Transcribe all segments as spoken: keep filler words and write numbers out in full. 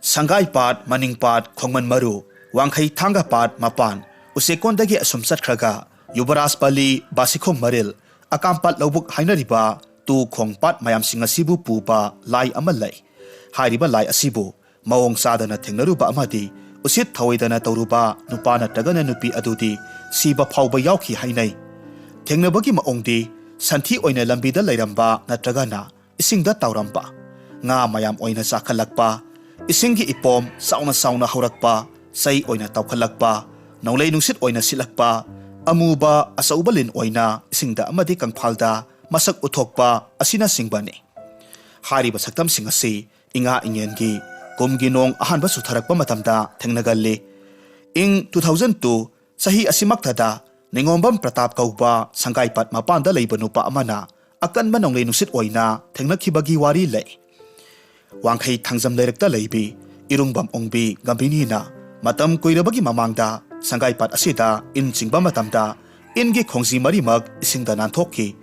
ꯁꯪꯒꯥꯏꯄꯥꯠ, ꯃꯅꯤꯡꯄꯥꯠ, ꯈꯣꯡꯃꯟ ꯃꯔꯨ, ꯋꯥꯡꯈꯩ ꯊꯥꯡꯒ ꯄꯥꯠ ꯃꯄꯥꯟ, ꯎꯆꯦꯛꯀꯣꯟꯗꯒꯤ ꯑꯁꯨꯝ ꯆꯠꯈ꯭ꯔꯒ ꯌꯨꯕꯔꯥꯖ ꯄꯂꯤ, ꯕꯥꯁꯤꯈꯣꯡ ꯃꯔꯤꯜ, ꯑꯀꯥꯝꯄꯥꯠ ꯂꯧꯕꯨꯛ ꯍꯥꯏꯅꯔꯤꯕ ꯇꯨ ꯈꯣꯡ ꯄꯥꯠ ꯃꯌꯥꯝꯁꯤꯡ ꯑꯁꯤꯕꯨ ꯄꯨꯕ ꯂꯥꯏ ꯑꯃ ꯂꯩ꯫ ꯍꯥꯏꯔꯤꯕ ꯂꯥꯏ ꯑꯁꯤꯕꯨ ꯃꯑꯣꯡ ꯆꯥꯗꯅ ꯊꯦꯡꯅꯔꯨꯕ ꯑꯃꯗꯤ ꯎꯁꯤꯠ ꯊꯑꯣꯏꯗꯅ ꯇꯧꯔꯨꯕ ꯅꯨꯄꯥ ꯅꯠꯇ꯭ꯔꯒꯅ ꯅꯨꯄꯤ ꯑꯗꯨꯗꯤ ꯁꯤꯕ ꯐꯥꯎꯕ ꯌꯥꯎꯈꯤ ꯍꯥꯏꯅꯩ꯫ ꯊꯦꯡꯅꯕꯒꯤ ꯃꯑꯣꯡꯗꯤ ꯁꯟꯊꯤ ꯑꯣꯏꯅ ꯂꯝꯕꯤꯗ ꯂꯩꯔꯝꯕ ꯅꯠꯇ꯭ꯔꯒꯅ ꯏꯁꯤꯡꯗ ꯇꯥꯎꯔꯝꯕ, ꯉꯥ ꯃꯌꯥꯝ ꯑꯣꯏꯅ ꯆꯥꯈꯠꯂꯛꯄ, ꯏꯁꯤꯡꯒꯤ ꯏꯄꯣꯝ ꯆꯥꯎꯅ ꯆꯥꯎꯅ ꯍꯧꯔꯛꯄ, ꯆꯩ ꯑꯣꯏꯅ ꯇꯥꯎꯈꯠꯂꯛꯄ, ꯅꯣꯡꯂꯩ ꯅꯨꯡꯁꯤꯠ ꯑꯣꯏꯅ ꯁꯤꯠꯂꯛꯄ, ꯑꯃꯨꯕ ꯑꯆꯧꯕ ꯂꯤꯟ ꯑꯣꯏꯅ ꯏꯁꯤꯡꯗ ꯑꯃꯗꯤ ꯀꯪꯐꯥꯜꯗ ꯃꯁꯛ ꯎꯠꯊꯣꯛꯄ ꯑꯁꯤꯅꯆꯤꯡꯕꯅꯤ꯫ ꯍꯥꯏꯔꯤꯕ ꯁꯛꯇꯝꯁꯤꯡ ꯑꯁꯤ ꯏꯉꯥ ꯏꯉꯦꯟꯒꯤ ꯀꯨꯝꯒꯤ ꯅꯣꯡ ꯑꯍꯥꯟꯕ ꯆꯨꯊꯔꯛꯄ ꯃꯇꯝꯗ ꯊꯦꯡꯅꯒꯜꯂꯤ꯫ ꯏꯪ two thousand two ꯆꯍꯤ ꯑꯁꯤꯃꯛꯇꯗ ꯅꯤꯉꯣꯝꯕꯝ ꯄ꯭ꯔꯇꯥꯞ ꯀꯧꯕ ꯁꯪꯒꯥꯏꯄꯥꯠ ꯃꯄꯥꯟꯗ ꯂꯩꯕ ꯅꯨꯄꯥ ꯑꯃꯅ ꯑꯀꯟꯕ ꯅꯣꯡꯂꯩ ꯅꯨꯡꯁꯤꯠ ꯑꯣꯏꯅ ꯊꯦꯡꯅꯈꯤꯕꯒꯤ ꯋꯥꯔꯤ ꯂꯩ꯫ ꯋꯥꯡꯈꯩ ꯊꯥꯡꯖꯝ ꯂꯩꯔꯛꯇ ꯂꯩꯕꯤ ꯏꯔꯨꯡꯕꯝ ꯑꯣꯡꯕꯤ ꯒꯝꯚꯤꯅꯤꯅ ꯃꯇꯝ ꯀꯨꯏꯔꯕꯒꯤ ꯃꯃꯥꯡꯗ ꯁꯪꯒꯥꯏꯄꯥꯠ ꯑꯁꯤꯗ ꯏꯟ ꯆꯤꯡꯕ ꯃꯇꯝꯗ ꯏꯟꯒꯤ ꯈꯣꯡꯖꯤ ꯃꯔꯤꯃꯛ ꯏꯁꯤꯡꯗ ꯅꯥꯟꯊꯣꯛꯈꯤ꯫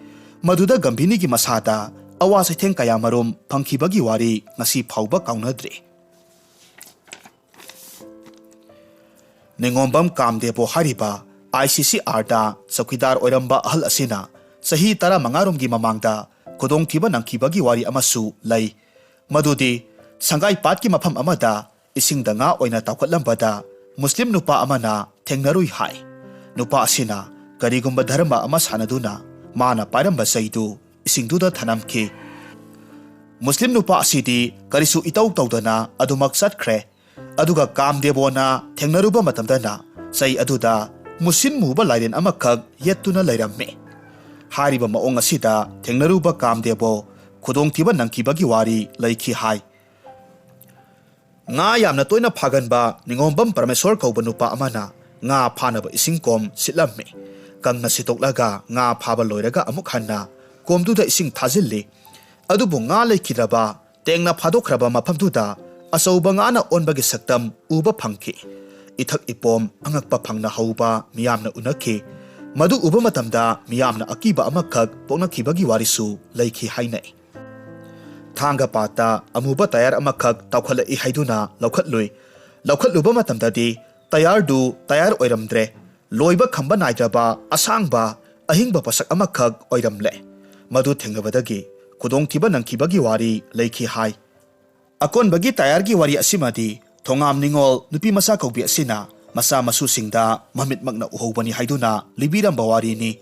ꯃꯗꯨꯗ ꯒꯝꯚꯤꯅꯤꯒꯤ ꯃꯁꯥꯗ ꯑꯋꯥ ꯆꯩꯊꯦꯡ ꯀꯌꯥꯃꯔꯨꯝ ꯐꯪꯈꯤꯕꯒꯤ ꯋꯥꯔꯤ ꯉꯁꯤ ꯐꯥꯎꯕ ꯀꯥꯎꯅꯗ꯭ꯔꯤ꯫ ꯅꯤꯉꯣꯝꯕꯝ ꯀꯥꯝꯗꯦꯕꯣ ꯍꯥꯏꯔꯤꯕ ICCRꯗ ꯆꯧꯀꯤꯗꯥꯔ ꯑꯣꯏꯔꯝꯕ ꯑꯍꯜ ꯑꯁꯤꯅ ꯆꯍꯤ ꯇꯔꯥꯃꯉꯥ ꯔꯣꯝꯒꯤ ꯃꯃꯥꯡꯗ ꯈꯨꯗꯣꯡꯊꯤꯕ ꯅꯪꯈꯤꯕꯒꯤ ꯋꯥꯔꯤ ꯑꯃꯁꯨ ꯂꯩ꯫ ꯃꯗꯨꯗꯤ ꯁꯪꯒꯥꯏ ꯄꯥꯠꯀꯤ ꯃꯐꯝ ꯑꯃꯗ ꯏꯁꯤꯡꯗ ꯉꯥ ꯑꯣꯏꯅ ꯇꯥꯎꯈꯠꯂꯝꯕꯗ ꯃꯨꯁꯂꯤꯝ ꯅꯨꯄꯥ ꯑꯃꯅ ꯊꯦꯡꯅꯔꯨꯏ ꯍꯥꯏ꯫ ꯅꯨꯄꯥ ꯑꯁꯤꯅ ꯀꯔꯤꯒꯨꯝꯕ ꯙꯔꯃ ꯑꯃ ꯁꯥꯟꯅꯗꯨꯅ ꯃꯥꯅ ꯄꯥꯏꯔꯝꯕ ꯆꯩꯗꯨ ꯏꯁꯤꯡꯗꯨꯗ ꯊꯅꯝꯈꯤ꯫ ꯃꯨꯁꯂꯤꯝ ꯅꯨꯄꯥ ꯑꯁꯤꯗꯤ ꯀꯔꯤꯁꯨ ꯏꯇꯧ ꯇꯧꯗꯅ ꯑꯗꯨꯃꯛ ꯆꯠꯈ꯭ꯔꯦ꯫ ꯑꯗꯨꯒ ꯀꯥꯝꯗꯦꯕꯣꯅ ꯊꯦꯡꯅꯔꯨꯕ ꯃꯇꯝꯗꯅ ꯆꯩ ꯑꯗꯨꯗ ꯃꯨꯁꯤꯟ ꯃꯨꯕ ꯂꯥꯏꯔꯦꯟ ꯑꯃꯈꯛ ꯌꯦꯠꯇꯨꯅ ꯂꯩꯔꯝꯃꯤ꯫ ꯍꯥꯏꯔꯤꯕ ꯃꯑꯣꯡ ꯑꯁꯤꯗ ꯊꯦꯡꯅꯔꯨꯕ ꯀꯥꯝꯗꯦꯕꯣ ꯈꯨꯗꯣꯡꯊꯤꯕ ꯅꯪꯈꯤꯕꯒꯤ ꯋꯥꯔꯤ ꯂꯩꯈꯤ ꯍꯥꯏ꯫ ꯉꯥ ꯌꯥꯝꯅ ꯇꯣꯏꯅ ꯐꯥꯒꯟꯕ ꯅꯤꯉꯣꯝꯕꯝ ꯄꯔꯃꯦꯁꯣꯔ ꯀꯧꯕ ꯅꯨꯄꯥ ꯑꯃꯅ ꯉꯥ ꯐꯥꯅꯕ ꯏꯁꯤꯡ ꯀꯣꯝ ꯁꯤꯠꯂꯝꯃꯤ꯫ ꯀꯪꯅ ꯁꯤꯠꯇꯣꯛꯂꯒ ꯉꯥ ꯐꯥꯕ ꯂꯣꯏꯔꯒ ꯑꯃꯨꯛ ꯍꯟꯅ ꯀꯣꯝꯗꯨꯗ ꯏꯁꯤꯡ ꯊꯥꯖꯤꯜꯂꯤ꯫ ꯑꯗꯨꯕꯨ ꯉꯥ ꯂꯩꯈꯤꯗ꯭ꯔꯕ, ꯇꯦꯡꯅ ꯐꯥꯗꯣꯛꯈ꯭ꯔꯕ ꯃꯐꯝꯗꯨꯗ ꯑꯆꯧꯕ ꯉꯥꯅ ꯑꯣꯟꯕꯒꯤ ꯁꯛꯇꯝ ꯎꯕ ꯐꯪꯈꯤ꯫ ꯏꯊꯛ ꯏꯄꯣꯝ ꯑꯉꯛꯄ ꯐꯪꯅ ꯍꯧꯕ ꯃꯤꯌꯥꯝꯅ ꯎꯅꯈꯤ꯫ ꯃꯗꯨ ꯎꯕ ꯃꯇꯝꯗ ꯃꯤꯌꯥꯝꯅ ꯑꯀꯤꯕ ꯑꯃꯈꯛ ꯄꯣꯛꯅꯈꯤꯕꯒꯤ ꯋꯥꯔꯤꯁꯨ ꯂꯩꯈꯤ ꯍꯥꯏꯅꯩ꯫ ꯊꯥꯡꯒ ꯄꯥꯠꯇ ꯑꯃꯨꯕ ꯇꯌꯥꯔ ꯑꯃꯈꯛ ꯇꯥꯎꯈꯠꯂꯛꯏ ꯍꯥꯏꯗꯨꯅ ꯂꯧꯈꯠꯂꯨꯏ꯫ ꯂꯧꯈꯠꯂꯨꯕ ꯃꯇꯝꯗꯗꯤ ꯇꯌꯥꯔꯗꯨ ꯇꯌꯥꯔ ꯑꯣꯏꯔꯝꯗ꯭ꯔꯦ, ꯂꯣꯏꯕ ꯈꯝꯕ ꯅꯥꯏꯗ꯭ꯔꯕ ꯑꯁꯥꯡꯕ ꯑꯍꯤꯡꯕ ꯄꯣꯠꯁꯛ ꯑꯃꯈꯛ ꯑꯣꯏꯔꯝꯂꯦ꯫ ꯃꯗꯨ ꯊꯦꯡꯅꯕꯗꯒꯤ ꯈꯨꯗꯣꯡꯊꯤꯕ ꯅꯪꯈꯤꯕꯒꯤ ꯋꯥꯔꯤ ꯂꯩꯈꯤ ꯍꯥꯏ꯫ ꯑꯀꯣꯟꯕꯒꯤ ꯇꯌꯥꯔꯒꯤ ꯋꯥꯔꯤ ꯑꯁꯤꯃꯗꯤ ꯊꯣꯉꯥꯝ ꯅꯤꯉꯣꯜ ꯅꯨꯄꯤ ꯃꯆꯥ ꯀꯧꯕꯤ ꯑꯁꯤꯅ ꯃꯆꯥ ꯃꯁꯨꯁꯤꯡꯗ ꯃꯃꯤꯠꯃꯛꯅ ꯎꯍꯧꯕꯅꯤ ꯍꯥꯏꯗꯨꯅ ꯂꯤꯕꯤꯔꯝꯕ ꯋꯥꯔꯤꯅꯤ꯫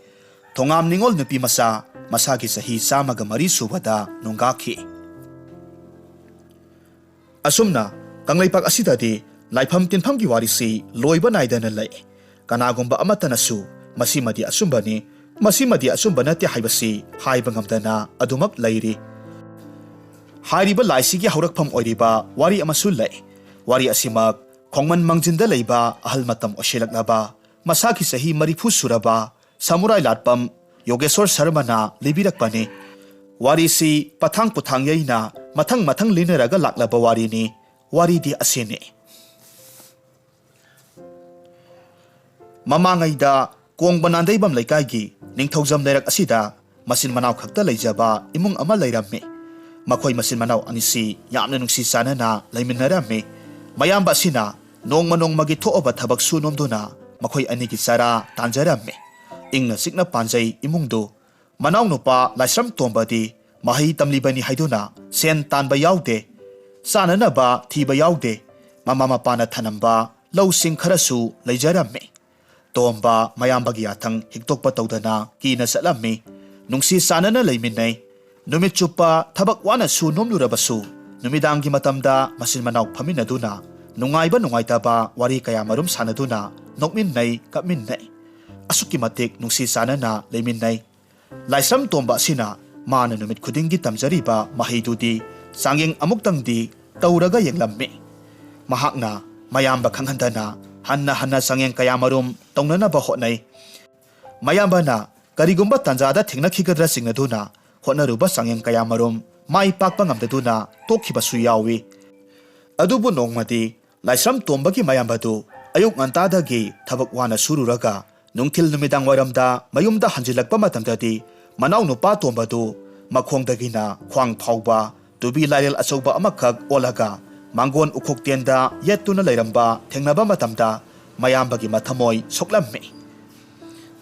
ꯊꯣꯉꯥꯝ ꯅꯤꯉꯣꯜ ꯅꯨꯄꯤ ꯃꯆꯥ ꯃꯁꯥꯒꯤ ꯆꯍꯤ ꯆꯥꯝꯃꯒ ꯃꯔꯤ ꯁꯨꯕꯗ ꯅꯣꯡꯒꯥꯈꯤ꯫ ꯑꯁꯨꯝꯅ ꯀꯪꯂꯩꯄꯥꯛ ꯑꯁꯤꯗꯗꯤ ꯂꯥꯏꯐꯝ ꯇꯤꯟꯐꯝꯒꯤ ꯋꯥꯔꯤꯁꯤ ꯂꯣꯏꯕ ꯅꯥꯏꯗꯅ ꯂꯩ꯫ ꯀꯅꯥꯒꯨꯝꯕ ꯑꯃꯠꯇꯅꯁꯨ ꯃꯁꯤꯃꯗꯤ ꯑꯆꯨꯝꯕꯅꯤ, ꯃꯁꯤꯃꯗꯤ ꯑꯆꯨꯝꯕ ꯅꯠꯇꯦ ꯍꯥꯏꯕꯁꯤ ꯍꯥꯏꯕ ꯉꯝꯗꯅ ꯑꯗꯨꯃꯛ ꯂꯩꯔꯤ꯫ ꯍꯥꯏꯔꯤꯕ ꯂꯥꯏꯁꯤꯒꯤ ꯍꯧꯔꯛꯐꯝ ꯑꯣꯏꯔꯤꯕ ꯋꯥꯔꯤ ꯑꯃꯁꯨ ꯂꯩ꯫ ꯋꯥꯔꯤ ꯑꯁꯤꯃꯛ ꯈꯣꯡꯃꯟ ꯃꯥꯡꯖꯤꯟꯗ ꯂꯩꯕ ꯑꯍꯜ ꯃꯇꯝ ꯑꯣꯏꯁꯤꯜꯂꯛꯂꯕ ꯃꯁꯥꯒꯤ ꯆꯍꯤ ꯃꯔꯤꯐꯨ ꯁꯨꯔꯕ ꯁꯃꯨꯔꯥꯏ ꯂꯥꯠꯄꯝ ꯌꯣꯒꯦꯁꯣꯔ ꯁꯔꯃꯅ ꯂꯤꯕꯤꯔꯛꯄꯅꯤ꯫ ꯋꯥꯔꯤꯁꯤ ꯄꯊꯥꯡ ꯄꯨꯊꯥꯡ ꯌꯩꯅ ꯃꯊꯪ ꯃꯊꯪ ꯂꯤꯅꯔꯒ ꯂꯥꯛꯂꯕ ꯋꯥꯔꯤꯅꯤ꯫ ꯋꯥꯔꯤꯗꯤ ꯑꯁꯤꯅꯤ꯫ ꯃꯃꯥꯡꯉꯩꯗ ꯀꯣꯡꯕ ꯅꯥꯟꯗꯩꯕꯝ ꯂꯩꯀꯥꯏꯒꯤ ꯅꯤꯡꯊꯧꯖꯝ ꯂꯩꯔꯛ ꯑꯁꯤꯗ ꯃꯆꯤꯟ ꯃꯅꯥꯎ ꯈꯛꯇ ꯂꯩꯖꯕ ꯏꯃꯨꯡ ꯑꯃ ꯂꯩꯔꯝꯃꯤ꯫ ꯃꯈꯣꯏ ꯃꯆꯤꯟ ꯃꯅꯥꯎ ꯑꯅꯤꯁꯤ ꯌꯥꯝꯅ ꯅꯨꯡꯁꯤ ꯆꯥꯟꯅꯅ ꯂꯩꯃꯤꯟꯅꯔꯝꯃꯤ꯫ ꯃꯌꯥꯝꯕ ꯑꯁꯤꯅ ꯅꯣꯡꯃ ꯅꯣꯡꯃꯒꯤ ꯊꯣꯛꯑꯕ ꯊꯕꯛ ꯁꯨ ꯅꯣꯝꯗꯨꯅ ꯃꯈꯣꯏ ꯑꯅꯤꯒꯤ ꯆꯔꯥ ꯇꯥꯟꯖꯔꯝꯃꯤ꯫ ꯏꯪꯅ ꯆꯤꯛꯅ ꯄꯥꯟꯖꯩ ꯏꯃꯨꯡꯗꯨ꯫ ꯃꯅꯥꯎꯅꯨꯄꯥ ꯂꯥꯏꯁ꯭ꯔꯝ ꯇꯣꯝꯕꯗꯤ ꯃꯍꯩ ꯇꯝꯂꯤꯕꯅꯤ ꯍꯥꯏꯗꯨꯅ ꯁꯦꯟ ꯇꯥꯟꯕ ꯌꯥꯎꯗꯦ, ꯆꯥꯅꯅꯕ ꯊꯤꯕ ꯌꯥꯎꯗꯦ꯫ ꯃꯃꯥ ꯃꯄꯥꯅ ꯊꯅꯝꯕ ꯂꯧꯁꯤꯡ ꯈꯔꯁꯨ ꯂꯩꯖꯔꯝꯃꯤ꯫ ꯇꯣꯝꯕ ꯃꯌꯥꯝꯕꯒꯤ ꯌꯥꯊꯪ ꯍꯤꯛꯇꯣꯛꯄ ꯇꯧꯗꯅ ꯀꯤꯅ ꯆꯠꯂꯝꯃꯤ꯫ ꯅꯨꯡꯁꯤ ꯆꯥꯟꯅꯅ ꯂꯩꯃꯤꯟꯅꯩ꯫ ꯅꯨꯃꯤꯠ ꯆꯨꯞꯄ ꯊꯕꯛ ꯋꯥꯅ ꯁꯨ ꯅꯣꯝꯂꯨꯔꯕꯁꯨ ꯅꯨꯃꯤꯗꯥꯡꯒꯤ ꯃꯇꯝꯗ ꯃꯆꯤꯟ ꯃꯅꯥꯎ ꯐꯝꯃꯤꯟꯅꯗꯨꯅ ꯅꯨꯡꯉꯥꯏꯕ ꯅꯨꯡꯉꯥꯏꯇꯕ ꯋꯥꯔꯤ ꯀꯌꯥꯃꯔꯨꯝ ꯁꯥꯟꯅꯗꯨꯅ ꯅꯣꯛꯃꯤꯟꯅꯩ, ꯀꯞꯃꯤꯟꯅꯩ꯫ ꯑꯁꯨꯛꯀꯤ ꯃꯇꯤꯛ ꯅꯨꯡꯁꯤ ꯆꯥꯟꯅꯅ ꯂꯩꯃꯤꯟꯅꯩ꯫ ꯂꯥꯏꯁ꯭ꯔꯝ ꯇꯣꯝꯕ ꯑꯁꯤꯅ ꯃꯥꯅ ꯅꯨꯃꯤꯠ ꯈꯨꯗꯤꯡꯒꯤ ꯇꯝꯖꯔꯤꯕ ꯃꯍꯩꯗꯨꯗꯤ ꯆꯥꯡꯌꯦꯡ ꯑꯃꯨꯛꯇꯪꯗꯤ ꯇꯧꯔꯒ ꯌꯦꯡꯂꯝꯃꯤ꯫ ꯃꯍꯥꯛꯅ ꯃꯌꯥꯝꯕ ꯈꯪꯍꯟꯗꯅ ꯍꯟꯅ ꯍꯟꯅ ꯆꯥꯡꯌꯦꯡ ꯀꯌꯥꯃꯔꯨꯝ ꯇꯧꯅꯅꯕ ꯍꯣꯠꯅꯩ꯫ ꯃꯌꯥꯝꯕꯅ ꯀꯔꯤꯒꯨꯝꯕ ꯇꯥꯟꯖꯥꯗ ꯊꯦꯡꯅꯈꯤꯒꯗ꯭ꯔꯥ ꯆꯤꯡꯅꯗꯨꯅ ꯍꯣꯠꯅꯔꯨꯕ ꯆꯥꯡꯌꯦꯡ ꯀꯌꯥꯃꯔꯨꯝ ꯃꯥꯏ ꯄꯥꯛꯄ ꯉꯝꯗꯗꯨꯅ ꯇꯣꯛꯈꯤꯕꯁꯨ ꯌꯥꯎꯏ꯫ ꯑꯗꯨꯕꯨ ꯅꯣꯡꯃꯗꯤ ꯂꯥꯏꯁ꯭ꯔꯝ ꯇꯣꯝꯕꯒꯤ ꯃꯌꯥꯝꯕꯗꯨ ꯑꯌꯨꯛ ꯉꯟꯇꯥꯗꯒꯤ ꯊꯕꯛ ꯋꯥꯅ ꯁꯨꯔꯨꯔꯒ ꯅꯨꯡꯊꯤꯜ ꯅꯨꯃꯤꯗꯥꯡ ꯋꯥꯏꯔꯝꯗ ꯃꯌꯨꯝꯗ ꯍꯟꯖꯤꯜꯂꯛꯄ ꯃꯇꯝꯗꯗꯤ ꯃꯅꯥꯎ ꯅꯨꯄꯥ ꯇꯣꯝꯕꯗꯨ ꯃꯈꯣꯡꯗꯒꯤꯅ ꯈ꯭ꯋꯥꯡ ꯐꯥꯎꯕ ꯇꯨꯕꯤ ꯂꯥꯏꯔꯦꯜ ꯑꯆꯧꯕ ꯑꯃꯈꯛ ꯑꯣꯜꯂꯒ ꯃꯥꯡꯒꯣꯟ ꯎꯈꯣꯛꯇꯦꯟꯗ ꯌꯦꯠꯇꯨꯅ ꯂꯩꯔꯝꯕ ꯊꯦꯡꯅꯕ ꯃꯇꯝꯗ ꯃꯌꯥꯝꯕꯒꯤ ꯃꯊꯃꯣꯏ ꯁꯣꯛꯂꯝꯃꯤ꯫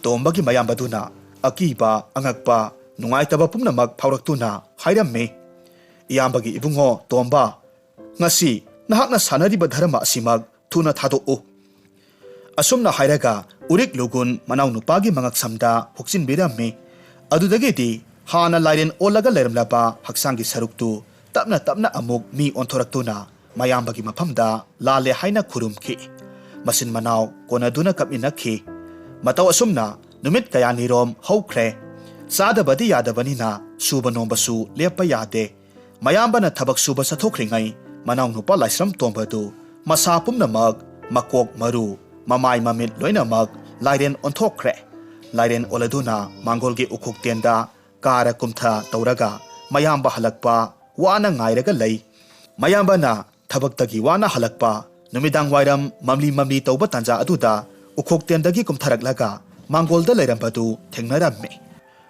ꯇꯣꯝꯕꯒꯤ ꯃꯌꯥꯝꯕꯗꯨꯅ ꯑꯀꯤꯕ, ꯑꯉꯛꯄ, ꯅꯨꯡꯉꯥꯏꯇꯕ ꯄꯨꯝꯅꯃꯛ ꯐꯥꯎꯔꯛꯇꯨꯅ ꯍꯥꯏꯔꯝꯃꯤ, "ꯏꯌꯥꯝꯕꯒꯤ ꯏꯕꯨꯡꯉꯣ ꯇꯣꯝꯕ, ꯉꯁꯤ ꯅꯍꯥꯛꯅ ꯁꯥꯟꯅꯔꯤꯕ ꯙꯔꯃ ꯑꯁꯤꯃꯛ ꯊꯨꯅ ꯊꯥꯗꯣꯛꯎ"꯫ ꯑꯁꯨꯝꯅ ꯍꯥꯏꯔꯒ ꯎꯔꯤꯛ ꯂꯨꯒꯨꯟ ꯃꯅꯥꯎꯅꯨꯄꯥꯒꯤ ꯃꯉꯛꯁꯝꯗ ꯍꯨꯛꯆꯤꯟꯕꯤꯔꯝꯃꯤ꯫ ꯑꯗꯨꯗꯒꯤꯗꯤ ꯍꯥꯟꯅ ꯂꯥꯏꯔꯦꯟ ꯑꯣꯜꯂꯒ ꯂꯩꯔꯝꯂꯕ ꯍꯛꯆꯥꯡꯒꯤ ꯁꯔꯨꯛꯇꯨ ꯇꯞꯅ ꯇꯞꯅ ꯑꯃꯨꯛ ꯃꯤ ꯑꯣꯟꯊꯣꯔꯛꯇꯨꯅ ꯃꯌꯥꯝꯕꯒꯤ ꯃꯐꯝꯗ ꯂꯥꯜꯂꯦ ꯍꯥꯏꯅ ꯈꯨꯔꯨꯝꯈꯤ꯫ ꯃꯆꯤꯟ ꯃꯅꯥꯎ ꯀꯣꯟꯅꯗꯨꯅ ꯀꯞꯃꯤꯟꯅꯈꯤ꯫ ꯃꯇꯧ ꯑꯁꯨꯝꯅ ꯅꯨꯃꯤꯠ ꯀꯌꯥꯅꯤꯔꯣꯝ ꯍꯧꯈ꯭ꯔꯦ꯫ ꯆꯥꯗꯕꯗꯤ ꯌꯥꯗꯕꯅꯤꯅ ꯁꯨꯕ ꯅꯣꯝꯕꯁꯨ ꯂꯦꯞꯄ ꯌꯥꯗꯦ꯫ ꯃꯌꯥꯝꯕꯅ ꯊꯕꯛ ꯁꯨꯕ ꯆꯠꯊꯣꯛꯈ꯭ꯔꯤꯉꯩ ꯃꯅꯥꯎꯅꯨꯄꯥ ꯂꯥꯏꯁ꯭ꯔꯝ ꯇꯣꯝꯕꯗꯨ ꯃꯁꯥ ꯄꯨꯝꯅꯃꯛ, ꯃꯀꯣꯛ ꯃꯔꯨ, ꯃꯃꯥꯏ ꯃꯃꯤꯠ ꯂꯣꯏꯅꯃꯛ ꯂꯥꯏꯔꯦꯟ ꯑꯣꯟꯊꯣꯛꯈ꯭ꯔꯦ꯫ ꯂꯥꯏꯔꯦꯟ ꯑꯣꯜꯂꯗꯨꯅ ꯃꯥꯡꯒꯣꯜꯒꯤ ꯎꯈꯣꯛꯇꯦꯟꯗ ꯀꯥꯔ ꯀꯨꯝꯊ ꯇꯧꯔꯒ ꯃꯌꯥꯝꯕ ꯍꯜꯂꯛꯄ ꯋꯥꯅ ꯉꯥꯏꯔꯒ ꯂꯩ꯫ ꯃꯌꯥꯝꯕꯅ ꯊꯕꯛꯇꯒꯤ ꯋꯥꯅ ꯍꯜꯂꯛꯄ ꯅꯨꯃꯤꯗꯥꯡ ꯋꯥꯏꯔꯝ ꯃꯝꯂꯤ ꯃꯝꯂꯤ ꯇꯧꯕ ꯇꯥꯟꯖꯥ ꯑꯗꯨꯗ ꯎꯈꯣꯛꯇꯦꯟꯗꯒꯤ ꯀꯨꯝꯊꯔꯛꯂꯒ ꯃꯥꯡꯒꯣꯜꯗ ꯂꯩꯔꯝꯕꯗꯨ ꯊꯦꯡꯅꯔꯝꯃꯤ꯫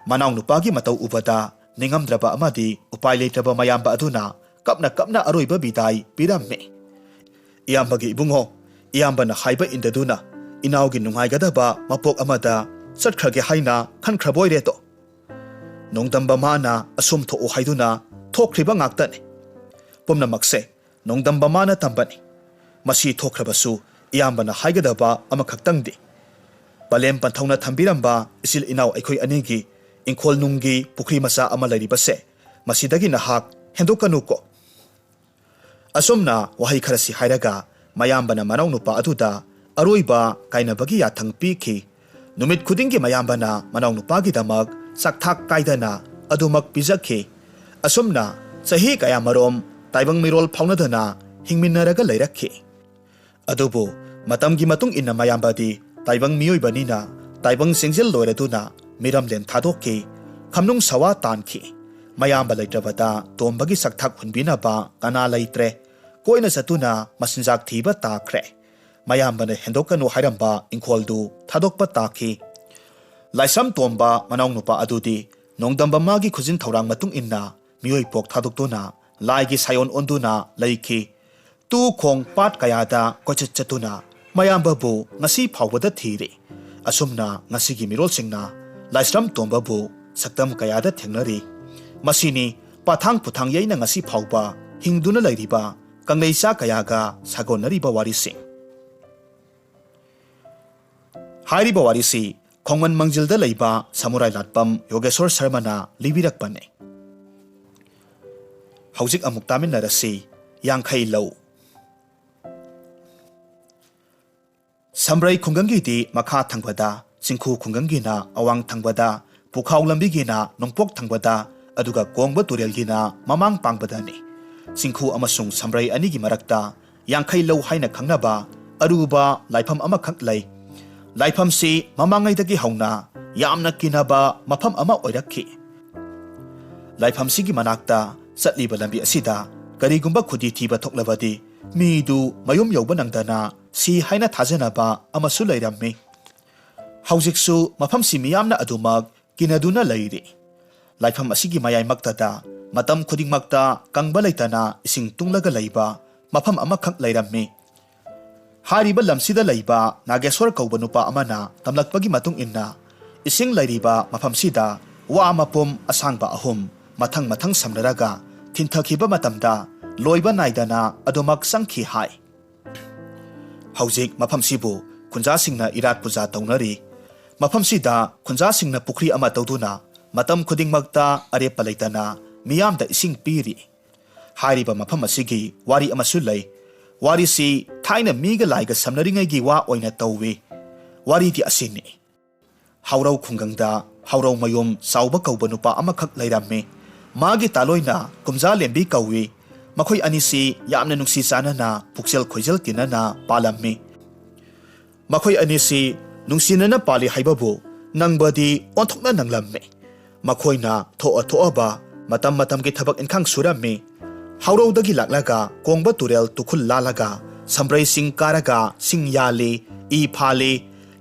ꯃꯅꯥꯎꯅꯨꯄꯥꯒꯤ ꯃꯇꯧ ꯎꯕꯗ ꯅꯤꯡꯉꯝꯗ꯭ꯔꯕ ꯑꯃꯗꯤ ꯎꯄꯥꯏ ꯂꯩꯇ꯭ꯔꯕ ꯃꯌꯥꯝꯕ ꯑꯗꯨꯅ ꯀꯞꯅ ꯀꯞꯅ ꯑꯔꯣꯏꯕ ꯕꯤꯗꯥꯏ ꯄꯤꯔꯝꯃꯤ꯫ "ꯏꯌꯥꯝꯕꯒꯤ ꯏꯕꯨꯡꯉꯣ, ꯏꯌꯥꯝꯕꯅ ꯍꯥꯏꯕ ꯏꯟꯗꯗꯨꯅ ꯏꯅꯥꯎꯒꯤ ꯅꯨꯡꯉꯥꯏꯒꯗꯕ ꯃꯄꯣꯛ ꯑꯃꯗ ꯆꯠꯈ꯭ꯔꯒꯦ ꯍꯥꯏꯅ ꯈꯟꯈ꯭ꯔꯕꯣꯏꯔꯦꯗꯣ꯫ ꯅꯣꯡꯗꯝꯕ ꯃꯥꯅ ꯑꯁꯨꯝ ꯊꯣꯛꯎ ꯍꯥꯏꯗꯨꯅ ꯊꯣꯛꯈ꯭ꯔꯤꯕ ꯉꯥꯛꯇꯅꯤ꯫ ꯄꯨꯝꯅꯃꯛꯁꯦ ꯅꯣꯡꯗꯝꯕ ꯃꯥꯅ ꯇꯝꯕꯅꯤ꯫ ꯃꯁꯤ ꯊꯣꯛꯈ꯭ꯔꯕꯁꯨ ꯏꯌꯥꯝꯕꯅ ꯍꯥꯏꯒꯗꯕ ꯑꯃꯈꯛꯇꯪꯗꯤ, ꯄꯂꯦꯝ ꯄꯟꯊꯧꯅ ꯊꯝꯕꯤꯔꯝꯕ ꯏꯆꯤꯜ ꯏꯅꯥꯎ ꯑꯩꯈꯣꯏ ꯑꯅꯤꯒꯤ ꯏꯪꯈꯣꯜ ꯅꯨꯡꯒꯤ ꯄꯨꯈ꯭ꯔꯤ ꯃꯆꯥ ꯑꯃ ꯂꯩꯔꯤꯕꯁꯦ, ꯃꯁꯤꯗꯒꯤ ꯅꯍꯥꯛ ꯍꯦꯟꯗꯣꯛꯀꯅꯨꯀꯣ"꯫ ꯑꯁꯨꯝꯅ ꯋꯥꯍꯩ ꯈꯔꯁꯤ ꯍꯥꯏꯔꯒ ꯃꯌꯥꯝꯕꯅ ꯃꯅꯥꯎꯅꯨꯄꯥ ꯑꯗꯨꯗ ꯑꯔꯣꯏꯕ ꯀꯥꯏꯅꯕꯒꯤ ꯌꯥꯊꯪ ꯄꯤꯈꯤ꯫ ꯅꯨꯃꯤꯠ ꯈꯨꯗꯤꯡꯒꯤ ꯃꯌꯥꯝꯕꯅ ꯃꯅꯥꯎꯅꯨꯄꯥꯒꯤꯗꯃꯛ ꯆꯥꯛꯊꯥꯛ ꯀꯥꯏꯗꯅ ꯑꯗꯨꯃꯛ ꯄꯤꯖꯈꯤ꯫ ꯑꯁꯨꯝꯅ ꯆꯍꯤ ꯀꯌꯥꯃꯔꯣꯝ ꯇꯥꯏꯕꯪ ꯃꯤꯔꯣꯜ ꯐꯥꯎꯅꯗꯅ ꯍꯤꯡꯃꯤꯟꯅꯔꯒ ꯂꯩꯔꯛꯈꯤ꯫ ꯑꯗꯨꯕꯨ ꯃꯇꯝꯒꯤ ꯃꯇꯨꯡ ꯏꯟꯅ ꯃꯌꯥꯝꯕꯗꯤ ꯇꯥꯏꯕꯪ ꯃꯤꯑꯣꯏꯕꯅꯤꯅ ꯇꯥꯏꯕꯪ ꯆꯦꯡꯖꯦꯜ ꯂꯣꯏꯔꯗꯨꯅ ꯃꯤꯔꯝꯂꯦꯟ ꯊꯥꯗꯣꯛꯈꯤ꯫ ꯈꯝꯅꯨꯡ ꯁꯋꯥ ꯇꯥꯟꯈꯤ꯫ ꯃꯌꯥꯝꯕ ꯂꯩꯇ꯭ꯔꯕꯗ ꯇꯣꯝꯕꯒꯤ ꯆꯥꯛꯊꯥꯛ ꯍꯨꯟꯕꯤꯅꯕ ꯀꯅꯥ ꯂꯩꯇ꯭ꯔꯦ꯫ ꯀꯣꯏꯅ ꯆꯠꯇꯨꯅ ꯃꯆꯤꯟꯖꯥꯛ ꯊꯤꯕ ꯇꯥꯈ꯭ꯔꯦ꯫ ꯃꯌꯥꯝꯕꯅ ꯍꯦꯟꯗꯣꯛꯀꯅꯨ ꯍꯥꯏꯔꯝꯕ ꯏꯪꯈꯣꯜꯗꯨ ꯊꯥꯗꯣꯛꯄ ꯇꯥꯈꯤ꯫ ꯂꯥꯏꯁ꯭ꯔꯝ ꯇꯣꯝꯕ ꯃꯅꯥꯎꯅꯨꯄꯥ ꯑꯗꯨꯗꯤ ꯅꯣꯡꯗꯝꯕ ꯃꯥꯒꯤ ꯈꯨꯖꯤꯟ ꯊꯧꯔꯥꯡ ꯃꯇꯨꯡ ꯏꯟꯅ ꯃꯤꯑꯣꯏ ꯄꯣꯛ ꯊꯥꯗꯣꯛꯇꯨꯅ ꯂꯥꯏꯒꯤ ꯁꯥꯏꯑꯣꯟ ꯑꯣꯟꯗꯨꯅ ꯂꯩꯈꯤ꯫ ꯇꯨ ꯈꯣꯡ ꯄꯥꯠ ꯀꯌꯥꯗ ꯀꯣꯏꯆꯠ ꯆꯠꯇꯨꯅ ꯃꯌꯥꯝꯕꯕꯨ ꯉꯁꯤ ꯐꯥꯎꯕꯗ ꯊꯤꯔꯤ꯫ ꯑꯁꯨꯝꯅ ꯉꯁꯤꯒꯤ ꯃꯤꯔꯣꯜꯁꯤꯡꯅ ꯂꯥꯏꯁ꯭ꯔꯝ ꯇꯣꯝꯕꯕꯨ ꯁꯛꯇꯝ ꯀꯌꯥꯗ ꯊꯦꯡꯅꯔꯤ꯫ ꯃꯁꯤꯅꯤ ꯄꯥꯊꯥꯡ ꯄꯨꯊꯥꯡ ꯌꯩꯅ ꯉꯁꯤ ꯐꯥꯎꯕ ꯍꯤꯡꯗꯨꯅ ꯂꯩꯔꯤꯕ ꯀꯪꯂꯩꯆꯥ ꯀꯌꯥꯒ ꯁꯥꯒꯣꯟꯅꯔꯤꯕ ꯋꯥꯔꯤꯁꯤꯡ꯫ ꯍꯥꯏꯔꯤꯕ ꯋꯥꯔꯤꯁꯤ ꯈꯣꯡꯃꯟ ꯃꯪꯖꯤꯜꯗ ꯂꯩꯕ ꯁꯃꯨꯔꯥꯏ ꯂꯥꯠꯄꯝ ꯌꯣꯒꯦꯁꯣꯔ ꯁꯔꯃꯅ ꯂꯤꯕꯤꯔꯛꯄꯅꯤ꯫ ꯍꯧꯖꯤꯛ ꯑꯃꯨꯛ ꯇꯥꯃꯤꯟꯅꯔꯁꯤ꯫ ꯌꯥꯡꯈꯩ ꯂꯧ꯫ ꯁꯝꯕ꯭ꯔꯩ ꯈꯨꯡꯒꯪꯒꯤꯗꯤ ꯃꯈꯥ ꯊꯪꯕꯗ, ꯆꯤꯡꯈꯨ ꯈꯨꯡꯒꯪꯒꯤꯅ ꯑꯋꯥꯡ ꯊꯪꯕꯗ, ꯄꯨꯈꯥꯎ ꯂꯝꯕꯤꯒꯤꯅ ꯅꯣꯡꯄꯣꯛ ꯊꯪꯕꯗ, ꯑꯗꯨꯒ ꯀꯣꯡꯕ ꯇꯨꯔꯦꯜꯒꯤꯅ ꯃꯃꯥꯡ ꯄꯥꯡꯕꯗꯅꯤ꯫ ꯆꯤꯡꯈꯨ ꯑꯃꯁꯨꯡ ꯁꯝꯕ꯭ꯔꯩ ꯑꯅꯤꯒꯤ ꯃꯔꯛꯇ ꯌꯥꯡꯈꯩ ꯂꯧ ꯍꯥꯏꯅ ꯈꯪꯅꯕ ꯑꯔꯨꯕ ꯂꯥꯏꯐꯝ ꯑꯃꯈꯛ ꯂꯩ꯫ ꯂꯥꯏꯐꯝꯁꯤ ꯃꯃꯥꯡꯉꯩꯗꯒꯤ ꯍꯧꯅ ꯌꯥꯝꯅ ꯀꯤꯅꯕ ꯃꯐꯝ ꯑꯃ ꯑꯣꯏꯔꯛꯈꯤ꯫ ꯂꯥꯏꯐꯝꯁꯤꯒꯤ ꯃꯅꯥꯛꯇ ꯆꯠꯂꯤꯕ ꯂꯝꯕꯤ ꯑꯁꯤꯗ ꯀꯔꯤꯒꯨꯝꯕ ꯈꯨꯗꯤ ꯊꯤꯕ ꯊꯣꯛꯂꯕꯗꯤ ꯃꯤꯗꯨ ꯃꯌꯨꯝ ꯌꯧꯕ ꯅꯪꯗꯅ ꯁꯤ ꯍꯥꯏꯅ ꯊꯥꯖꯅꯕ ꯑꯃꯁꯨ ꯂꯩꯔꯝꯃꯤ꯫ ꯍꯧꯖꯤꯛꯁꯨ ꯃꯐꯝꯁꯤ ꯃꯤꯌꯥꯝꯅ ꯑꯗꯨꯃꯛ ꯀꯤꯅꯗꯨꯅ ꯂꯩꯔꯤ꯫ ꯂꯥꯏꯐꯝ ꯑꯁꯤꯒꯤ ꯃꯌꯥꯏꯃꯛꯇꯗ ꯃꯇꯝ ꯈꯨꯗꯤꯡꯃꯛꯇ ꯀꯪꯕ ꯂꯩꯇꯅ ꯏꯁꯤꯡ ꯇꯨꯡꯂꯒ ꯂꯩꯕ ꯃꯐꯝ ꯑꯃꯈꯛ ꯂꯩꯔꯝꯃꯤ꯫ ꯍꯥꯏꯔꯤꯕ ꯂꯝꯁꯤꯗ ꯂꯩꯕ ꯅꯥꯒꯦꯁꯣꯔ ꯀꯧꯕ ꯅꯨꯄꯥ ꯑꯃꯅ ꯇꯝꯂꯛꯄꯒꯤ ꯃꯇꯨꯡ ꯏꯟꯅ, ꯏꯁꯤꯡ ꯂꯩꯔꯤꯕ ꯃꯐꯝꯁꯤꯗ ꯋꯥ ꯃꯄꯨꯝ ꯑꯁꯥꯡꯕ ꯑꯍꯨꯝ ꯃꯊꯪ ꯃꯊꯪ ꯁꯝꯅꯔꯒ ꯊꯤꯟꯊꯈꯤꯕ ꯃꯇꯝꯗ ꯂꯣꯏꯕ ꯅꯥꯏꯗꯅ ꯑꯗꯨꯃꯛ ꯆꯪꯈꯤ ꯍꯥꯏ꯫ ꯍꯧꯖꯤꯛ ꯃꯐꯝꯁꯤꯕꯨ ꯈꯨꯟꯖꯥꯁꯤꯡꯅ ꯏꯔꯥꯠ ꯄꯨꯖꯥ ꯇꯧꯅꯔꯤ꯫ ꯃꯐꯝꯁꯤꯗ ꯈꯨꯟꯖꯥꯁꯤꯡꯅ ꯄꯨꯈ꯭ꯔꯤ ꯑꯃ ꯇꯧꯗꯨꯅ ꯃꯇꯝ ꯈꯨꯗꯤꯡꯃꯛꯇ ꯑꯔꯦꯞꯄ ꯂꯩꯇꯅ ꯃꯤꯌꯥꯝꯗ ꯏꯁꯤꯡ ꯄꯤꯔꯤ꯫ ꯍꯥꯏꯔꯤꯕ ꯃꯐꯝ ꯑꯁꯤꯒꯤ ꯋꯥꯔꯤ ꯑꯃꯁꯨ ꯂꯩ꯫ ꯋꯥꯔꯤꯁꯤ ꯊꯥꯏꯅ ꯃꯤꯒ ꯂꯥꯏꯒ ꯁꯝꯅꯔꯤꯉꯩꯒꯤ ꯋꯥ ꯑꯣꯏꯅ ꯇꯧꯏ꯫ ꯋꯥꯔꯤꯗꯤ ꯑꯁꯤꯅꯤ꯫ ꯍꯥꯎꯔꯧ ꯈꯨꯡꯒꯪꯗ ꯍꯥꯎꯔꯧ ꯃꯌꯨꯝ ꯆꯥꯎꯕ ꯀꯧꯕ ꯅꯨꯄꯥ ꯑꯃꯈꯛ ꯂꯩꯔꯝꯃꯤ꯫ ꯃꯥꯒꯤ ꯇꯥꯂꯣꯏꯅ ꯀꯨꯝꯖꯥ ꯂꯦꯝꯕꯤ ꯀꯧꯏ꯫ ꯃꯈꯣꯏ ꯑꯅꯤꯁꯤ ꯌꯥꯝꯅ ꯅꯨꯡꯁꯤ ꯆꯥꯟꯅꯅ ꯄꯨꯛꯆꯦꯜ ꯈꯣꯏꯖꯦꯜ ꯇꯤꯟꯅꯅ ꯄꯥꯜꯂꯝꯃꯤ꯫ ꯃꯈꯣꯏ ꯑꯅꯤꯁꯤ ꯅꯨꯡꯁꯤꯅꯅ ꯄꯥꯜꯂꯤ ꯍꯥꯏꯕꯕꯨ ꯅꯪꯕꯗꯤ ꯑꯣꯟꯊꯣꯛꯅ ꯅꯪꯂꯝꯃꯤ꯫ ꯃꯈꯣꯏꯅ ꯊꯣꯛꯑ ꯊꯣꯛꯑꯕ ꯃꯇꯝ ꯃꯇꯝꯒꯤ ꯊꯕꯛ ꯏꯟꯈꯥꯡ ꯁꯨꯔꯝꯃꯤ꯫ ꯍꯥꯎꯔꯧꯗꯒꯤ ꯂꯥꯛꯂꯒ ꯀꯣꯡꯕ ꯇꯨꯔꯦꯜ ꯇꯨꯈꯨꯜ ꯂꯥꯜꯂꯒ ꯁꯝꯕ꯭ꯔꯩ ꯆꯤꯡ ꯀꯥꯔꯒ ꯁꯤꯡ ꯌꯥꯜꯂꯤ, ꯏ ꯐꯥꯜꯂꯤ,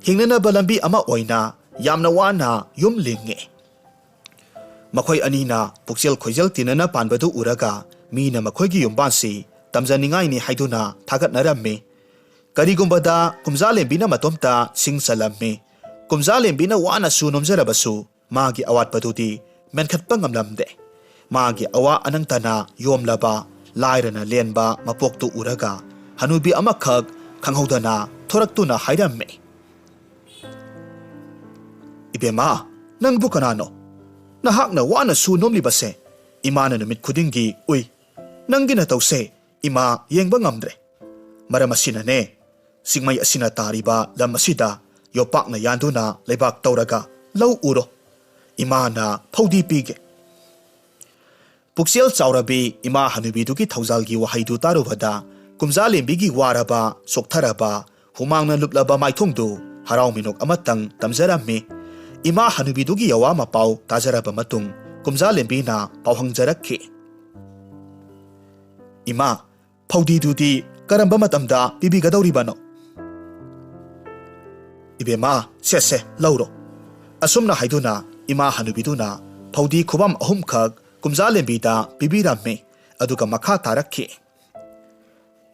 ꯍꯤꯡꯅꯅꯕ ꯂꯝꯕꯤ ꯑꯃ ꯑꯣꯏꯅ ꯌꯥꯝꯅ ꯋꯥꯅ ꯌꯨꯝ ꯂꯤꯡꯉꯤ꯫ ꯃꯈꯣꯏ ꯑꯅꯤꯅ ꯄꯨꯛꯆꯦꯜ ꯈꯣꯏꯖꯦꯜ ꯇꯤꯟꯅꯅ ꯄꯥꯟꯕꯗꯨ ꯎꯔꯒ ꯃꯤꯅ ꯃꯈꯣꯏꯒꯤ ꯌꯨꯝꯕꯥꯟꯁꯤ ꯇꯝꯖꯅꯤꯡꯉꯥꯏꯅꯤ ꯍꯥꯏꯗꯨꯅ ꯊꯥꯒꯠꯅꯔꯝꯃꯤ꯫ ꯀꯔꯤꯒꯨꯝꯕꯗ ꯀꯨꯝꯖꯥꯂꯦꯝꯕꯤꯅ ꯃꯇꯣꯝꯇ ꯁꯤꯡ ꯆꯜꯂꯝꯃꯤ꯫ ꯀꯨꯝꯖꯥꯂꯦꯝꯕꯤꯅ ꯋꯥꯅꯁꯨ ꯅꯣꯝꯖꯔꯕꯁꯨ ꯃꯥꯒꯤ ꯑꯋꯥꯠꯄꯗꯨꯗꯤ ꯃꯦꯟꯈꯠꯄ ꯉꯝꯂꯝꯗꯦ꯫ ꯃꯥꯒꯤ ꯑꯋꯥ ꯑꯅꯪꯇꯅ ꯌꯣꯝꯂꯕ ꯂꯥꯏꯔꯅ ꯂꯦꯟꯕ ꯃꯄꯣꯛꯇꯨ ꯎꯔꯒ ꯍꯅꯨꯕꯤ ꯑꯃꯈꯛ ꯈꯪꯍꯧꯗꯅ ꯊꯣꯔꯛꯇꯨꯅ ꯍꯥꯏꯔꯝꯃꯤ, "ꯏꯕꯦꯝꯃ, ꯅꯪꯕꯨ ꯀꯅꯥꯅꯣ? ꯅꯍꯥꯛꯅ ꯋꯥꯅꯁꯨ ꯅꯣꯝꯂꯤꯕꯁꯦ ꯏꯃꯥꯅ ꯅꯨꯃꯤꯠ ꯈꯨꯗꯤꯡꯒꯤ ꯎꯏ꯫ ꯅꯪꯒꯤ ꯅꯇꯧꯁꯦ ꯏꯃꯥ ꯌꯦꯡꯕ ꯉꯝꯗ꯭ꯔꯦ꯫ ꯃꯔꯝ ꯑꯁꯤꯅꯅꯦ, ꯆꯤꯡꯃꯩ ꯑꯁꯤꯅ ꯇꯥꯔꯤꯕ ꯂꯝ ꯑꯁꯤꯗ ꯌꯣꯄꯥꯛꯅ ꯌꯥꯟꯗꯨꯅ ꯂꯩꯕꯥꯛ ꯇꯧꯔꯒ ꯂꯧ ꯎꯔꯣ꯫ ꯏꯃꯥꯅ ꯐꯧꯗꯤ ꯄꯤꯒꯦ꯫" ꯄꯨꯛꯆꯦꯜ ꯆꯥꯎꯔꯕꯤ ꯏꯃꯥ ꯍꯅꯨꯕꯤꯗꯨꯒꯤ ꯊꯧꯖꯥꯜꯒꯤ ꯋꯥꯍꯩꯗꯨ ꯇꯥꯔꯨꯕꯗ ꯀꯨꯝꯖꯥꯂꯦꯝꯕꯤꯒꯤ ꯋꯥꯔꯕ, ꯆꯣꯛꯊꯔꯕ, ꯍꯨꯃꯥꯡꯅ ꯂꯨꯞꯂꯕ ꯃꯥꯏꯊꯣꯡꯗꯨ ꯍꯔꯥꯎ ꯃꯤꯅꯣꯛ ꯑꯃꯇꯪ ꯇꯝꯖꯔꯝꯃꯤ꯫ ꯏꯃꯥ ꯍꯅꯨꯕꯤꯗꯨꯒꯤ ꯌꯋꯥ ꯃꯄꯥꯎ ꯇꯥꯖꯔꯕ ꯃꯇꯨꯡ ꯀꯨꯝꯖꯥꯂꯦꯝꯕꯤꯅ ꯄꯥꯎ ꯍꯪꯖꯔꯛꯈꯤ, "ꯏꯃꯥ, ꯐꯧꯗꯤꯗꯨꯗꯤ ꯀꯔꯝꯕ ꯃꯇꯝꯗ ꯄꯤꯕꯤꯒꯗꯧꯔꯤꯕꯅꯣ?" "ꯏꯕꯦꯝꯃ, ꯁꯦ ꯁꯦ, ꯂꯧꯔꯣ꯫" ꯑꯁꯨꯝꯅ ꯍꯥꯏꯗꯨꯅ ꯏꯃꯥ ꯍꯅꯨꯕꯤꯗꯨꯅ ꯐꯧꯗꯤ ꯈꯨꯕꯝ ꯑꯍꯨꯝꯈꯛ ꯀꯨꯝꯖꯥꯂꯦꯝꯕꯤꯗ ꯄꯤꯕꯤꯔꯝꯃꯤ꯫ ꯑꯗꯨꯒ ꯃꯈꯥ ꯇꯥꯔꯛꯈꯤ,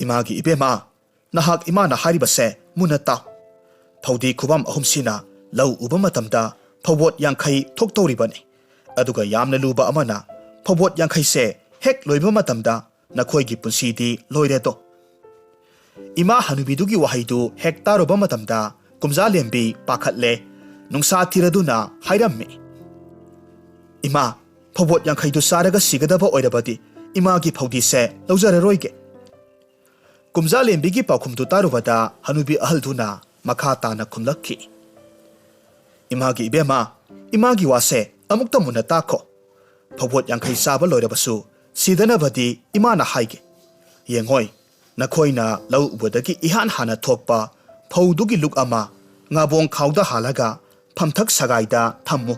"ꯏꯃꯥꯒꯤ ꯏꯕꯦꯝꯃ, ꯅꯍꯥꯛ ꯏꯃꯥꯅ ꯍꯥꯏꯔꯤꯕꯁꯦ ꯃꯨꯟꯅ ꯇꯥꯎ꯫ ꯐꯧꯗꯤ ꯈꯨꯕꯝ ꯑꯍꯨꯝꯁꯤꯅ ꯂꯧ ꯎꯕ ꯃꯇꯝꯗ ꯐꯧꯕꯣꯠ ꯌꯥꯡꯈꯩ ꯊꯣꯛꯇꯧꯔꯤꯕꯅꯤ꯫ ꯑꯗꯨꯒ ꯌꯥꯝꯅ ꯂꯨꯕ ꯑꯃꯅ, ꯐꯧꯕꯣꯠ ꯌꯥꯡꯈꯩꯁꯦ ꯍꯦꯛ ꯂꯣꯏꯕ ꯃꯇꯝꯗ ꯅꯈꯣꯏꯒꯤ ꯄꯨꯟꯁꯤꯗꯤ ꯂꯣꯏꯔꯦꯗꯣ꯫" ꯏꯃꯥ ꯍꯅꯨꯕꯤꯗꯨꯒꯤ ꯋꯥꯍꯩꯗꯨ ꯍꯦꯛ ꯇꯥꯔꯨꯕ ꯃꯇꯝꯗ ꯀꯨꯝꯖꯥꯂꯦꯝꯕꯤ ꯄꯥꯈꯠꯂꯦ꯫ ꯅꯨꯡꯁꯥ ꯊꯤꯔꯗꯨꯅ ꯍꯥꯏꯔꯝꯃꯤ, "ꯏꯃꯥ, ꯐꯧꯕꯣꯠ ꯌꯥꯡꯈꯩꯗꯨ ꯆꯥꯔꯒ ꯁꯤꯒꯗꯕ ꯑꯣꯏꯔꯕꯗꯤ ꯏꯃꯥꯒꯤ ꯐꯧꯗꯤꯁꯦ ꯂꯧꯖꯔꯔꯣꯏꯒꯦ꯫" ꯀꯨꯝꯖꯥꯂꯦꯝꯕꯤꯒꯤ ꯄꯥꯎꯈꯨꯝꯗꯨ ꯇꯥꯔꯨꯕꯗ ꯍꯅꯨꯕꯤ ꯑꯍꯜꯗꯨꯅ ꯃꯈꯥ ꯇꯥꯅ ꯈꯨꯝꯂꯛꯈꯤ, "ꯏꯃꯥꯒꯤ ꯏꯕꯦꯝꯃ, ꯏꯃꯥꯒꯤ ꯋꯥꯁꯦ ꯑꯃꯨꯛꯇ ꯃꯨꯟꯅ ꯇꯥꯈꯣ꯫ ꯐꯧꯕꯣꯠ ꯌꯥꯡꯈꯩ ꯆꯥꯕ ꯂꯣꯏꯔꯕꯁꯨ ꯁꯤꯗꯅꯕꯗꯤ ꯏꯃꯥꯅ ꯍꯥꯏꯒꯦ꯫ ꯌꯦꯡꯉꯣꯏ, ꯅꯈꯣꯏꯅ ꯂꯧ ꯎꯕꯗꯒꯤ ꯏꯍꯥꯟ ꯍꯥꯟꯅ ꯊꯣꯛꯄ ꯐꯧꯗꯨꯒꯤ ꯂꯨꯛ ꯑꯃ ꯉꯥꯕꯣꯡ ꯈꯥꯎꯗ ꯍꯥꯜꯂꯒ ꯐꯝꯊꯛ ꯁꯒꯥꯏꯗ ꯊꯝꯃꯨ꯫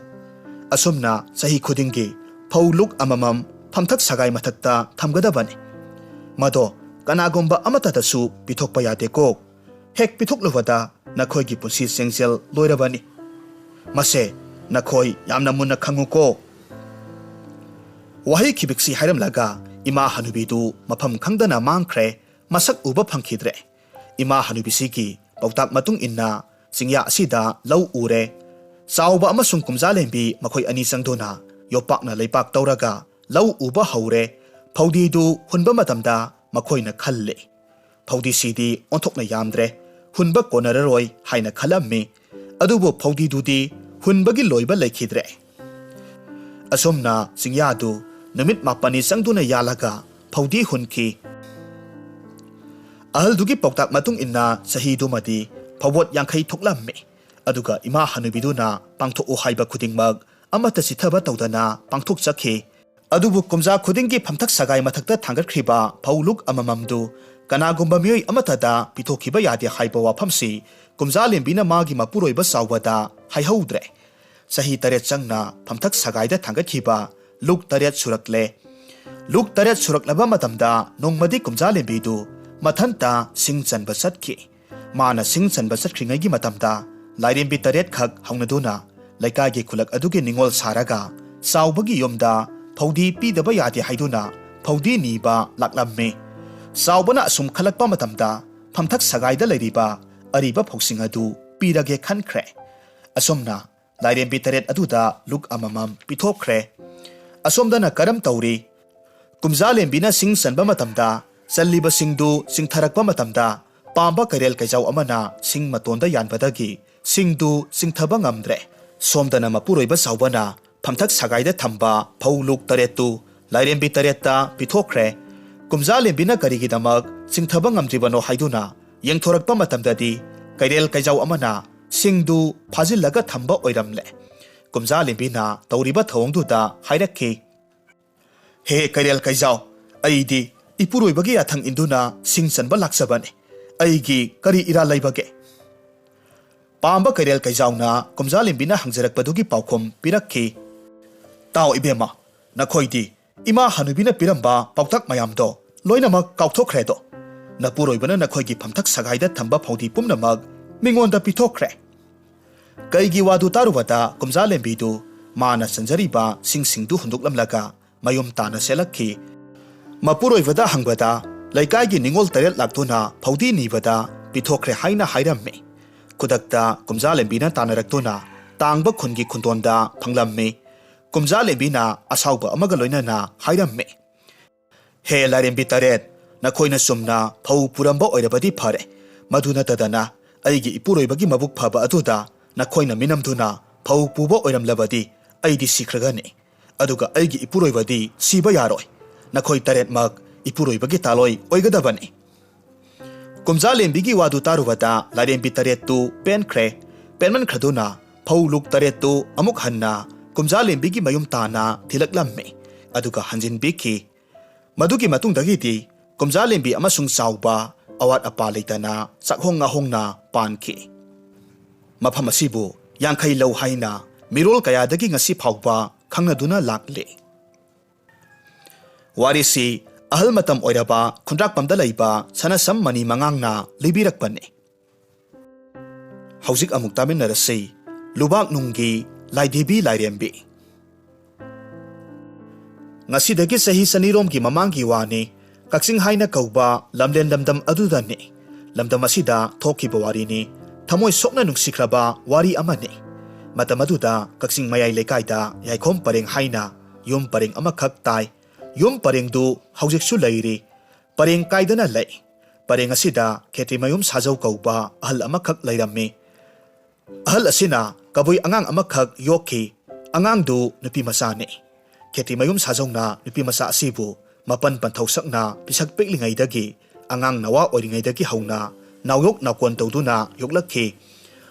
ꯑꯁꯨꯝꯅ ꯆꯍꯤ ꯈꯨꯗꯤꯡꯒꯤ ꯐꯧ ꯂꯨꯛ ꯑꯃꯃꯝ ꯐꯝꯊꯛ ꯁꯒꯥꯏ ꯃꯊꯛꯇ ꯊꯝꯒꯗꯕꯅꯤ꯫ ꯃꯗꯣ ꯀꯅꯥꯒꯨꯝꯕ ꯑꯃꯠꯇꯗꯁꯨ ꯄꯤꯊꯣꯛꯄ ꯌꯥꯗꯦꯀꯣ꯫ ꯍꯦꯛ ꯄꯤꯊꯣꯛꯂꯨꯕꯗ ꯅꯈꯣꯏꯒꯤ ꯄꯨꯟꯁꯤ ꯆꯦꯡꯖꯦꯜ ꯂꯣꯏꯔꯕꯅꯤ꯫ ꯃꯁꯦ ꯅꯈꯣꯏ ꯌꯥꯝꯅ ꯃꯨꯟꯅ ꯈꯪꯉꯨꯀꯣ꯫" ꯋꯥꯍꯩ ꯈꯤꯕꯤꯛꯁꯤ ꯍꯥꯏꯔꯝꯂꯒ ꯏꯃꯥ ꯍꯅꯨꯕꯤꯗꯨ ꯃꯐꯝ ꯈꯪꯗꯅ ꯃꯥꯡꯈ꯭ꯔꯦ, ꯃꯁꯛ ꯎꯕ ꯐꯪꯈꯤꯗ꯭ꯔꯦ꯫ ꯏꯃꯥ ꯍꯅꯨꯕꯤꯁꯤꯒꯤ ꯄꯥꯎꯇꯥꯛ ꯃꯇꯨꯡ ꯏꯟꯅ ꯆꯤꯡꯌꯥ ꯑꯁꯤꯗ ꯂꯧ ꯎꯔꯦ꯫ ꯆꯥꯎꯕ ꯑꯃꯁꯨꯡ ꯀꯨꯝꯖꯥꯂꯦꯝꯕꯤ ꯃꯈꯣꯏ ꯑꯅꯤ ꯆꯪꯗꯨꯅ ꯌꯣꯄꯥꯛꯅ ꯂꯩꯄꯥꯛ ꯇꯧꯔꯒ ꯂꯧ ꯎꯕ ꯍꯧꯔꯦ꯫ ꯐꯧꯗꯤꯗꯨ ꯍꯨꯟꯕ ꯃꯇꯝꯗ ꯃꯈꯣꯏꯅ ꯈꯜꯂꯦ, "ꯐꯧꯗꯤꯁꯤꯗꯤ ꯑꯣꯟꯊꯣꯛꯅ ꯌꯥꯝꯗ꯭ꯔꯦ, ꯍꯨꯟꯕ ꯀꯣꯟꯅꯔꯔꯣꯏ" ꯍꯥꯏꯅ ꯈꯜꯂꯝꯃꯤ꯫ ꯑꯗꯨꯕꯨ ꯐꯧꯗꯤꯗꯨꯗꯤ ꯍꯨꯟꯕꯒꯤ ꯂꯣꯏꯕ ꯂꯩꯈꯤꯗ꯭ꯔꯦ꯫ ꯑꯁꯨꯝꯅ ꯆꯤꯡꯌꯥꯗꯨ ꯅꯨꯃꯤꯠ ꯃꯥꯄꯟꯅꯤ ꯆꯪꯗꯨꯅ ꯌꯥꯜꯂꯒ ꯐꯧꯗꯤ ꯍꯨꯟꯈꯤ꯫ ꯑꯍꯜꯗꯨꯒꯤ ꯄꯥꯎꯇꯥꯛ ꯃꯇꯨꯡ ꯏꯟꯅ ꯆꯍꯤꯗꯨꯃꯗꯤ ꯐꯧꯕꯣꯠ ꯌꯥꯡꯈꯩ ꯊꯣꯛꯂꯝꯃꯤ꯫ ꯑꯗꯨꯒ ꯏꯃꯥ ꯍꯅꯨꯕꯤꯗꯨꯅ ꯄꯥꯡꯊꯣꯛꯎ ꯍꯥꯏꯕ ꯈꯨꯗꯤꯡꯃꯛ ꯑꯃꯠꯇ ꯆꯤꯠꯊꯕ ꯇꯧꯗꯅ ꯄꯥꯡꯊꯣꯛꯆꯈꯤ꯫ ꯑꯗꯨꯕꯨ ꯀꯨꯝꯖꯥ ꯈꯨꯗꯤꯡꯒꯤ ꯐꯝꯊꯛ ꯁꯒꯥꯏ ꯃꯊꯛꯇ ꯊꯥꯡꯒꯠꯈ꯭ꯔꯤꯕ ꯐꯧ ꯂꯨꯛ ꯑꯃꯃꯝꯗꯨ ꯀꯅꯥꯒꯨꯝꯕ ꯃꯤꯑꯣꯏ ꯑꯃꯠꯇꯗ ꯄꯤꯊꯣꯛꯈꯤꯕ ꯌꯥꯗꯦ ꯍꯥꯏꯕ ꯋꯥꯐꯝꯁꯤ ꯀꯨꯝꯖꯥꯂꯦꯝꯕꯤꯅ ꯃꯥꯒꯤ ꯃꯄꯨꯔꯣꯏꯕ ꯆꯥꯎꯕꯗ ꯍꯥꯏꯍꯧꯗ꯭ꯔꯦ꯫ ꯆꯍꯤ ꯇꯔꯦꯠ ꯆꯪꯅ ꯐꯝꯊꯛ ꯁꯒꯥꯏꯗ ꯊꯥꯡꯒꯠꯈꯤꯕ ꯂꯨꯛ ꯇꯔꯦꯠ ꯁꯨꯔꯛꯂꯦ꯫ ꯂꯨꯛ ꯇꯔꯦꯠ ꯁꯨꯔꯛꯂꯕ ꯃꯇꯝꯗ ꯅꯣꯡꯃꯗꯤ ꯀꯨꯝꯖꯥꯂꯦꯝꯕꯤꯗꯨ ꯃꯊꯟꯇ ꯁꯤꯡ ꯆꯟꯕ ꯆꯠꯈꯤ꯫ ꯃꯥꯅ ꯁꯤꯡ ꯆꯟꯕ ꯆꯠꯈ꯭ꯔꯤꯉꯩꯒꯤ ꯃꯇꯝꯗ ꯂꯥꯏꯔꯦꯝꯕꯤ ꯇꯔꯦꯠꯈꯛ ꯍꯧꯅꯗꯨꯅ ꯂꯩꯀꯥꯏꯒꯤ ꯈꯨꯜꯂꯛ ꯑꯗꯨꯒꯤ ꯅꯤꯡꯉꯣꯜ ꯁꯥꯔꯒ ꯆꯥꯎꯕꯒꯤ ꯌꯨꯝꯗ ꯐꯧꯗꯤ ꯄꯤꯗꯕ ꯌꯥꯗꯦ ꯍꯥꯏꯗꯨꯅ ꯐꯧꯗꯤ ꯅꯤꯕ ꯂꯥꯛꯂꯝꯃꯤ꯫ ꯆꯥꯎꯕꯅ ꯑꯁꯨꯝ ꯈꯜꯂꯛꯄ ꯃꯇꯝꯗ ꯐꯝꯊꯛ ꯁꯒꯥꯏꯗ ꯂꯩꯔꯤꯕ ꯑꯔꯤꯕ ꯐꯧꯁꯤꯡ ꯑꯗꯨ ꯄꯤꯔꯒꯦ ꯈꯟꯈ꯭ꯔꯦ꯫ ꯑꯁꯨꯝꯅ ꯂꯥꯏꯔꯦꯝꯕꯤ ꯇꯔꯦꯠ ꯑꯗꯨꯗ ꯂꯨꯛ ꯑꯃꯃꯝ ꯄꯤꯊꯣꯛꯈ꯭ꯔꯦ꯫ ꯑꯁꯣꯝꯗꯅ ꯀꯔꯝ ꯇꯧꯔꯤ? ꯀꯨꯝꯖꯥꯂꯦꯝꯕꯤꯅ ꯁꯤꯡ ꯆꯟꯕ ꯃꯇꯝꯗ ꯆꯜꯂꯤꯕ ꯁꯤꯡꯗꯨ ꯆꯤꯡꯊꯔꯛꯄ ꯃꯇꯝꯗ ꯄꯥꯝꯕ ꯀꯩꯔꯦꯜ ꯀꯩꯖꯥꯎ ꯑꯃꯅ ꯁꯤꯡ ꯃꯇꯣꯟꯗ ꯌꯥꯟꯕꯗꯒꯤ ꯁꯤꯡꯗꯨ ꯆꯤꯡꯊꯕ ꯉꯝꯗ꯭ꯔꯦ꯫ ꯁꯣꯝꯗꯅ ꯃꯄꯨꯔꯣꯏꯕ ꯆꯥꯎꯕꯅ ꯐꯝꯊꯛ ꯁꯒꯥꯏꯗ ꯊꯝꯕ ꯐꯧ ꯂꯨꯛ ꯇꯔꯦꯠꯇꯨ ꯂꯥꯏꯔꯦꯝꯕꯤ ꯇꯔꯦꯠꯇ ꯄꯤꯊꯣꯛꯈ꯭ꯔꯦ꯫ ꯀꯨꯝꯖꯥꯂꯦꯝꯕꯤꯅ ꯀꯔꯤꯒꯤꯗꯃꯛ ꯆꯤꯡꯊꯕ ꯉꯝꯗ꯭ꯔꯤꯕꯅꯣ ꯍꯥꯏꯗꯨꯅ ꯌꯦꯡꯊꯣꯔꯛꯄ ꯃꯇꯝꯗꯗꯤ ꯀꯩꯔꯦꯜ ꯀꯩꯖꯥꯎ ꯑꯃꯅ ꯁꯤꯡꯗꯨ ꯐꯥꯖꯤꯜꯂꯒ ꯊꯝꯕ ꯑꯣꯏꯔꯝꯂꯦ꯫ ꯀꯨꯝꯖꯥꯂꯦꯝꯕꯤꯅ ꯇꯧꯔꯤꯕ ꯊꯧꯑꯣꯡꯗꯨꯗ ꯍꯥꯏꯔꯛꯈꯤ, "ꯍꯦ ꯀꯩꯔꯦꯜ ꯀꯩꯖꯥꯎ, ꯑꯩꯗꯤ ꯏꯄꯨꯔꯣꯏꯕꯒꯤ ꯌꯥꯊꯪ ꯏꯟꯗꯨꯅ ꯁꯤꯡ ꯆꯟꯕ ꯂꯥꯛꯆꯕꯅꯤ꯫ ꯑꯩꯒꯤ ꯀꯔꯤ ꯏꯔꯥꯜ ꯂꯩꯕꯒꯦ?" ꯄꯥꯝꯕ ꯀꯩꯔꯦꯜ ꯀꯩꯖꯥꯎꯅ ꯀꯨꯝꯖꯥꯂꯦꯝꯕꯤꯅ ꯍꯪꯖꯔꯛꯄꯗꯨꯒꯤ ꯄꯥꯎꯈꯨꯝ ꯄꯤꯔꯛꯈꯤ, "ꯇꯥꯎ ꯏꯕꯦꯝꯃ, ꯅꯈꯣꯏꯗꯤ ꯏꯃꯥ ꯍꯅꯨꯕꯤꯅ ꯄꯤꯔꯝꯕ ꯄꯥꯎꯇꯥꯛ ꯃꯌꯥꯝꯗꯣ ꯂꯣꯏꯅꯃꯛ ꯀꯥꯎꯊꯣꯛꯈ꯭ꯔꯦꯗꯣ꯫ ꯅꯄꯨꯔꯣꯏꯕꯅ ꯅꯈꯣꯏꯒꯤ ꯐꯝꯊꯛ ꯁꯒꯥꯏꯗ ꯊꯝꯕ ꯐꯧꯗꯤ ꯄꯨꯝꯅꯃꯛ ꯃꯤꯉꯣꯟꯗ ꯄꯤꯊꯣꯛꯈ꯭ꯔꯦ"꯫ ꯀꯩꯒꯤ ꯋꯥꯗꯨ ꯇꯥꯔꯨꯕꯗ ꯀꯨꯝꯖꯥꯂꯦꯝꯕꯤꯗꯨ ꯃꯥꯅ ꯆꯟꯖꯔꯤꯕ ꯁꯤꯡꯁꯤꯡꯗꯨ ꯍꯨꯟꯗꯣꯛꯂꯝꯂꯒ ꯃꯌꯨꯝ ꯇꯥꯅ ꯆꯦꯜꯂꯛꯈꯤ꯫ ꯃꯄꯨꯔꯣꯏꯕꯗ ꯍꯪꯕꯗ ꯂꯩꯀꯥꯏꯒꯤ ꯅꯤꯉꯣꯜ ꯇꯔꯦꯠ ꯂꯥꯛꯇꯨꯅ ꯐꯧꯗꯤ ꯅꯤꯕꯗ ꯄꯤꯊꯣꯛꯈ꯭ꯔꯦ ꯍꯥꯏꯅ ꯍꯥꯏꯔꯝꯃꯤ꯫ ꯈꯨꯗꯛꯇ ꯀꯨꯝꯖꯥꯂꯦꯝꯕꯤꯅ ꯇꯥꯟꯅꯔꯛꯇꯨꯅ ꯇꯥꯡꯕ ꯈꯨꯟꯒꯤ ꯈꯨꯟꯗꯣꯟꯗ ꯐꯪꯂꯝꯃꯤ꯫ ꯀꯨꯝꯖꯥꯂꯦꯝꯕꯤꯅ ꯑꯁꯥꯎꯕ ꯑꯃꯒ ꯂꯣꯏꯅꯅ ꯍꯥꯏꯔꯝꯃꯤ, "ꯍꯦ ꯂꯥꯏꯔꯦꯝꯕꯤ ꯇꯔꯦꯠ, ꯅꯈꯣꯏꯅ ꯆꯨꯝꯅ ꯐꯧ ꯄꯨꯔꯝꯕ ꯑꯣꯏꯔꯕꯗꯤ ꯐꯔꯦ꯫ ꯃꯗꯨ ꯅꯠꯇꯗꯅ ꯑꯩꯒꯤ ꯏꯄꯨꯔꯣꯏꯕꯒꯤ ꯃꯕꯨꯛ ꯐꯕ ꯑꯗꯨꯗ ꯅꯈꯣꯏꯅ ꯃꯤꯅꯝꯗꯨꯅ ꯐꯧ ꯄꯨꯕ ꯑꯣꯏꯔꯝꯂꯕꯗꯤ ꯑꯩꯗꯤ ꯁꯤꯈ꯭ꯔꯒꯅꯤ꯫ ꯑꯗꯨꯒ ꯑꯩꯒꯤ ꯏꯄꯨꯔꯣꯏꯕꯗꯤ ꯁꯤꯕ ꯌꯥꯔꯣꯏ꯫ ꯅꯈꯣꯏ ꯇꯔꯦꯠꯃꯛ ꯏꯄꯨꯔꯣꯏꯕꯒꯤ ꯇꯥꯂꯣꯏ ꯑꯣꯏꯒꯗꯕꯅꯤ"꯫ ꯀꯨꯝꯖꯥꯂꯦꯝꯕꯤꯒꯤ ꯋꯥꯗꯨ ꯇꯥꯔꯨꯕꯗ ꯂꯥꯏꯔꯦꯝꯕꯤ ꯇꯔꯦꯠꯇꯨ ꯄꯦꯟꯈ꯭ꯔꯦ꯫ ꯄꯦꯟꯃꯟꯈ꯭ꯔꯗꯨꯅ ꯐꯧ ꯂꯨꯛ ꯇꯔꯦꯠꯇꯨ ꯑꯃꯨꯛ ꯍꯟꯅ ꯀꯨꯝꯖꯥꯂꯦꯝꯕꯤꯒꯤ ꯃꯌꯨꯝ ꯇꯥꯅ ꯊꯤꯜꯂꯛꯂꯝꯃꯤ꯫ ꯑꯗꯨꯒ ꯍꯟꯖꯤꯟꯕꯤꯈꯤ꯫ ꯃꯗꯨꯒꯤ ꯃꯇꯨꯡꯗꯒꯤꯗꯤ ꯀꯨꯝꯖꯥꯂꯦꯝꯕꯤ ꯑꯃꯁꯨꯡ ꯆꯥꯎꯕ ꯑꯋꯥꯠ ꯑꯄꯥ ꯂꯩꯇꯅ ꯆꯥꯛꯍꯣꯡ ꯉꯥꯍꯣꯡꯅ ꯄꯥꯟꯈꯤ꯫ ꯃꯐꯝ ꯑꯁꯤꯕꯨ ꯌꯥꯡꯈꯩ ꯂꯧ ꯍꯥꯏꯅ ꯃꯤꯔꯣꯜ ꯀꯌꯥꯗꯒꯤ ꯉꯁꯤ ꯐꯥꯎꯕ ꯈꯪꯅꯗꯨꯅ ꯂꯥꯛꯂꯤ꯫ ꯋꯥꯔꯤꯁꯤ ꯑꯍꯜ ꯃꯇꯝ ꯑꯣꯏꯔꯕ ꯈꯨꯟꯗ꯭ꯔꯥꯛꯄꯝꯗ ꯂꯩꯕ ꯁꯅꯥꯁꯝ ꯃꯅꯤ ꯃꯉꯥꯡꯅ ꯂꯤꯕꯤꯔꯛꯄꯅꯤ꯫ ꯍꯧꯖꯤꯛ ꯑꯃꯨꯛ ꯇꯥꯃꯤꯟꯅꯔꯁꯤ ꯂꯨꯕꯥꯛ ꯅꯨꯡꯒꯤ ꯂꯥꯏꯙꯤꯕꯤ ꯂꯥꯏꯔꯦꯝꯕꯤ꯫ ꯉꯁꯤꯗꯒꯤ ꯆꯍꯤ ꯆꯅꯤꯔꯣꯝꯒꯤ ꯃꯃꯥꯡꯒꯤ ꯋꯥꯅꯤ꯫ ꯀꯛꯆꯤꯡ ꯍꯥꯏꯅ ꯀꯧꯕ ꯂꯝꯂꯦꯟ ꯂꯝꯗꯝ ꯑꯗꯨꯗꯅꯤ꯫ ꯂꯝꯗꯝ ꯑꯁꯤꯗ ꯊꯣꯛꯈꯤꯕ ꯋꯥꯔꯤꯅꯤ꯫ ꯊꯃꯣꯏ ꯁꯣꯛꯅ ꯅꯨꯡꯁꯤꯈ꯭ꯔꯕ ꯋꯥꯔꯤ ꯑꯃꯅꯤ꯫ ꯃꯇꯝ ꯑꯗꯨꯗ ꯀꯛꯆꯤꯡ ꯃꯌꯥꯏ ꯂꯩꯀꯥꯏꯗ ꯌꯥꯏꯈꯣꯝ ꯄꯔꯦꯡ ꯍꯥꯏꯅ ꯌꯨꯝ ꯄꯔꯦꯡ ꯑꯃꯈꯛ ꯇꯥꯏ꯫ ꯌꯨꯝ ꯄꯔꯦꯡꯗꯨ ꯍꯧꯖꯤꯛꯁꯨ ꯂꯩꯔꯤ꯫ ꯄꯔꯦꯡ ꯀꯥꯏꯗꯅ ꯂꯩ꯫ ꯄꯔꯦꯡ ꯑꯁꯤꯗ ꯈꯦꯇ꯭ꯔꯤꯃꯌꯨꯝ ꯁꯥꯖꯧ ꯀꯧꯕ ꯑꯍꯜ ꯑꯃꯈꯛ ꯂꯩꯔꯝꯃꯤ꯫ ꯑꯍꯜ ꯑꯁꯤꯅ ꯀꯕꯨꯏ ꯑꯉꯥꯡ ꯑꯃꯈꯛ ꯌꯣꯛꯈꯤ꯫ ꯑꯉꯥꯡꯗꯨ ꯅꯨꯄꯤ ꯃꯆꯥꯅꯤ꯫ ꯈꯦꯇ꯭ꯔꯤꯃꯌꯨꯝ ꯁꯥꯖꯧꯅ ꯅꯨꯄꯤ ꯃꯆꯥ ꯑꯁꯤꯕꯨ ꯃꯄꯟ ꯄꯟꯊꯧ ꯁꯛꯅ ꯄꯤꯁꯛ ꯄꯤꯛꯂꯤꯉꯩꯗꯒꯤ, ꯑꯉꯥꯡ ꯅꯋꯥ ꯑꯣꯏꯔꯤꯉꯩꯗꯒꯤ ꯍꯧꯅ ꯅꯥꯎꯌꯣꯛ ꯅꯥꯎꯀꯣꯟ ꯇꯧꯗꯨꯅ ꯌꯣꯛꯂꯛꯈꯤ꯫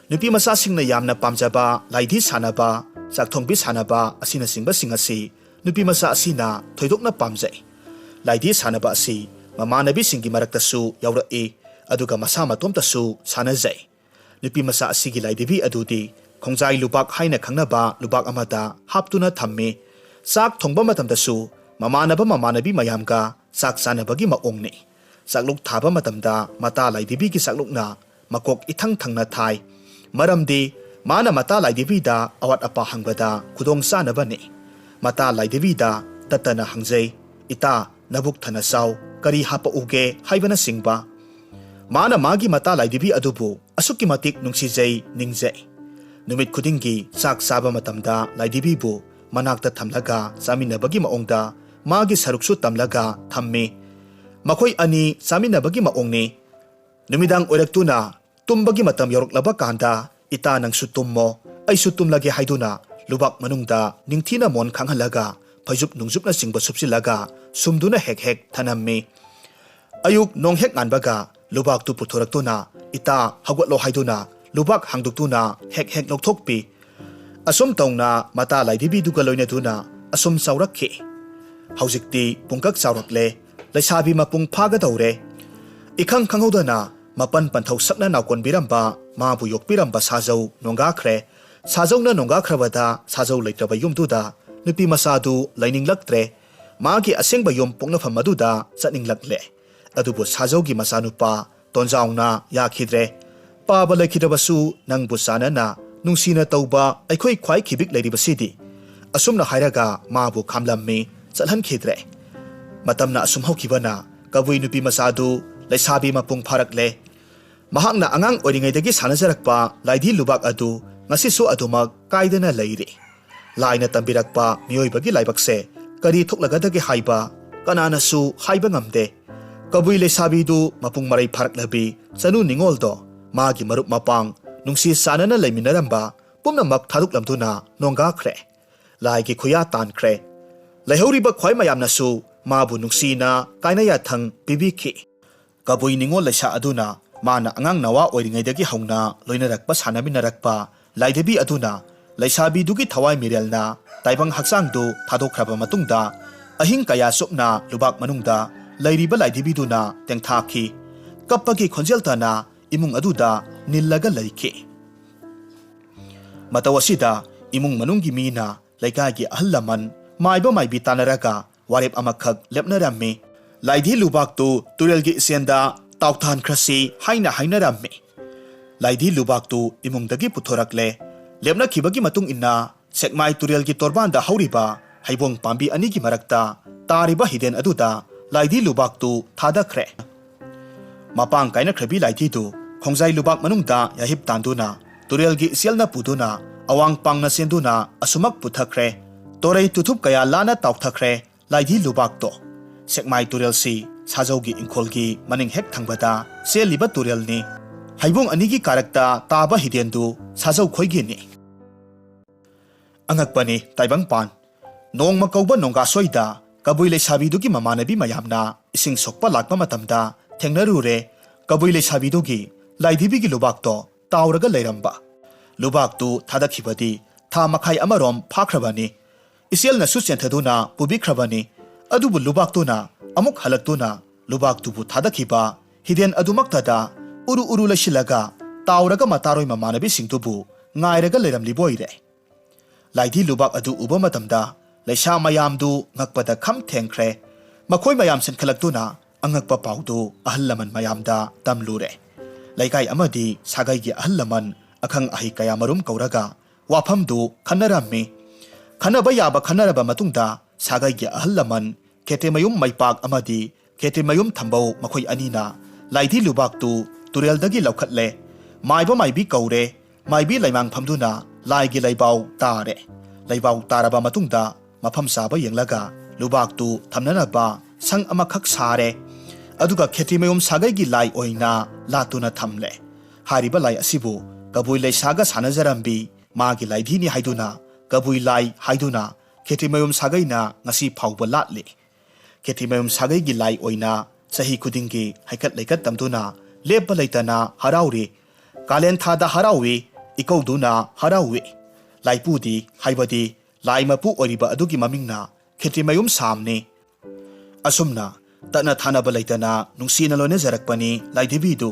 ꯅꯨꯄꯤ ꯃꯆꯥꯁꯤꯡꯅ ꯌꯥꯝꯅ ꯄꯥꯝꯖꯕ ꯂꯥꯏꯙꯤ ꯁꯥꯟꯅꯕ, ꯆꯥꯛꯊꯣꯡꯕꯤ ꯁꯥꯟꯅꯕ ꯑꯁꯤꯅꯆꯤꯡꯕꯁꯤꯡ ꯑꯁꯤ ꯅꯨꯄꯤ ꯃꯆꯥ ꯑꯁꯤꯅ ꯊꯣꯏꯗꯣꯛꯅ ꯄꯥꯝꯖꯩ꯫ ꯂꯥꯏꯙꯤ ꯁꯥꯟꯅꯕ ꯑꯁꯤ ꯃꯃꯥꯟꯅꯕꯤꯁꯤꯡꯒꯤ ꯃꯔꯛꯇꯁꯨ ꯌꯥꯎꯔꯛꯏ, ꯑꯗꯨꯒ ꯃꯁꯥ ꯃꯇꯣꯝꯇꯁꯨ ꯁꯥꯟꯅꯖꯩ꯫ ꯅꯨꯄꯤ ꯃꯆꯥ ꯑꯁꯤꯒꯤ ꯂꯥꯏꯙꯤꯕꯤ ꯑꯗꯨꯗꯤ ꯈꯣꯡꯖꯥꯏ ꯂꯨꯕꯥꯛ ꯍꯥꯏꯅ ꯈꯪꯅꯕ ꯂꯨꯕꯥꯛ ꯑꯃꯗ ꯍꯥꯞꯇꯨꯅ ꯊꯝꯃꯤ꯫ ꯆꯥꯛ ꯊꯣꯡꯕ ꯃꯇꯝꯗꯁꯨ ꯃꯃꯥꯟꯅꯕ ꯃꯃꯥꯟꯅꯕꯤ ꯃꯌꯥꯝꯒ ꯆꯥꯛ ꯆꯥꯅꯕꯒꯤ ꯃꯑꯣꯡꯅꯤ꯫ ꯆꯥꯛꯂꯨꯛ ꯊꯥꯕ ꯃꯇꯝꯗ ꯃꯇꯥ ꯂꯥꯏꯙꯤꯕꯤꯒꯤ ꯆꯥꯛꯂꯨꯛꯅ ꯃꯀꯣꯛ ꯏꯊꯪ ꯊꯪꯅ ꯊꯥꯏ꯫ ꯃꯔꯝꯗꯤ ꯃꯥꯅ ꯃꯇꯥ ꯂꯥꯏꯙꯤꯕꯤꯗ ꯑꯋꯥꯠ ꯑꯄꯥ ꯍꯪꯕꯗ ꯈꯨꯗꯣꯡ ꯆꯥꯅꯕꯅꯤ꯫ ꯃꯇꯥ ꯂꯥꯏꯙꯤꯕꯤꯗ ꯇꯠꯇꯅ ꯍꯪꯖꯩ, "ꯏꯇꯥ, ꯅꯕꯨꯛ ꯊꯟꯅ ꯆꯥꯎ, ꯀꯔꯤ ꯍꯥꯄꯛꯎꯒꯦ ꯍꯥꯏꯕꯅꯆꯤꯡꯕ꯫ ꯃꯥꯅ ꯃꯥꯒꯤ ꯃꯇꯥ ꯂꯥꯏꯙꯤꯕꯤ ꯑꯗꯨꯕꯨ ꯑꯁꯨꯛꯀꯤ ꯃꯇꯤꯛ ꯅꯨꯡꯁꯤꯖꯩ, ꯅꯤꯡꯖꯩ꯫ ꯅꯨꯃꯤꯠ ꯈꯨꯗꯤꯡꯒꯤ ꯆꯥꯛ ꯆꯥꯕ ꯃꯇꯝꯗ ꯂꯥꯏꯙꯤꯕꯤꯕꯨ ꯃꯅꯥꯛꯇ ꯊꯝꯂꯒ ꯆꯥꯃꯤꯟꯅꯕꯒꯤ ꯃꯑꯣꯡꯗ ꯃꯥꯒꯤ ꯁꯔꯨꯛꯁꯨ ꯇꯝꯂꯒ ꯊꯝꯃꯤ꯫ ꯃꯈꯣꯏ ꯑꯅꯤ ꯆꯥꯃꯤꯟꯅꯕꯒꯤ ꯃꯑꯣꯡꯅꯤ꯫ ꯅꯨꯃꯤꯗꯥꯡ ꯑꯣꯏꯔꯛꯇꯨꯅ ꯇꯨꯝꯕꯒꯤ ꯃꯇꯝ ꯌꯧꯔꯛꯂꯕ ꯀꯥꯟꯗ, "ꯏꯇꯥ, ꯅꯪꯁꯨ ꯇꯨꯝꯃꯣ, ꯑꯩꯁꯨ ꯇꯨꯝꯂꯒꯦ" ꯍꯥꯏꯗꯨꯅ ꯂꯨꯕꯥꯛ ꯃꯅꯨꯡꯗ ꯅꯤꯡꯊꯤꯅ ꯃꯣꯟ ꯈꯥꯡꯍꯜꯂꯒ ꯐꯩꯖꯨꯞ ꯅꯨꯡꯖꯨꯞꯅꯆꯤꯡꯕ ꯁꯨꯞꯆꯤꯜꯂꯒ ꯁꯨꯝꯗꯨꯅ ꯍꯦꯛ ꯍꯦꯛ ꯊꯅꯝꯃꯤ꯫ ꯑꯌꯨꯛ ꯅꯣꯡ ꯍꯦꯛ ꯉꯥꯟꯕꯒ ꯂꯨꯕꯥꯛꯇꯨ ꯄꯨꯊꯣꯔꯛꯇꯨꯅ, "ꯏꯇꯥ, ꯍꯧꯒꯠꯂꯣ" ꯍꯥꯏꯗꯨꯅ ꯂꯨꯕꯥꯛ ꯍꯥꯡꯗꯣꯛꯇꯨꯅ ꯍꯦꯛ ꯍꯦꯛ ꯂꯧꯊꯣꯛꯄꯤ꯫ ꯑꯁꯨꯝ ꯇꯧꯅ ꯃꯇꯥ ꯂꯥꯏꯙꯤꯕꯤꯗꯨꯒ ꯂꯣꯏꯅꯗꯨꯅ ꯑꯁꯨꯝ ꯆꯥꯎꯔꯛꯈꯤ꯫ ꯍꯧꯖꯤꯛꯇꯤ ꯄꯨꯡꯀꯛ ꯆꯥꯎꯔꯛꯂꯦ, ꯂꯩꯁꯥꯕꯤ ꯃꯄꯨꯡ ꯐꯥꯒꯗꯧꯔꯦ꯫ ꯏꯈꯪ ꯈꯪꯍꯧꯗꯅ ꯃꯄꯟ ꯄꯟꯊꯧ ꯁꯛꯅ ꯅꯥꯎꯀꯣꯟꯕꯤꯔꯝꯕ, ꯃꯥꯕꯨ ꯌꯣꯛꯄꯤꯔꯝꯕ ꯁꯥꯖꯧ ꯅꯣꯡꯒꯥꯈ꯭ꯔꯦ꯫ ꯁꯥꯖꯧꯅ ꯅꯣꯡꯒꯥꯈ꯭ꯔꯕꯗ ꯁꯥꯖꯧ ꯂꯩꯇ꯭ꯔꯕ ꯌꯨꯝꯗꯨꯗ ꯅꯨꯄꯤ ꯃꯆꯥꯗꯨ ꯂꯩꯅꯤꯡꯂꯛꯇ꯭ꯔꯦ꯫ ꯃꯥꯒꯤ ꯑꯁꯦꯡꯕ ꯌꯨꯝ ꯄꯣꯛꯅꯐꯝ ꯑꯗꯨꯗ ꯆꯠꯅꯤꯡꯂꯛꯂꯦ꯫ ꯑꯗꯨꯕꯨ ꯁꯥꯖꯧꯒꯤ ꯃꯆꯥꯅꯨꯄꯥ ꯇꯣꯟꯖꯥꯎꯅ ꯌꯥꯈꯤꯗ꯭ꯔꯦ꯫ "ꯄꯥꯕ ꯂꯩꯈꯤꯗ꯭ꯔꯕꯁꯨ ꯅꯪꯕꯨ ꯆꯥꯟꯅꯅ ꯅꯨꯡꯁꯤꯅ ꯇꯧꯕ ꯑꯩꯈꯣꯏ ꯈ꯭ꯋꯥꯏ ꯈꯤꯕꯤꯛ ꯂꯩꯔꯤꯕꯁꯤꯗꯤ"꯫ ꯑꯁꯨꯝꯅ ꯍꯥꯏꯔꯒ ꯃꯥꯕꯨ ꯈꯥꯝꯂꯝꯃꯤ, ꯆꯠꯍꯟꯈꯤꯗ꯭ꯔꯦ꯫ ꯃꯇꯝꯅ ꯑꯁꯨꯝ ꯍꯧꯈꯤꯕꯅ ꯀꯕꯨꯏ ꯅꯨꯄꯤ ꯃꯆꯥꯗꯨ ꯂꯩꯁꯥꯕꯤ ꯃꯄꯨꯡ ꯐꯥꯔꯛꯂꯦ꯫ ꯃꯍꯥꯛꯅ ꯑꯉꯥꯡ ꯑꯣꯏꯔꯤꯉꯩꯗꯒꯤ ꯁꯥꯟꯅꯖꯔꯛꯄ ꯂꯥꯏꯙꯤ ꯂꯨꯕꯥꯛ ꯑꯗꯨ ꯉꯁꯤꯁꯨ ꯑꯗꯨꯃꯛ ꯀꯥꯏꯗꯅ ꯂꯩꯔꯤ꯫ ꯂꯥꯏꯅ ꯇꯝꯕꯤꯔꯛꯄ ꯃꯤꯑꯣꯏꯕꯒꯤ ꯂꯥꯏꯕꯛꯁꯦ ꯀꯔꯤ ꯊꯣꯛꯂꯒꯗꯒꯦ ꯍꯥꯏꯕ ꯀꯅꯥꯅꯁꯨ ꯍꯥꯏꯕ ꯉꯝꯗꯦ꯫ ꯀꯕꯨꯏ ꯂꯩꯁꯥꯕꯤꯗꯨ ꯃꯄꯨꯡ ꯃꯔꯩ ꯐꯥꯔꯛꯂꯕꯤ ꯆꯅꯨ ꯅꯤꯉꯣꯜꯗꯣ ꯃꯥꯒꯤ ꯃꯔꯨꯞ ꯃꯄꯥꯡ ꯅꯨꯡꯁꯤ ꯆꯥꯟꯅꯅ ꯂꯩꯃꯤꯟꯅꯔꯝꯕ ꯄꯨꯝꯅꯃꯛ ꯊꯥꯗꯣꯛꯂꯝꯗꯨꯅ ꯅꯣꯡꯒꯥꯈ꯭ꯔꯦ꯫ ꯂꯥꯏꯒꯤ ꯈꯨꯌꯥ ꯇꯥꯟꯈ꯭ꯔꯦ꯫ ꯂꯩꯍꯧꯔꯤꯕ ꯈ꯭ꯋꯥꯏ ꯃꯌꯥꯝꯅꯁꯨ ꯃꯥꯕꯨ ꯅꯨꯡꯁꯤꯅ ꯀꯥꯏꯅ ꯌꯥꯊꯪ ꯄꯤꯕꯤꯈꯤ꯫ ꯀꯕꯨꯏ ꯅꯤꯉꯣꯜ ꯂꯩꯁꯥ ꯑꯗꯨꯅ ꯃꯥꯅ ꯑꯉꯥꯡ ꯅꯋꯥ ꯑꯣꯏꯔꯤꯉꯩꯗꯒꯤ ꯍꯧꯅ ꯂꯣꯏꯅꯔꯛꯄ, ꯁꯥꯟꯅꯃꯤꯟꯅꯔꯛꯄ ꯂꯥꯏꯙꯤꯕꯤ ꯑꯗꯨꯅ ꯂꯩꯁꯥꯕꯤꯗꯨꯒꯤ ꯊꯋꯥꯏ ꯃꯤꯔꯦꯜꯅ ꯇꯥꯏꯕꯪ ꯍꯛꯆꯥꯡꯗꯨ ꯊꯥꯗꯣꯛꯈ꯭ꯔꯕ ꯃꯇꯨꯡꯗ, ꯑꯍꯤꯡ ꯀꯌꯥ ꯆꯨꯞꯅ ꯂꯨꯕꯥꯛ ꯃꯅꯨꯡꯗ ꯂꯩꯔꯤꯕ ꯂꯥꯏꯙꯤꯕꯤꯗꯨꯅ ꯇꯦꯡꯊꯥꯈꯤ꯫ ꯀꯞꯄꯒꯤ ꯈꯣꯟꯖꯦꯜꯇꯅ ꯏꯃꯨꯡ ꯑꯗꯨꯗ ꯅꯤꯜꯂꯒ ꯂꯩꯈꯤ꯫ ꯃꯇꯧ ꯑꯁꯤꯗ ꯏꯃꯨꯡ ꯃꯅꯨꯡꯒꯤ ꯃꯤꯅ, ꯂꯩꯀꯥꯏꯒꯤ ꯑꯍꯜ ꯂꯃꯟ, ꯃꯥꯏꯕ ꯃꯥꯏꯕꯤ ꯇꯥꯟꯅꯔꯒ ꯋꯥꯔꯦꯞ ꯑꯃꯈꯛ ꯂꯦꯞꯅꯔꯝꯃꯤ꯫ ꯂꯥꯏꯙꯤ ꯂꯨꯕꯥꯛꯇꯨ ꯇꯨꯔꯦꯜꯒꯤ ꯏꯆꯦꯟꯗ ꯇꯥꯎꯊꯥꯟꯈ꯭ꯔꯁꯤ ꯍꯥꯏꯅ ꯍꯥꯏꯅꯔꯝꯃꯤ꯫ ꯂꯥꯏꯙꯤ ꯂꯨꯕꯥꯛꯇꯨ ꯏꯃꯨꯡꯗꯒꯤ ꯄꯨꯊꯣꯔꯛꯂꯦ꯫ ꯂꯦꯞꯅꯈꯤꯕꯒꯤ ꯃꯇꯨꯡ ꯏꯟꯅ ꯁꯦꯛꯃꯥꯏ ꯇꯨꯔꯦꯜꯒꯤ ꯇꯣꯔꯕꯥꯟꯗ ꯍꯧꯔꯤꯕ ꯍꯩꯕꯣꯡ ꯄꯥꯝꯕꯤ ꯑꯅꯤꯒꯤ ꯃꯔꯛꯇ ꯇꯥꯔꯤꯕ ꯍꯤꯗꯦꯟ ꯑꯗꯨꯗ ꯂꯥꯏꯙꯤ ꯂꯨꯕꯥꯛꯇꯨ ꯊꯥꯗꯈ꯭ꯔꯦ꯫ ꯃꯄꯥꯡ ꯀꯥꯏꯅꯈ꯭ꯔꯕꯤ ꯂꯥꯏꯙꯤꯗꯨ ꯈꯣꯡꯖꯥꯏ ꯂꯨꯕꯥꯛ ꯃꯅꯨꯡꯗ ꯌꯥꯍꯤꯞ ꯇꯥꯟꯗꯨꯅ, ꯇꯨꯔꯦꯜꯒꯤ ꯏꯆꯦꯜꯅ ꯄꯨꯗꯨꯅ, ꯑꯋꯥꯡ ꯄꯥꯡꯅ ꯆꯦꯟꯗꯨꯅ ꯑꯁꯨꯃꯛ ꯄꯨꯊꯈ꯭ꯔꯦ꯫ ꯇꯣꯔꯩ ꯇꯨꯊꯨꯞ ꯀꯌꯥ ꯂꯥꯟꯅ ꯇꯥꯎꯊꯈ꯭ꯔꯦ ꯂꯥꯏꯙꯤ ꯂꯨꯕꯥꯛꯇꯣ꯫ ꯁꯦꯛꯃꯥꯏ ꯇꯨꯔꯦꯜꯁꯤ ꯁꯥꯖꯧꯒꯤ ꯏꯪꯈꯣꯜꯒꯤ ꯃꯅꯤꯡ ꯍꯦꯛ ꯊꯪꯕꯗ ꯆꯦꯜꯂꯤꯕ ꯇꯨꯔꯦꯜꯅꯤ꯫ ꯍꯩꯕꯨꯡ ꯑꯅꯤꯒꯤ ꯀꯥꯔꯛꯇ ꯇꯥꯕ ꯍꯤꯗꯦꯟꯗꯨ ꯁꯥꯖꯧ ꯈꯣꯏꯒꯤꯅꯤ꯫ ꯑꯉꯛꯄꯅꯤ ꯇꯥꯏꯕꯪꯄꯥꯟ꯫ ꯅꯣꯡꯃ ꯀꯧꯕ ꯅꯣꯡꯒꯥꯁꯣꯏꯗ ꯀꯕꯨꯏ ꯂꯩꯁꯥꯕꯤꯗꯨꯒꯤ ꯃꯃꯥꯟꯅꯕꯤ ꯃꯌꯥꯝꯅ ꯏꯁꯤꯡ ꯁꯣꯛꯄ ꯂꯥꯛꯄ ꯃꯇꯝꯗ ꯊꯦꯡꯅꯔꯨꯔꯦ꯫ ꯀꯕꯨꯏ ꯂꯩꯁꯥꯕꯤꯗꯨꯒꯤ ꯂꯥꯏꯙꯤꯕꯤꯒꯤ ꯂꯨꯕꯥꯛꯇꯣ ꯇꯥꯎꯔꯒ ꯂꯩꯔꯝꯕ꯫ ꯂꯨꯕꯥꯛꯇꯨ ꯊꯥꯗꯈꯤꯕꯗꯤ ꯊꯥ ꯃꯈꯥꯏ ꯑꯃꯔꯣꯝ ꯐꯥꯈ꯭ꯔꯕꯅꯤ꯫ ꯏꯆꯦꯜꯅꯁꯨ ꯆꯦꯟꯊꯗꯨꯅ ꯄꯨꯕꯤꯈ꯭ꯔꯕꯅꯤ꯫ ꯑꯗꯨꯕꯨ ꯂꯨꯕꯥꯛꯇꯨꯅ ꯑꯃꯨꯛ ꯍꯜꯂꯛꯇꯨꯅ ꯂꯨꯕꯥꯛꯇꯨꯕꯨ ꯊꯥꯗꯈꯤꯕ ꯍꯤꯗꯦꯟ ꯑꯗꯨꯃꯛꯇꯗ ꯎꯔꯨ ꯎꯔꯨ ꯂꯩꯁꯤꯜꯂꯒ ꯇꯥꯎꯔꯒ ꯃꯇꯥꯔꯣꯏ ꯃꯃꯥꯟꯅꯕꯤꯁꯤꯡꯗꯨꯕꯨ ꯉꯥꯏꯔꯒ ꯂꯩꯔꯝꯂꯤꯕ ꯑꯣꯏꯔꯦ꯫ ꯂꯥꯏꯙꯤ ꯂꯨꯕꯥꯛ ꯑꯗꯨ ꯎꯕ ꯃꯇꯝꯗ ꯂꯩꯁꯥ ꯃꯌꯥꯝꯗꯨ ꯉꯛꯄꯗ ꯈꯝ ꯊꯦꯡꯈ꯭ꯔꯦ꯫ ꯃꯈꯣꯏ ꯃꯌꯥꯝ ꯆꯦꯟꯈꯠꯂꯛꯇꯨꯅ ꯑꯉꯛꯄ ꯄꯥꯎꯗꯨ ꯑꯍꯜ ꯂꯃꯟ ꯃꯌꯥꯝꯗ ꯇꯝꯂꯨꯔꯦ꯫ ꯂꯩꯀꯥꯏ ꯑꯃꯗꯤ ꯁꯥꯒꯩꯒꯤ ꯑꯍꯜ ꯂꯃꯟ, ꯑꯈꯪ ꯑꯍꯩ ꯀꯌꯥ ꯃꯔꯨꯝ ꯀꯧꯔꯒ ꯋꯥꯐꯝꯗꯨ ꯈꯟꯅꯔꯝꯃꯤ꯫ ꯈꯟꯅꯕ ꯌꯥꯕ ꯈꯟꯅꯔꯕ ꯃꯇꯨꯡꯗ ꯁꯥꯒꯩꯒꯤ ꯑꯍꯜ ꯂꯃꯟ ꯈꯦꯇ꯭ꯔꯤꯃꯌꯨꯝ ꯃꯩꯄꯥꯛ ꯑꯃꯗꯤ ꯈꯦꯇ꯭ꯔꯤꯃꯌꯨꯝ ꯊꯝꯕꯧ ꯃꯈꯣꯏ ꯑꯅꯤꯅ ꯂꯥꯏꯙꯤ ꯂꯨꯕꯥꯛꯇꯨ ꯇꯨꯔꯦꯜꯗꯒꯤ ꯂꯧꯈꯠꯂꯦ꯫ ꯃꯥꯏꯕ ꯃꯥꯏꯕꯤ ꯀꯧꯔꯦ꯫ ꯃꯥꯏꯕꯤ ꯂꯩꯃꯥꯡ ꯐꯝꯗꯨꯅ ꯂꯥꯏꯒꯤ ꯂꯩꯕꯥꯎ ꯇꯥꯔꯦ꯫ ꯂꯩꯕꯥꯎ ꯇꯥꯔꯕ ꯃꯇꯨꯡꯗ ꯃꯐꯝ ꯆꯥꯕ ꯌꯦꯡꯂꯒ ꯂꯨꯕꯥꯛꯇꯨ ꯊꯝꯅꯅꯕ ꯁꯪ ꯑꯃꯈꯛ ꯁꯥꯔꯦ꯫ ꯑꯗꯨꯒ ꯈꯦꯇ꯭ꯔꯤꯃꯌꯨꯝ ꯁꯥꯒꯩꯒꯤ ꯂꯥꯏ ꯑꯣꯏꯅ ꯂꯥꯠꯇꯨꯅ ꯊꯝꯂꯦ꯫ ꯍꯥꯏꯔꯤꯕ ꯂꯥꯏ ꯑꯁꯤꯕꯨ ꯀꯕꯨꯏ ꯂꯩꯁꯥꯒ ꯁꯥꯟꯅꯖꯔꯝꯕꯤ ꯃꯥꯒꯤ ꯂꯥꯏꯙꯤꯅꯤ ꯍꯥꯏꯗꯨꯅ, ꯀꯕꯨꯏ ꯂꯥꯏ ꯍꯥꯏꯗꯨꯅ ꯈꯦꯇ꯭ꯔꯤꯃꯌꯨꯝ ꯁꯥꯒꯩꯅ ꯉꯁꯤ ꯐꯥꯎꯕ ꯂꯥꯠꯂꯤ꯫ ꯈꯦꯇ꯭ꯔꯤꯃꯌꯨꯝ ꯁꯥꯒꯩꯒꯤ ꯂꯥꯏ ꯑꯣꯏꯅ ꯆꯍꯤ ꯈꯨꯗꯤꯡꯒꯤ ꯍꯩꯀꯠ ꯂꯩꯀꯠ ꯇꯝꯗꯨꯅ ꯂꯦꯞꯄ ꯂꯩꯇꯅ ꯍꯔꯥꯎꯔꯤ꯫ ꯀꯥꯂꯦꯟ ꯊꯥꯗ ꯍꯔꯥꯎꯏ, ꯏꯀꯧꯗꯨꯅ ꯍꯔꯥꯎꯏ꯫ ꯂꯥꯏꯄꯨꯗꯤ, ꯍꯥꯏꯕꯗꯤ ꯂꯥꯏ ꯃꯄꯨ ꯑꯣꯏꯔꯤꯕ ꯑꯗꯨꯒꯤ ꯃꯃꯤꯡꯅ ꯈꯦꯇ꯭ꯔꯤꯃꯌꯨꯝ ꯁꯥꯝꯅꯤ꯫ ꯑꯁꯨꯝꯅ ꯇꯠꯅ ꯊꯥꯅꯕ ꯂꯩꯇꯅ ꯅꯨꯡꯁꯤꯅ ꯂꯣꯏꯅꯖꯔꯛꯄꯅꯤ ꯂꯥꯏꯙꯤꯕꯤꯗꯨ꯫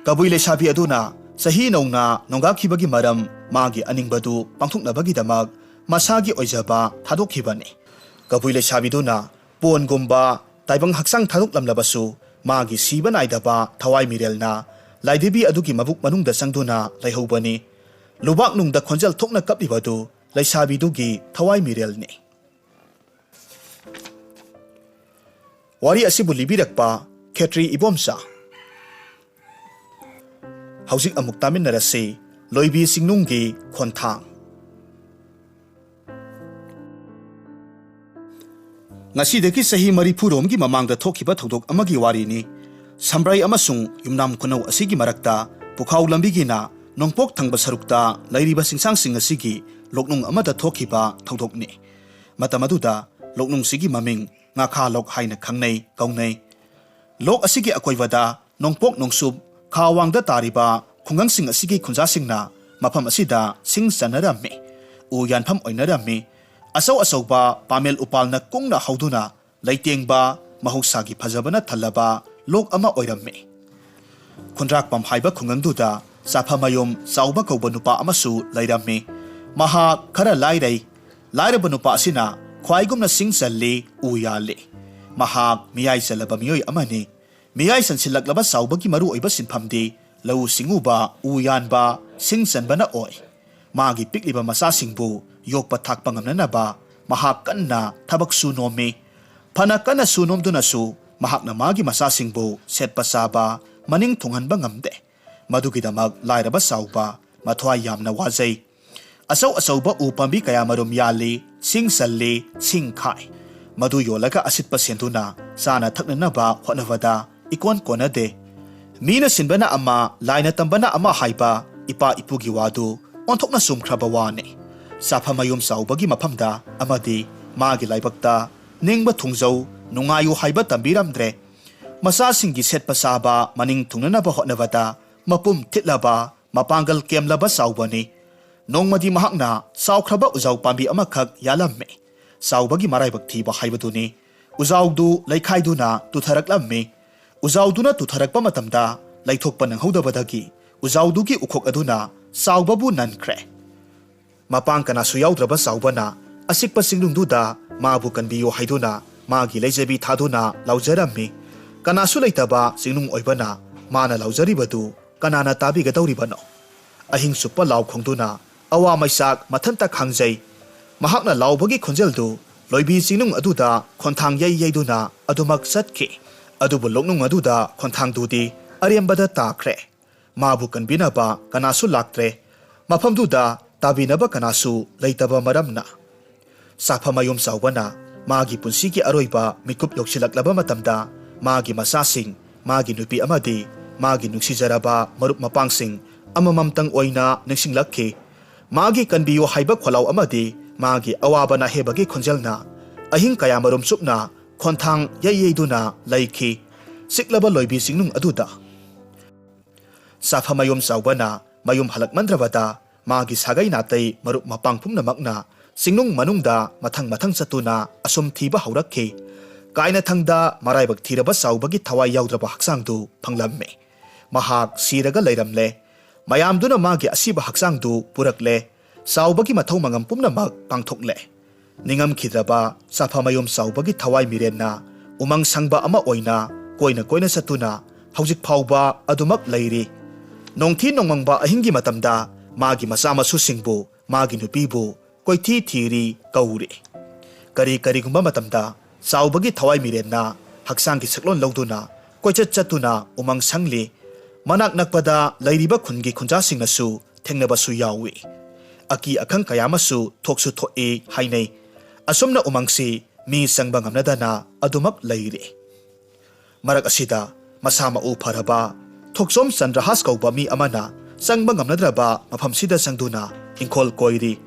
ꯀꯕꯨꯏ ꯂꯩꯁꯥꯕꯤ ꯑꯗꯨꯅ ꯆꯍꯤ ꯅꯧꯅ ꯅꯣꯡꯒꯥꯈꯤꯕꯒꯤ ꯃꯔꯝ ꯃꯥꯒꯤ ꯑꯅꯤꯡꯕꯗꯨ ꯄꯥꯡꯊꯣꯛꯅꯕꯒꯤꯗꯃꯛ ꯃꯁꯥꯒꯤ ꯑꯣꯏꯖꯕ ꯊꯥꯗꯣꯛꯈꯤꯕꯅꯤ꯫ ꯀꯕꯨꯏ ꯂꯩꯁꯥꯕꯤꯗꯨꯅ ꯄꯣꯟꯒꯨꯝꯕ ꯇꯥꯏꯕꯪ ꯍꯛꯆꯥꯡ ꯊꯥꯗꯣꯛꯂꯝꯂꯕꯁꯨ ꯃꯥꯒꯤ ꯁꯤꯕ ꯅꯥꯏꯗꯕ ꯊꯋꯥꯏ ꯃꯤꯔꯦꯜꯅ ꯂꯥꯏꯙꯤꯕꯤ ꯑꯗꯨꯒꯤ ꯃꯕꯨꯛ ꯃꯅꯨꯡꯗ ꯆꯪꯗꯨꯅ ꯂꯩꯍꯧꯕꯅꯤ꯫ ꯂꯨꯕꯥꯛꯅꯨꯡꯗ ꯈꯣꯟꯖꯦꯜ ꯊꯣꯛꯅ ꯀꯞꯂꯤꯕꯗꯨ ꯂꯩꯁꯥꯕꯤꯗꯨꯒꯤ ꯊꯋꯥꯏ ꯃꯤꯔꯦꯜꯅꯤ꯫ ꯋꯥꯔꯤ ꯑꯁꯤꯕꯨ ꯂꯤꯕꯤꯔꯛꯄ ꯈꯦꯇ꯭ꯔꯤ ꯏꯕꯣꯝꯆꯥ꯫ ꯍꯧꯖꯤꯛ ꯑꯃꯨꯛ ꯇꯥꯃꯤꯟꯅꯔꯁꯤ ꯂꯣꯏꯕꯤ ꯆꯤꯡꯅꯨꯡꯒꯤ ꯈꯣꯟꯊꯥꯡ꯫ ꯉꯁꯤꯗꯒꯤ ꯆꯍꯤ ꯃꯔꯤꯐꯨ ꯔꯣꯝꯒꯤ ꯃꯃꯥꯡꯗ ꯊꯣꯛꯈꯤꯕ ꯊꯧꯗꯣꯛ ꯑꯃꯒꯤ ꯋꯥꯔꯤꯅꯤ꯫ ꯁꯝꯕ꯭ꯔꯩ ꯑꯃꯁꯨꯡ ꯌꯨꯝꯅꯥꯝ ꯈꯨꯅꯧ ꯑꯁꯤꯒꯤ ꯃꯔꯛꯇ ꯄꯨꯈꯥꯎ ꯂꯝꯕꯤꯒꯤꯅ ꯅꯣꯡꯄꯣꯛ ꯊꯪꯕ ꯁꯔꯨꯛꯇ ꯂꯩꯔꯤꯕ ꯆꯤꯡꯁꯥꯡꯁꯤꯡ ꯑꯁꯤꯒꯤ ꯂꯣꯛꯅꯨꯡ ꯑꯃꯗ ꯊꯣꯛꯈꯤꯕ ꯊꯧꯗꯣꯛꯅꯤ꯫ ꯃꯇꯝ ꯑꯗꯨꯗ ꯂꯣꯛꯅꯨꯡꯁꯤꯒꯤ ꯃꯃꯤꯡ ꯉꯥꯈꯥ ꯂꯣꯛ ꯍꯥꯏꯅ ꯈꯪꯅꯩ, ꯀꯧꯅꯩ꯫ ꯂꯣꯛ ꯑꯁꯤꯒꯤ ꯑꯀꯣꯏꯕꯗ ꯅꯣꯡꯄꯣꯛ ꯅꯣꯡꯆꯨꯞ ꯈꯥ ꯋꯥꯡꯗ ꯇꯥꯔꯤꯕ ꯈꯨꯡꯒꯪꯁꯤꯡ ꯑꯁꯤꯒꯤ ꯈꯨꯟꯖꯥꯁꯤꯡꯅ ꯃꯐꯝ ꯑꯁꯤꯗ ꯁꯤꯡ ꯆꯟꯅꯔꯝꯃꯤ꯫ ꯎ ꯌꯥꯟꯐꯝ ꯑꯣꯏꯅꯔꯝꯃꯤ꯫ ꯑꯆꯧ ꯑꯆꯧꯕ ꯄꯥꯃꯦꯜ ꯎꯄꯥꯜꯅ ꯀꯨꯡꯅ ꯍꯧꯗꯨꯅ ꯂꯩꯇꯦꯡꯕ ꯃꯍꯧꯁꯥꯒꯤ ꯐꯖꯕꯅ ꯊꯜꯂꯕ ꯂꯣꯛ ꯑꯃ ꯑꯣꯏꯔꯝꯃꯤ꯫ ꯈꯨꯟꯗ꯭ꯔꯥꯛꯄꯝ ꯍꯥꯏꯕ ꯈꯨꯡꯒꯪꯗꯨꯗ ꯆꯥꯐꯝꯃꯌꯨꯝ ꯆꯥꯎꯕ ꯀꯧꯕ ꯅꯨꯄꯥ ꯑꯃꯁꯨ ꯂꯩꯔꯝꯃꯤ꯫ ꯃꯍꯥꯛ ꯈꯔ ꯂꯥꯏꯔꯩ꯫ ꯂꯥꯏꯔꯕ ꯅꯨꯄꯥ ꯑꯁꯤꯅ ꯈ꯭ꯋꯥꯏꯒꯨꯝꯅ ꯁꯤꯡ ꯆꯜꯂꯤ, ꯎ ꯌꯥꯜꯂꯤ꯫ ꯃꯍꯥꯛ ꯃꯤꯌꯥꯏ ꯆꯜꯂꯕ ꯃꯤꯑꯣꯏ ꯑꯃꯅꯤ꯫ ꯃꯤꯌꯥꯏ ꯆꯟꯁꯤꯜꯂꯛꯂꯕ ꯆꯥꯎꯕꯒꯤ ꯃꯔꯨꯑꯣꯏꯕ ꯁꯤꯟꯐꯝꯗꯤ ꯂꯧꯎ ꯁꯤꯡꯎꯕ, ꯎ ꯌꯥꯟꯕ, ꯁꯤꯡ ꯆꯟꯕꯅ ꯑꯣꯏ꯫ ꯃꯥꯒꯤ ꯄꯤꯛꯂꯤꯕ ꯃꯆꯥꯁꯤꯡꯕꯨ ꯌꯣꯛꯄ ꯊꯥꯛꯄ ꯉꯝꯅꯅꯕ ꯃꯍꯥꯛ ꯀꯟꯅ ꯊꯕꯛ ꯁꯨ ꯅꯣꯝꯃꯤ꯫ ꯐꯅ ꯀꯟꯅ ꯁꯨ ꯅꯣꯝꯗꯨꯅꯁꯨ ꯃꯍꯥꯛꯅ ꯃꯥꯒꯤ ꯃꯆꯥꯁꯤꯡꯕꯨ ꯁꯦꯠꯄ ꯆꯥꯕ ꯃꯅꯤꯡ ꯊꯨꯡꯍꯟꯕ ꯉꯝꯗꯦ꯫ ꯃꯗꯨꯒꯤꯗꯃꯛ ꯂꯥꯏꯔꯕ ꯆꯥꯎꯕ ꯃꯊ꯭ꯋꯥꯏ ꯌꯥꯝꯅ ꯋꯥꯖꯩ꯫ ꯑꯆꯧ ꯑꯆꯧꯕ ꯎ ꯄꯥꯝꯕꯤ ꯀꯌꯥꯃꯔꯨꯝ ꯌꯥꯜꯂꯤ, ꯁꯤꯡ ꯆꯜꯂꯤ, ꯁꯤꯡ ꯈꯥꯏ꯫ ꯃꯗꯨ ꯌꯣꯜꯂꯒ ꯑꯁꯤꯠꯄ ꯁꯦꯟꯗꯨꯅ ꯆꯥꯅ ꯊꯛꯅꯅꯕ ꯍꯣꯠꯅꯕꯗ ꯏꯀꯣꯟ ꯀꯣꯟꯅꯗꯦ꯫ ꯃꯤꯅ ꯁꯤꯟꯕꯅ ꯑꯃ, ꯂꯥꯏꯅ ꯇꯝꯕꯅ ꯑꯃ ꯍꯥꯏꯕ ꯏꯄꯥ ꯏꯄꯨꯒꯤ ꯋꯥꯗꯨ ꯑꯣꯟꯊꯣꯛꯅ ꯆꯨꯝꯈ꯭ꯔꯕ ꯋꯥꯅꯤ꯫ ꯆꯥꯐꯝꯃꯌꯨꯝ ꯆꯥꯎꯕꯒꯤ ꯃꯐꯝꯗ ꯑꯃꯗꯤ ꯃꯥꯒꯤ ꯂꯥꯏꯕꯛꯇ ꯅꯤꯡꯕ ꯊꯨꯡꯖꯧ, ꯅꯨꯡꯉꯥꯏꯌꯨ ꯍꯥꯏꯕ ꯇꯝꯕꯤꯔꯝꯗ꯭ꯔꯦ꯫ ꯃꯆꯥꯁꯤꯡꯒꯤ ꯁꯦꯠꯄ ꯆꯥꯕ ꯃꯅꯤꯡ ꯊꯨꯡꯅꯅꯕ ꯍꯣꯠꯅꯕꯗ ꯃꯄꯨꯝ ꯊꯤꯠꯂꯕ, ꯃꯄꯥꯡꯒꯜ ꯀꯦꯝꯂꯕ ꯆꯥꯎꯕꯅꯤ꯫ ꯅꯣꯡꯃꯗꯤ ꯃꯍꯥꯛꯅ ꯆꯥꯎꯈ꯭ꯔꯕ ꯎꯖꯥꯎ ꯄꯥꯝꯕꯤ ꯑꯃꯈꯛ ꯌꯥꯜꯂꯝꯃꯤ꯫ ꯆꯥꯎꯕꯒꯤ ꯃꯔꯥꯏꯕꯛ ꯊꯤꯕ ꯍꯥꯏꯕꯗꯨꯅꯤ꯫ ꯎꯖꯥꯎꯗꯨ ꯂꯩꯈꯥꯏꯗꯨꯅ ꯇꯨꯊꯔꯛꯂꯝꯃꯤ꯫ ꯎꯖꯥꯎꯗꯨꯅ ꯇꯨꯊꯔꯛꯄ ꯃꯇꯝꯗ ꯂꯩꯊꯣꯛꯄ ꯅꯪꯍꯧꯗꯕꯗꯒꯤ ꯎꯖꯥꯎꯗꯨꯒꯤ ꯎꯈꯣꯛ ꯑꯗꯨꯅ ꯆꯥꯎꯕꯕꯨ ꯅꯟꯈ꯭ꯔꯦ꯫ ꯃꯄꯥꯡ ꯀꯅꯥꯁꯨ ꯌꯥꯎꯗ꯭ꯔꯕ ꯆꯥꯎꯕꯅ ꯑꯆꯤꯛꯄ ꯆꯤꯡꯅꯨꯡꯗꯨꯗ ꯃꯥꯕꯨ ꯀꯟꯕꯤꯌꯨ ꯍꯥꯏꯗꯨꯅ ꯃꯥꯒꯤ ꯂꯩꯖꯕꯤ ꯊꯥꯗꯨꯅ ꯂꯥꯎꯖꯔꯝꯃꯤ꯫ ꯀꯅꯥꯁꯨ ꯂꯩꯇꯕ ꯆꯤꯡꯅꯨꯡ ꯑꯣꯏꯕꯅ ꯃꯥꯅ ꯂꯥꯎꯖꯔꯤꯕꯗꯨ ꯀꯅꯥꯅ ꯇꯥꯕꯤꯒꯗꯧꯔꯤꯕꯅꯣ? ꯑꯍꯤꯡ ꯆꯨꯞꯄ ꯂꯥꯎ ꯈꯣꯡꯗꯨꯅ ꯑꯋꯥ ꯃꯩꯆꯥꯛ ꯃꯊꯟꯇ ꯈꯥꯡꯖꯩ꯫ ꯃꯍꯥꯛꯅ ꯂꯥꯎꯕꯒꯤ ꯈꯣꯟꯖꯦꯜꯗꯨ ꯂꯣꯏꯕꯤ ꯆꯤꯡꯅꯨꯡ ꯑꯗꯨꯗ ꯈꯣꯟꯊꯥꯡ ꯌꯩ ꯌꯩꯗꯨꯅ ꯑꯗꯨꯃꯛ ꯆꯠꯈꯤ꯫ ꯑꯗꯨꯕꯨ ꯂꯣꯛꯅꯨꯡ ꯑꯗꯨꯗ ꯈꯣꯟꯊꯥꯡꯗꯨꯗꯤ ꯑꯔꯦꯝꯕꯗ ꯇꯥꯈ꯭ꯔꯦ꯫ ꯃꯥꯕꯨ ꯀꯟꯕꯤꯅꯕ ꯀꯅꯥꯁꯨ ꯂꯥꯛꯇ꯭ꯔꯦ꯫ ꯃꯐꯝꯗꯨꯗ ꯇꯥꯕꯤꯅꯕ ꯀꯅꯥꯁꯨ ꯂꯩꯇꯕ ꯃꯔꯝꯅ꯫ ꯆꯥꯐꯝꯃꯌꯨꯝ ꯆꯥꯎꯕꯅ ꯃꯥꯒꯤ ꯄꯨꯟꯁꯤꯒꯤ ꯑꯔꯣꯏꯕ ꯃꯤꯀꯨꯞ ꯌꯧꯁꯤꯜꯂꯛꯂꯕ ꯃꯇꯝꯗ, ꯃꯥꯒꯤ ꯃꯆꯥꯁꯤꯡ, ꯃꯥꯒꯤ ꯅꯨꯄꯤ ꯑꯃꯗꯤ ꯃꯥꯒꯤ ꯅꯨꯡꯁꯤꯖꯔꯕ ꯃꯔꯨꯞ ꯃꯄꯥꯡꯁꯤꯡ ꯑꯃꯃꯝꯇꯪ ꯑꯣꯏꯅ ꯅꯤꯡꯁꯤꯡꯂꯛꯈꯤ꯫ ꯃꯥꯒꯤ ꯀꯟꯕꯤꯌꯨ ꯍꯥꯏꯕ ꯈꯣꯜꯂꯥꯎ ꯑꯃꯗꯤ ꯃꯥꯒꯤ ꯑꯋꯥꯕ ꯅꯥꯍꯦꯕꯒꯤ ꯈꯣꯟꯖꯦꯜꯅ ꯑꯍꯤꯡ ꯀꯌꯥꯃꯔꯨꯝ ꯆꯨꯞꯅ ꯈꯣꯟꯊꯥꯡ ꯌꯩ ꯌꯩꯗꯨꯅ ꯂꯩꯈꯤ꯫ ꯆꯤꯛꯂꯕ ꯂꯣꯏꯕꯤ ꯆꯤꯡꯅꯨꯡ ꯑꯗꯨꯗ꯫ ꯆꯥꯐꯝꯃꯌꯨꯝ ꯆꯥꯎꯕꯅ ꯃꯌꯨꯝ ꯍꯜꯂꯛꯃꯟꯗ꯭ꯔꯕꯗ, ꯃꯥꯒꯤ ꯁꯥꯒꯩ ꯅꯥꯇꯩ ꯃꯔꯨꯞ ꯃꯄꯥꯡ ꯄꯨꯝꯅꯃꯛꯅ ꯆꯤꯡꯅꯨꯡ ꯃꯅꯨꯡꯗ ꯃꯊꯪ ꯃꯊꯪ ꯆꯠꯇꯨꯅ ꯑꯁꯨꯝ ꯊꯤꯕ ꯍꯧꯔꯛꯈꯤ꯫ ꯀꯥꯏꯅꯊꯪꯗ ꯃꯔꯥꯏꯕꯛ ꯊꯤꯔꯕ ꯆꯥꯎꯕꯒꯤ ꯊꯋꯥꯏ ꯌꯥꯎꯗ꯭ꯔꯕ ꯍꯛꯆꯥꯡꯗꯨ ꯐꯪꯂꯝꯃꯤ꯫ ꯃꯍꯥꯛ ꯁꯤꯔꯒ ꯂꯩꯔꯝꯂꯦ꯫ ꯃꯌꯥꯝꯗꯨꯅ ꯃꯥꯒꯤ ꯑꯁꯤꯕ ꯍꯛꯆꯥꯡꯗꯨ ꯄꯨꯔꯛꯂꯦ꯫ ꯆꯥꯎꯕꯒꯤ ꯃꯊꯧ ꯃꯉꯝ ꯄꯨꯝꯅꯃꯛ ꯄꯥꯡꯊꯣꯛꯂꯦ꯫ ꯅꯤꯡꯉꯝꯈꯤꯗ꯭ꯔꯕ ꯆꯥꯐꯝꯃꯌꯨꯝ ꯆꯥꯎꯕꯒꯤ ꯊꯋꯥꯏ ꯃꯤꯔꯦꯟꯅ ꯎꯃꯪ ꯁꯪꯕ ꯑꯃ ꯑꯣꯏꯅ ꯀꯣꯏꯅ ꯀꯣꯏꯅ ꯆꯠꯇꯨꯅ ꯍꯧꯖꯤꯛ ꯐꯥꯎꯕ ꯑꯗꯨꯃꯛ ꯂꯩꯔꯤ꯫ ꯅꯣꯡꯊꯤ ꯅꯣꯡꯃꯪꯕ ꯑꯍꯤꯡꯒꯤ ꯃꯇꯝꯗ ꯃꯥꯒꯤ ꯃꯆꯥ ꯃꯁꯨꯁꯤꯡꯕꯨ, ꯃꯥꯒꯤ ꯅꯨꯄꯤꯕꯨ ꯀꯣꯏꯊꯤ ꯊꯤꯔꯤ, ꯀꯧꯔꯤ꯫ ꯀꯔꯤ ꯀꯔꯤꯒꯨꯝꯕ ꯃꯇꯝꯗ ꯆꯥꯎꯕꯒꯤ ꯊꯋꯥꯏ ꯃꯤꯔꯦꯟꯅ ꯍꯛꯆꯥꯡꯒꯤ ꯁꯛꯂꯣꯟ ꯂꯧꯗꯨꯅ ꯀꯣꯏꯆꯠ ꯆꯠꯇꯨꯅ ꯎꯃꯪ ꯁꯪꯂꯤ꯫ ꯃꯅꯥꯛ ꯅꯛꯄꯗ ꯂꯩꯔꯤꯕ ꯈꯨꯟꯒꯤ ꯈꯨꯟꯖꯥꯁꯤꯡꯅꯁꯨ ꯊꯦꯡꯅꯕꯁꯨ ꯌꯥꯎꯏ꯫ ꯑꯀꯤ ꯑꯈꯪ ꯀꯌꯥ ꯑꯃꯁꯨ ꯊꯣꯛꯁꯨ ꯊꯣꯛꯏ ꯍꯥꯏꯅꯩ꯫ ꯑꯁꯨꯝꯅ ꯎꯃꯪꯁꯤ ꯃꯤ ꯆꯪꯕ ꯉꯝꯅꯗꯅ ꯑꯗꯨꯃꯛ ꯂꯩꯔꯤ꯫ ꯃꯔꯛ ꯑꯁꯤꯗ ꯃꯁꯥ ꯃꯎ ꯐꯔꯕ ꯊꯣꯛꯆꯣꯝ ꯆꯟꯗ꯭ꯔꯍꯥꯁ ꯀꯧꯕ ꯃꯤ ꯑꯃꯅ ꯆꯪꯕ ꯉꯝꯅꯗ꯭ꯔꯕ ꯃꯐꯝꯁꯤꯗ ꯆꯪꯗꯨꯅ ꯏꯪꯈꯣꯜ ꯀꯣꯏꯔꯤ꯫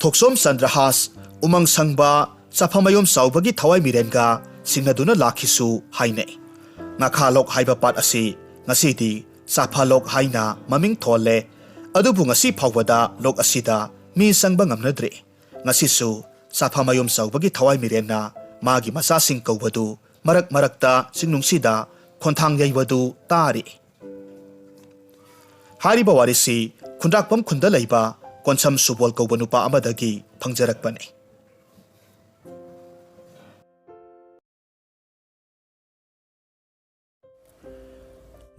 ꯊꯣꯛꯆꯣꯝ ꯆꯟꯗ꯭ꯔꯍꯥꯁ ꯎꯃꯪ ꯁꯪꯕ ꯆꯥꯐꯝꯃꯌꯨꯝ ꯆꯥꯎꯕꯒꯤ ꯊꯋꯥꯏ ꯃꯤꯔꯦꯟꯒ ꯁꯤꯡꯅꯗꯨꯅ ꯂꯥꯛꯈꯤꯁꯨ ꯍꯥꯏꯅꯩ꯫ ꯉꯥꯈꯥ ꯂꯣꯛ ꯍꯥꯏꯕ ꯄꯥꯠ ꯑꯁꯤ ꯉꯁꯤꯗꯤ ꯆꯥꯐꯥ ꯂꯣꯛ ꯍꯥꯏꯅ ꯃꯃꯤꯡ ꯊꯣꯜꯂꯦ꯫ ꯑꯗꯨꯕꯨ ꯉꯁꯤ ꯐꯥꯎꯕꯗ ꯂꯣꯛ ꯑꯁꯤꯗ ꯃꯤ ꯆꯪꯕ ꯉꯝꯅꯗ꯭ꯔꯤ꯫ ꯉꯁꯤꯁꯨ ꯆꯥꯐꯝꯃꯌꯨꯝ ꯆꯥꯎꯕꯒꯤ ꯊꯋꯥꯏ ꯃꯤꯔꯦꯟꯅ ꯃꯥꯒꯤ ꯃꯆꯥꯁꯤꯡ ꯀꯧꯕꯗꯨ ꯃꯔꯛ ꯃꯔꯛꯇ ꯆꯤꯡꯅꯨꯡꯁꯤꯗ ꯈꯣꯟꯊꯥꯡ ꯌꯩꯕꯗꯨ ꯇꯥꯔꯤ꯫ ꯍꯥꯏꯔꯤꯕ ꯋꯥꯔꯤꯁꯤ ꯈꯨꯟꯗ꯭ꯔꯥꯛꯄꯝ ꯈꯨꯟꯗ ꯂꯩꯕ ꯀꯣꯟꯁꯝ ꯁꯨꯕꯣꯜ ꯀꯧꯕ ꯅꯨꯄꯥ ꯑꯃꯗꯒꯤ ꯐꯪꯖꯔꯛꯄꯅꯤ꯫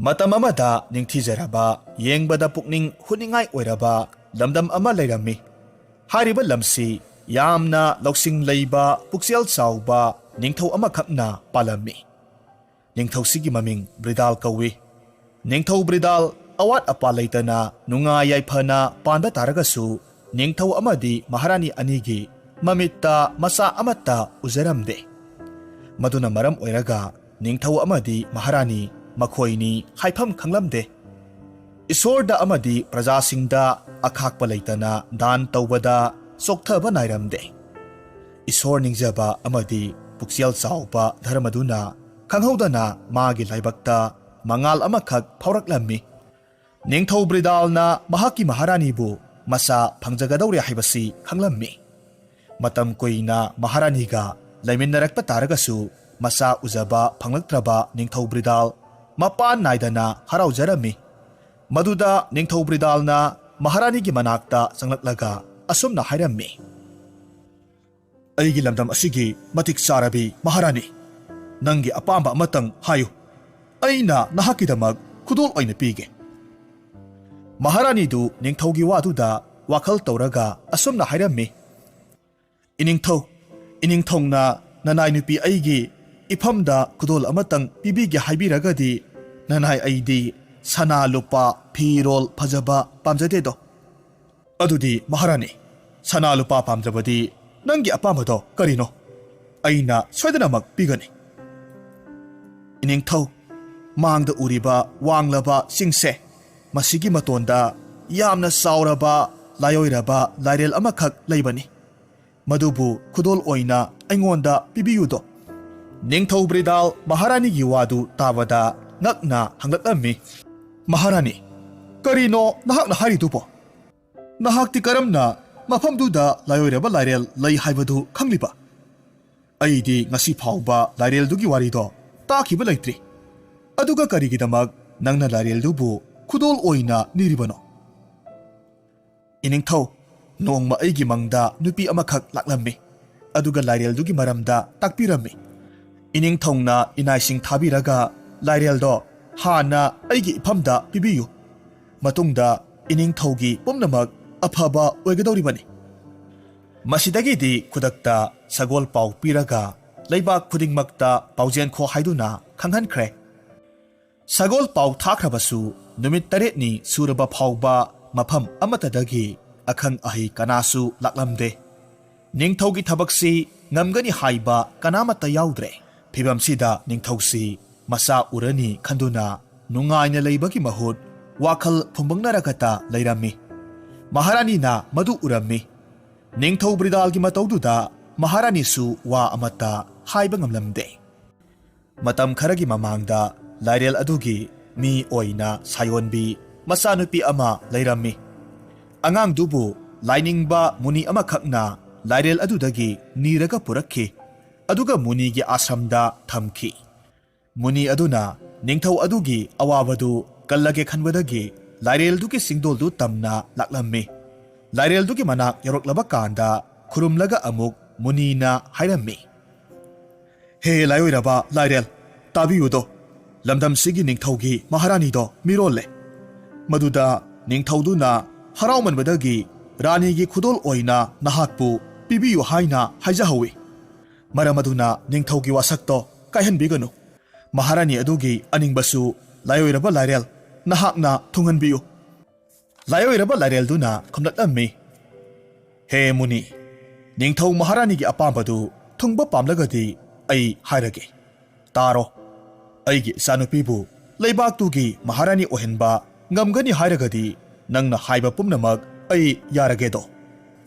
ꯃꯇꯝ ꯑꯃꯗ ꯅꯤꯡꯊꯤꯖꯔꯕ, ꯌꯦꯡꯕꯗ ꯄꯨꯛꯅꯤꯡ ꯍꯨꯅꯤꯡꯉꯥꯏ ꯑꯣꯏꯔꯕ ꯂꯝꯗꯝ ꯑꯃ ꯂꯩꯔꯝꯃꯤ꯫ ꯍꯥꯏꯔꯤꯕ ꯂꯝꯁꯤ ꯌꯥꯝꯅ ꯂꯧꯁꯤꯡ ꯂꯩꯕ ꯄꯨꯛꯆꯦꯜ ꯆꯥꯎꯕ ꯅꯤꯡꯊꯧ ꯑꯃꯈꯛꯅ ꯄꯥꯜꯂꯝꯃꯤ꯫ ꯅꯤꯡꯊꯧꯁꯤꯒꯤ ꯃꯃꯤꯡ ꯕ꯭ꯔꯤꯗꯥꯜ ꯀꯧꯏ꯫ ꯅꯤꯡꯊꯧ ꯕ꯭ꯔꯤꯗꯥꯜ ꯑꯋꯥꯠ ꯑꯄꯥ ꯂꯩꯇꯅ ꯅꯨꯡꯉꯥꯏ ꯌꯥꯏꯐꯅ ꯄꯥꯟꯕ ꯇꯥꯔꯒꯁꯨ ꯅꯤꯡꯊꯧ ꯑꯃꯗꯤ ꯃꯍꯥꯔꯥꯅꯤ ꯑꯅꯤꯒꯤ ꯃꯃꯤꯠꯇ ꯃꯆꯥ ꯑꯃꯠꯇ ꯎꯖꯔꯝꯗꯦ꯫ ꯃꯗꯨꯅ ꯃꯔꯝ ꯑꯣꯏꯔꯒ ꯅꯤꯡꯊꯧ ꯑꯃꯗꯤ ꯃꯍꯥꯔꯥꯅꯤ ꯃꯈꯣꯏꯅꯤ ꯍꯥꯏꯐꯝ ꯈꯪꯂꯝꯗꯦ꯫ ꯏꯁꯣꯔꯗ ꯑꯃꯗꯤ ꯄ꯭ꯔꯖꯥꯁꯤꯡꯗ ꯑꯈꯥꯛꯄ ꯂꯩꯇꯅ ꯗꯥꯟ ꯇꯧꯕꯗ ꯆꯣꯛꯊꯕ ꯅꯥꯏꯔꯝꯗꯦ꯫ ꯏꯁꯣꯔ ꯅꯤꯡꯖꯕ ꯑꯃꯗꯤ ꯄꯨꯛꯆꯦꯜ ꯆꯥꯎꯕ ꯙꯔꯃꯗꯨꯅ ꯈꯪꯍꯧꯗꯅ ꯃꯥꯒꯤ ꯂꯥꯏꯕꯛꯇ ꯃꯉꯥꯜ ꯑꯃꯈꯛ ꯐꯥꯎꯔꯛꯂꯝꯃꯤ꯫ ꯅꯤꯡꯊꯧ ꯕ꯭ꯔꯤꯗꯥꯜꯅ ꯃꯍꯥꯛꯀꯤ ꯃꯍꯥꯔꯥꯅꯤꯕꯨ ꯃꯆꯥ ꯐꯪꯖꯒꯗꯧꯔꯦ ꯍꯥꯏꯕꯁꯤ ꯈꯪꯂꯝꯃꯤ꯫ ꯃꯇꯝ ꯀꯨꯏꯅ ꯃꯍꯥꯔꯥꯅꯤꯒ ꯂꯩꯃꯤꯟꯅꯔꯛꯄ ꯇꯥꯔꯒꯁꯨ ꯃꯆꯥ ꯎꯖꯕ ꯐꯪꯂꯛꯇ꯭ꯔꯕ ꯅꯤꯡꯊꯧ ꯕ꯭ꯔꯤꯗꯥꯜ ꯃꯄꯥꯟ ꯅꯥꯏꯗꯅ ꯍꯔꯥꯎꯖꯔꯝꯃꯤ꯫ ꯃꯗꯨꯗ ꯅꯤꯡꯊꯧ ꯕ꯭ꯔꯤꯗꯥꯜꯅ ꯃꯍꯥꯔꯥꯅꯤꯒꯤ ꯃꯅꯥꯛꯇ ꯆꯪꯂꯛꯂꯒ ꯑꯁꯨꯝꯅ ꯍꯥꯏꯔꯝꯃꯤ, "ꯑꯩꯒꯤ ꯂꯝꯗꯝ ꯑꯁꯤꯒꯤ ꯃꯇꯤꯛ ꯆꯥꯔꯕꯤ ꯃꯍꯥꯔꯥꯅꯤ, ꯅꯪꯒꯤ ꯑꯄꯥꯝꯕ ꯑꯃꯇꯪ ꯍꯥꯏꯌꯨ, ꯑꯩꯅ ꯅꯍꯥꯛꯀꯤꯗꯃꯛ ꯈꯨꯗꯣꯜ ꯑꯣꯏꯅ ꯄꯤꯒꯦ꯫" ꯃꯍꯥꯔꯥꯅꯤꯗꯨ ꯅꯤꯡꯊꯧꯒꯤ ꯋꯥꯗꯨꯗ ꯋꯥꯈꯜ ꯇꯧꯔꯒ ꯑꯁꯨꯝꯅ ꯍꯥꯏꯔꯝꯃꯤ, "ꯏꯅꯤꯡꯊꯧ, ꯏꯅꯤꯡꯊꯧꯅ ꯅꯅꯥꯏ ꯅꯨꯄꯤ ꯑꯩꯒꯤ ꯏꯐꯝꯗ ꯈꯨꯗꯣꯜ ꯑꯃꯇꯪ ꯄꯤꯕꯤꯒꯦ ꯍꯥꯏꯕꯤꯔꯒꯗꯤ, ꯅꯅꯥꯏ ꯑꯩꯗꯤ ꯁꯅꯥ ꯂꯨꯄꯥ ꯐꯤꯔꯣꯜ ꯐꯖꯕ ꯄꯥꯝꯖꯗꯦꯗꯣ꯫ ꯑꯗꯨꯗꯤ ꯃꯍꯥꯔꯥꯅꯤ, ꯁꯅꯥ ꯂꯨꯄꯥ ꯄꯥꯝꯖꯕꯗꯤ ꯅꯪꯒꯤ ꯑꯄꯥꯝꯕꯗꯣ ꯀꯔꯤꯅꯣ? ꯑꯩꯅ ꯁꯣꯏꯗꯅꯃꯛ ꯄꯤꯒꯅꯤ꯫" "ꯏꯅꯤꯡꯊꯧ, ꯃꯥꯡꯗ ꯎꯔꯤꯕ ꯋꯥꯡꯂꯕ ꯆꯤꯡꯁꯦ, ꯃꯁꯤꯒꯤ ꯃꯇꯣꯟꯗ ꯌꯥꯝꯅ ꯆꯥꯎꯔꯕ ꯂꯥꯏꯑꯣꯏꯔꯕ ꯂꯥꯏꯔꯦꯜ ꯑꯃꯈꯛ ꯂꯩꯕꯅꯤ꯫ ꯃꯗꯨꯕꯨ ꯈꯨꯗꯣꯜ ꯑꯣꯏꯅ ꯑꯩꯉꯣꯟꯗ ꯄꯤꯕꯤꯌꯨꯗꯣ꯫" ꯅꯤꯡꯊꯧ ꯕ꯭ꯔꯤꯗꯥꯜ ꯃꯍꯥꯔꯥꯅꯤꯒꯤ ꯋꯥꯗꯨ ꯇꯥꯕꯗ ꯉꯛꯅ ꯍꯪꯂꯛꯂꯝꯃꯤ, "ꯃꯍꯥꯔꯥꯅꯤ, ꯀꯔꯤꯅꯣ ꯅꯍꯥꯛꯅ ꯍꯥꯏꯔꯤꯗꯨꯕꯣ? ꯅꯍꯥꯛꯇꯤ ꯀꯔꯝꯅ ꯃꯐꯝꯗꯨꯗ ꯂꯥꯏꯑꯣꯏꯔꯕ ꯂꯥꯏꯔꯦꯜ ꯂꯩ ꯍꯥꯏꯕꯗꯨ ꯈꯪꯂꯤꯕ? ꯑꯩꯗꯤ ꯉꯁꯤ ꯐꯥꯎꯕ ꯂꯥꯏꯔꯦꯜꯗꯨꯒꯤ ꯋꯥꯔꯤꯗꯣ ꯇꯥꯈꯤꯕ ꯂꯩꯇ꯭ꯔꯤ꯫ ꯑꯗꯨꯒ ꯀꯔꯤꯒꯤꯗꯃꯛ ꯅꯪꯅ ꯂꯥꯏꯔꯦꯜꯗꯨꯕꯨ ꯈꯨꯗꯣꯜ ꯑꯣꯏꯅ ꯅꯤꯔꯤꯕꯅꯣ?" "ꯏꯅꯤꯡꯊꯧ, ꯅꯣꯡꯃ ꯑꯩꯒꯤ ꯃꯪꯗ ꯅꯨꯄꯤ ꯑꯃꯈꯛ ꯂꯥꯛꯂꯝꯃꯤ, ꯑꯗꯨꯒ ꯂꯥꯏꯔꯦꯜꯗꯨꯒꯤ ꯃꯔꯝꯗ ꯇꯥꯛꯄꯤꯔꯝꯃꯤ꯫ ꯏꯅꯤꯡꯊꯧꯅ ꯏꯅꯥꯏꯁꯤꯡ ꯊꯥꯕꯤꯔꯒ ꯂꯥꯏꯔꯦꯜꯗꯣ ꯍꯥꯟꯅ ꯑꯩꯒꯤ ꯏꯐꯝꯗ ꯄꯤꯕꯤꯌꯨ꯫ ꯃꯇꯨꯡꯗ ꯏꯅꯤꯡꯊꯧꯒꯤ ꯄꯨꯝꯅꯃꯛ ꯑꯐꯕ ꯑꯣꯏꯒꯗꯧꯔꯤꯕꯅꯤ꯫" ꯃꯁꯤꯗꯒꯤꯗꯤ ꯈꯨꯗꯛꯇ ꯁꯒꯣꯜ ꯄꯥꯎ ꯄꯤꯔꯒ ꯂꯩꯕꯥꯛ ꯈꯨꯗꯤꯡꯃꯛꯇ ꯄꯥꯎꯖꯦꯟꯈꯣ ꯍꯥꯏꯗꯨꯅ ꯈꯪꯍꯟꯈ꯭ꯔꯦ꯫ ꯁꯒꯣꯜ ꯄꯥꯎ ꯊꯥꯈ꯭ꯔꯕꯁꯨ ꯅꯨꯃꯤꯠ ꯇꯔꯦꯠꯅꯤ ꯁꯨꯔꯕ ꯐꯥꯎꯕ ꯃꯐꯝ ꯑꯃꯠꯇꯗꯒꯤ ꯑꯈꯪ ꯑꯍꯩ ꯀꯅꯥꯁꯨ ꯂꯥꯛꯂꯝꯗꯦ꯫ ꯅꯤꯡꯊꯧꯒꯤ ꯊꯕꯛꯁꯤ ꯉꯝꯒꯅꯤ ꯍꯥꯏꯕ ꯀꯅꯥꯃꯠꯇ ꯌꯥꯎꯗ꯭ꯔꯦ꯫ ꯐꯤꯕꯝꯁꯤꯗ ꯅꯤꯡꯊꯧꯁꯤ ꯃꯆꯥ ꯎꯔꯅꯤ ꯈꯟꯗꯨꯅ ꯅꯨꯡꯉꯥꯏꯅ ꯂꯩꯕꯒꯤ ꯃꯍꯨꯠ ꯋꯥꯈꯜ ꯐꯨꯝꯕꯪꯅꯔꯒꯇ ꯂꯩꯔꯝꯃꯤ꯫ ꯃꯍꯥꯔꯥꯅꯤꯅ ꯃꯗꯨ ꯎꯔꯝꯃꯤ꯫ ꯅꯤꯡꯊꯧ ꯕ꯭ꯔꯤꯗꯥꯜꯒꯤ ꯃꯇꯧꯗꯨꯗ ꯃꯍꯥꯔꯥꯅꯤꯁꯨ ꯋꯥ ꯑꯃꯠꯇ ꯍꯥꯏꯕ ꯉꯝꯂꯝꯗꯦ꯫ ꯃꯇꯝ ꯈꯔꯒꯤ ꯃꯃꯥꯡꯗ ꯂꯥꯏꯔꯦꯜ ꯑꯗꯨꯒꯤ ꯃꯤ ꯑꯣꯏꯅ ꯁꯥꯌꯣꯟꯕꯤ ꯃꯆꯥꯅꯨꯄꯤ ꯑꯃ ꯂꯩꯔꯝꯃꯤ꯫ ꯑꯉꯥꯡꯗꯨꯕꯨ ꯂꯥꯏꯅꯤꯡꯕ ꯃꯨꯅꯤ ꯑꯃꯈꯛꯅ ꯂꯥꯏꯔꯦꯜ ꯑꯗꯨꯗꯒꯤ ꯅꯤꯔꯒ ꯄꯨꯔꯛꯈꯤ, ꯑꯗꯨꯒ ꯃꯨꯅꯤꯒꯤ ꯑꯥꯁ꯭ꯔꯝꯗ ꯊꯝꯈꯤ꯫ ꯃꯨꯅꯤ ꯑꯗꯨꯅ ꯅꯤꯡꯊꯧ ꯑꯗꯨꯒꯤ ꯑꯋꯥꯕꯗꯨ ꯀꯜꯂꯒꯦ ꯈꯟꯕꯗꯒꯤ ꯂꯥꯏꯔꯦꯜꯗꯨꯒꯤ ꯆꯤꯡꯗꯣꯜꯗꯨ ꯇꯝꯅ ꯂꯥꯛꯂꯝꯃꯤ꯫ ꯂꯥꯏꯔꯦꯜꯗꯨꯒꯤ ꯃꯅꯥꯛ ꯌꯧꯔꯛꯂꯕ ꯀꯥꯟꯗ ꯈꯨꯔꯨꯝꯂꯒ ꯑꯃꯨꯛ ꯃꯨꯅꯤꯅ ꯍꯥꯏꯔꯝꯃꯤ, "ꯍꯦ ꯂꯥꯏꯑꯣꯏꯔꯕ ꯂꯥꯏꯔꯦꯜ, ꯇꯥꯕꯤꯌꯨꯗꯣ, ꯂꯝꯗꯝꯁꯤꯒꯤ ꯅꯤꯡꯊꯧꯒꯤ ꯃꯍꯥꯔꯥꯅꯤꯗꯣ ꯃꯤꯔꯣꯜꯂꯦ꯫ ꯃꯗꯨꯗ ꯅꯤꯡꯊꯧꯗꯨꯅ ꯍꯔꯥꯎꯃꯟꯕꯗꯒꯤ ꯔꯥꯅꯤꯒꯤ ꯈꯨꯗꯣꯜ ꯑꯣꯏꯅ ꯅꯍꯥꯛꯄꯨ ꯄꯤꯕꯤꯌꯨ ꯍꯥꯏꯅ ꯍꯥꯏꯖꯍꯧꯏ꯫ ꯃꯔꯝ ꯑꯗꯨꯅ ꯅꯤꯡꯊꯧꯒꯤ ꯋꯥꯁꯛꯇꯣ ꯀꯥꯏꯍꯟꯕꯤꯒꯅꯨ꯫ ꯃꯍꯥꯔꯥꯅꯤ ꯑꯗꯨꯒꯤ ꯑꯅꯤꯡꯕꯁꯨ ꯂꯥꯏꯑꯣꯏꯔꯕ ꯂꯥꯏꯔꯦꯜ ꯅꯍꯥꯛꯅ ꯊꯨꯡꯍꯟꯕꯤꯌꯨ꯫" ꯂꯥꯏꯑꯣꯏꯔꯕ ꯂꯥꯏꯔꯦꯜꯗꯨꯅ ꯈꯨꯝꯂꯛꯂꯝꯃꯤ, "ꯍꯦ ꯃꯨꯅꯤ, ꯅꯤꯡꯊꯧ ꯃꯍꯥꯔꯥꯅꯤꯒꯤ ꯑꯄꯥꯝꯕꯗꯨ ꯊꯨꯡꯕ ꯄꯥꯝꯂꯒꯗꯤ ꯑꯩ ꯍꯥꯏꯔꯒꯦ꯫ ꯇꯥꯔꯣ, ꯑꯩꯒꯤ ꯏꯆꯥꯅꯨꯄꯤꯕꯨ ꯂꯩꯕꯥꯛꯇꯨꯒꯤ ꯃꯍꯥꯔꯥꯅꯤ ꯑꯣꯏꯍꯟꯕ ꯉꯝꯒꯅꯤ ꯍꯥꯏꯔꯒꯗꯤ ꯅꯪꯅ ꯍꯥꯏꯕ ꯄꯨꯝꯅꯃꯛ ꯑꯩ ꯌꯥꯔꯒꯦꯗꯣ꯫"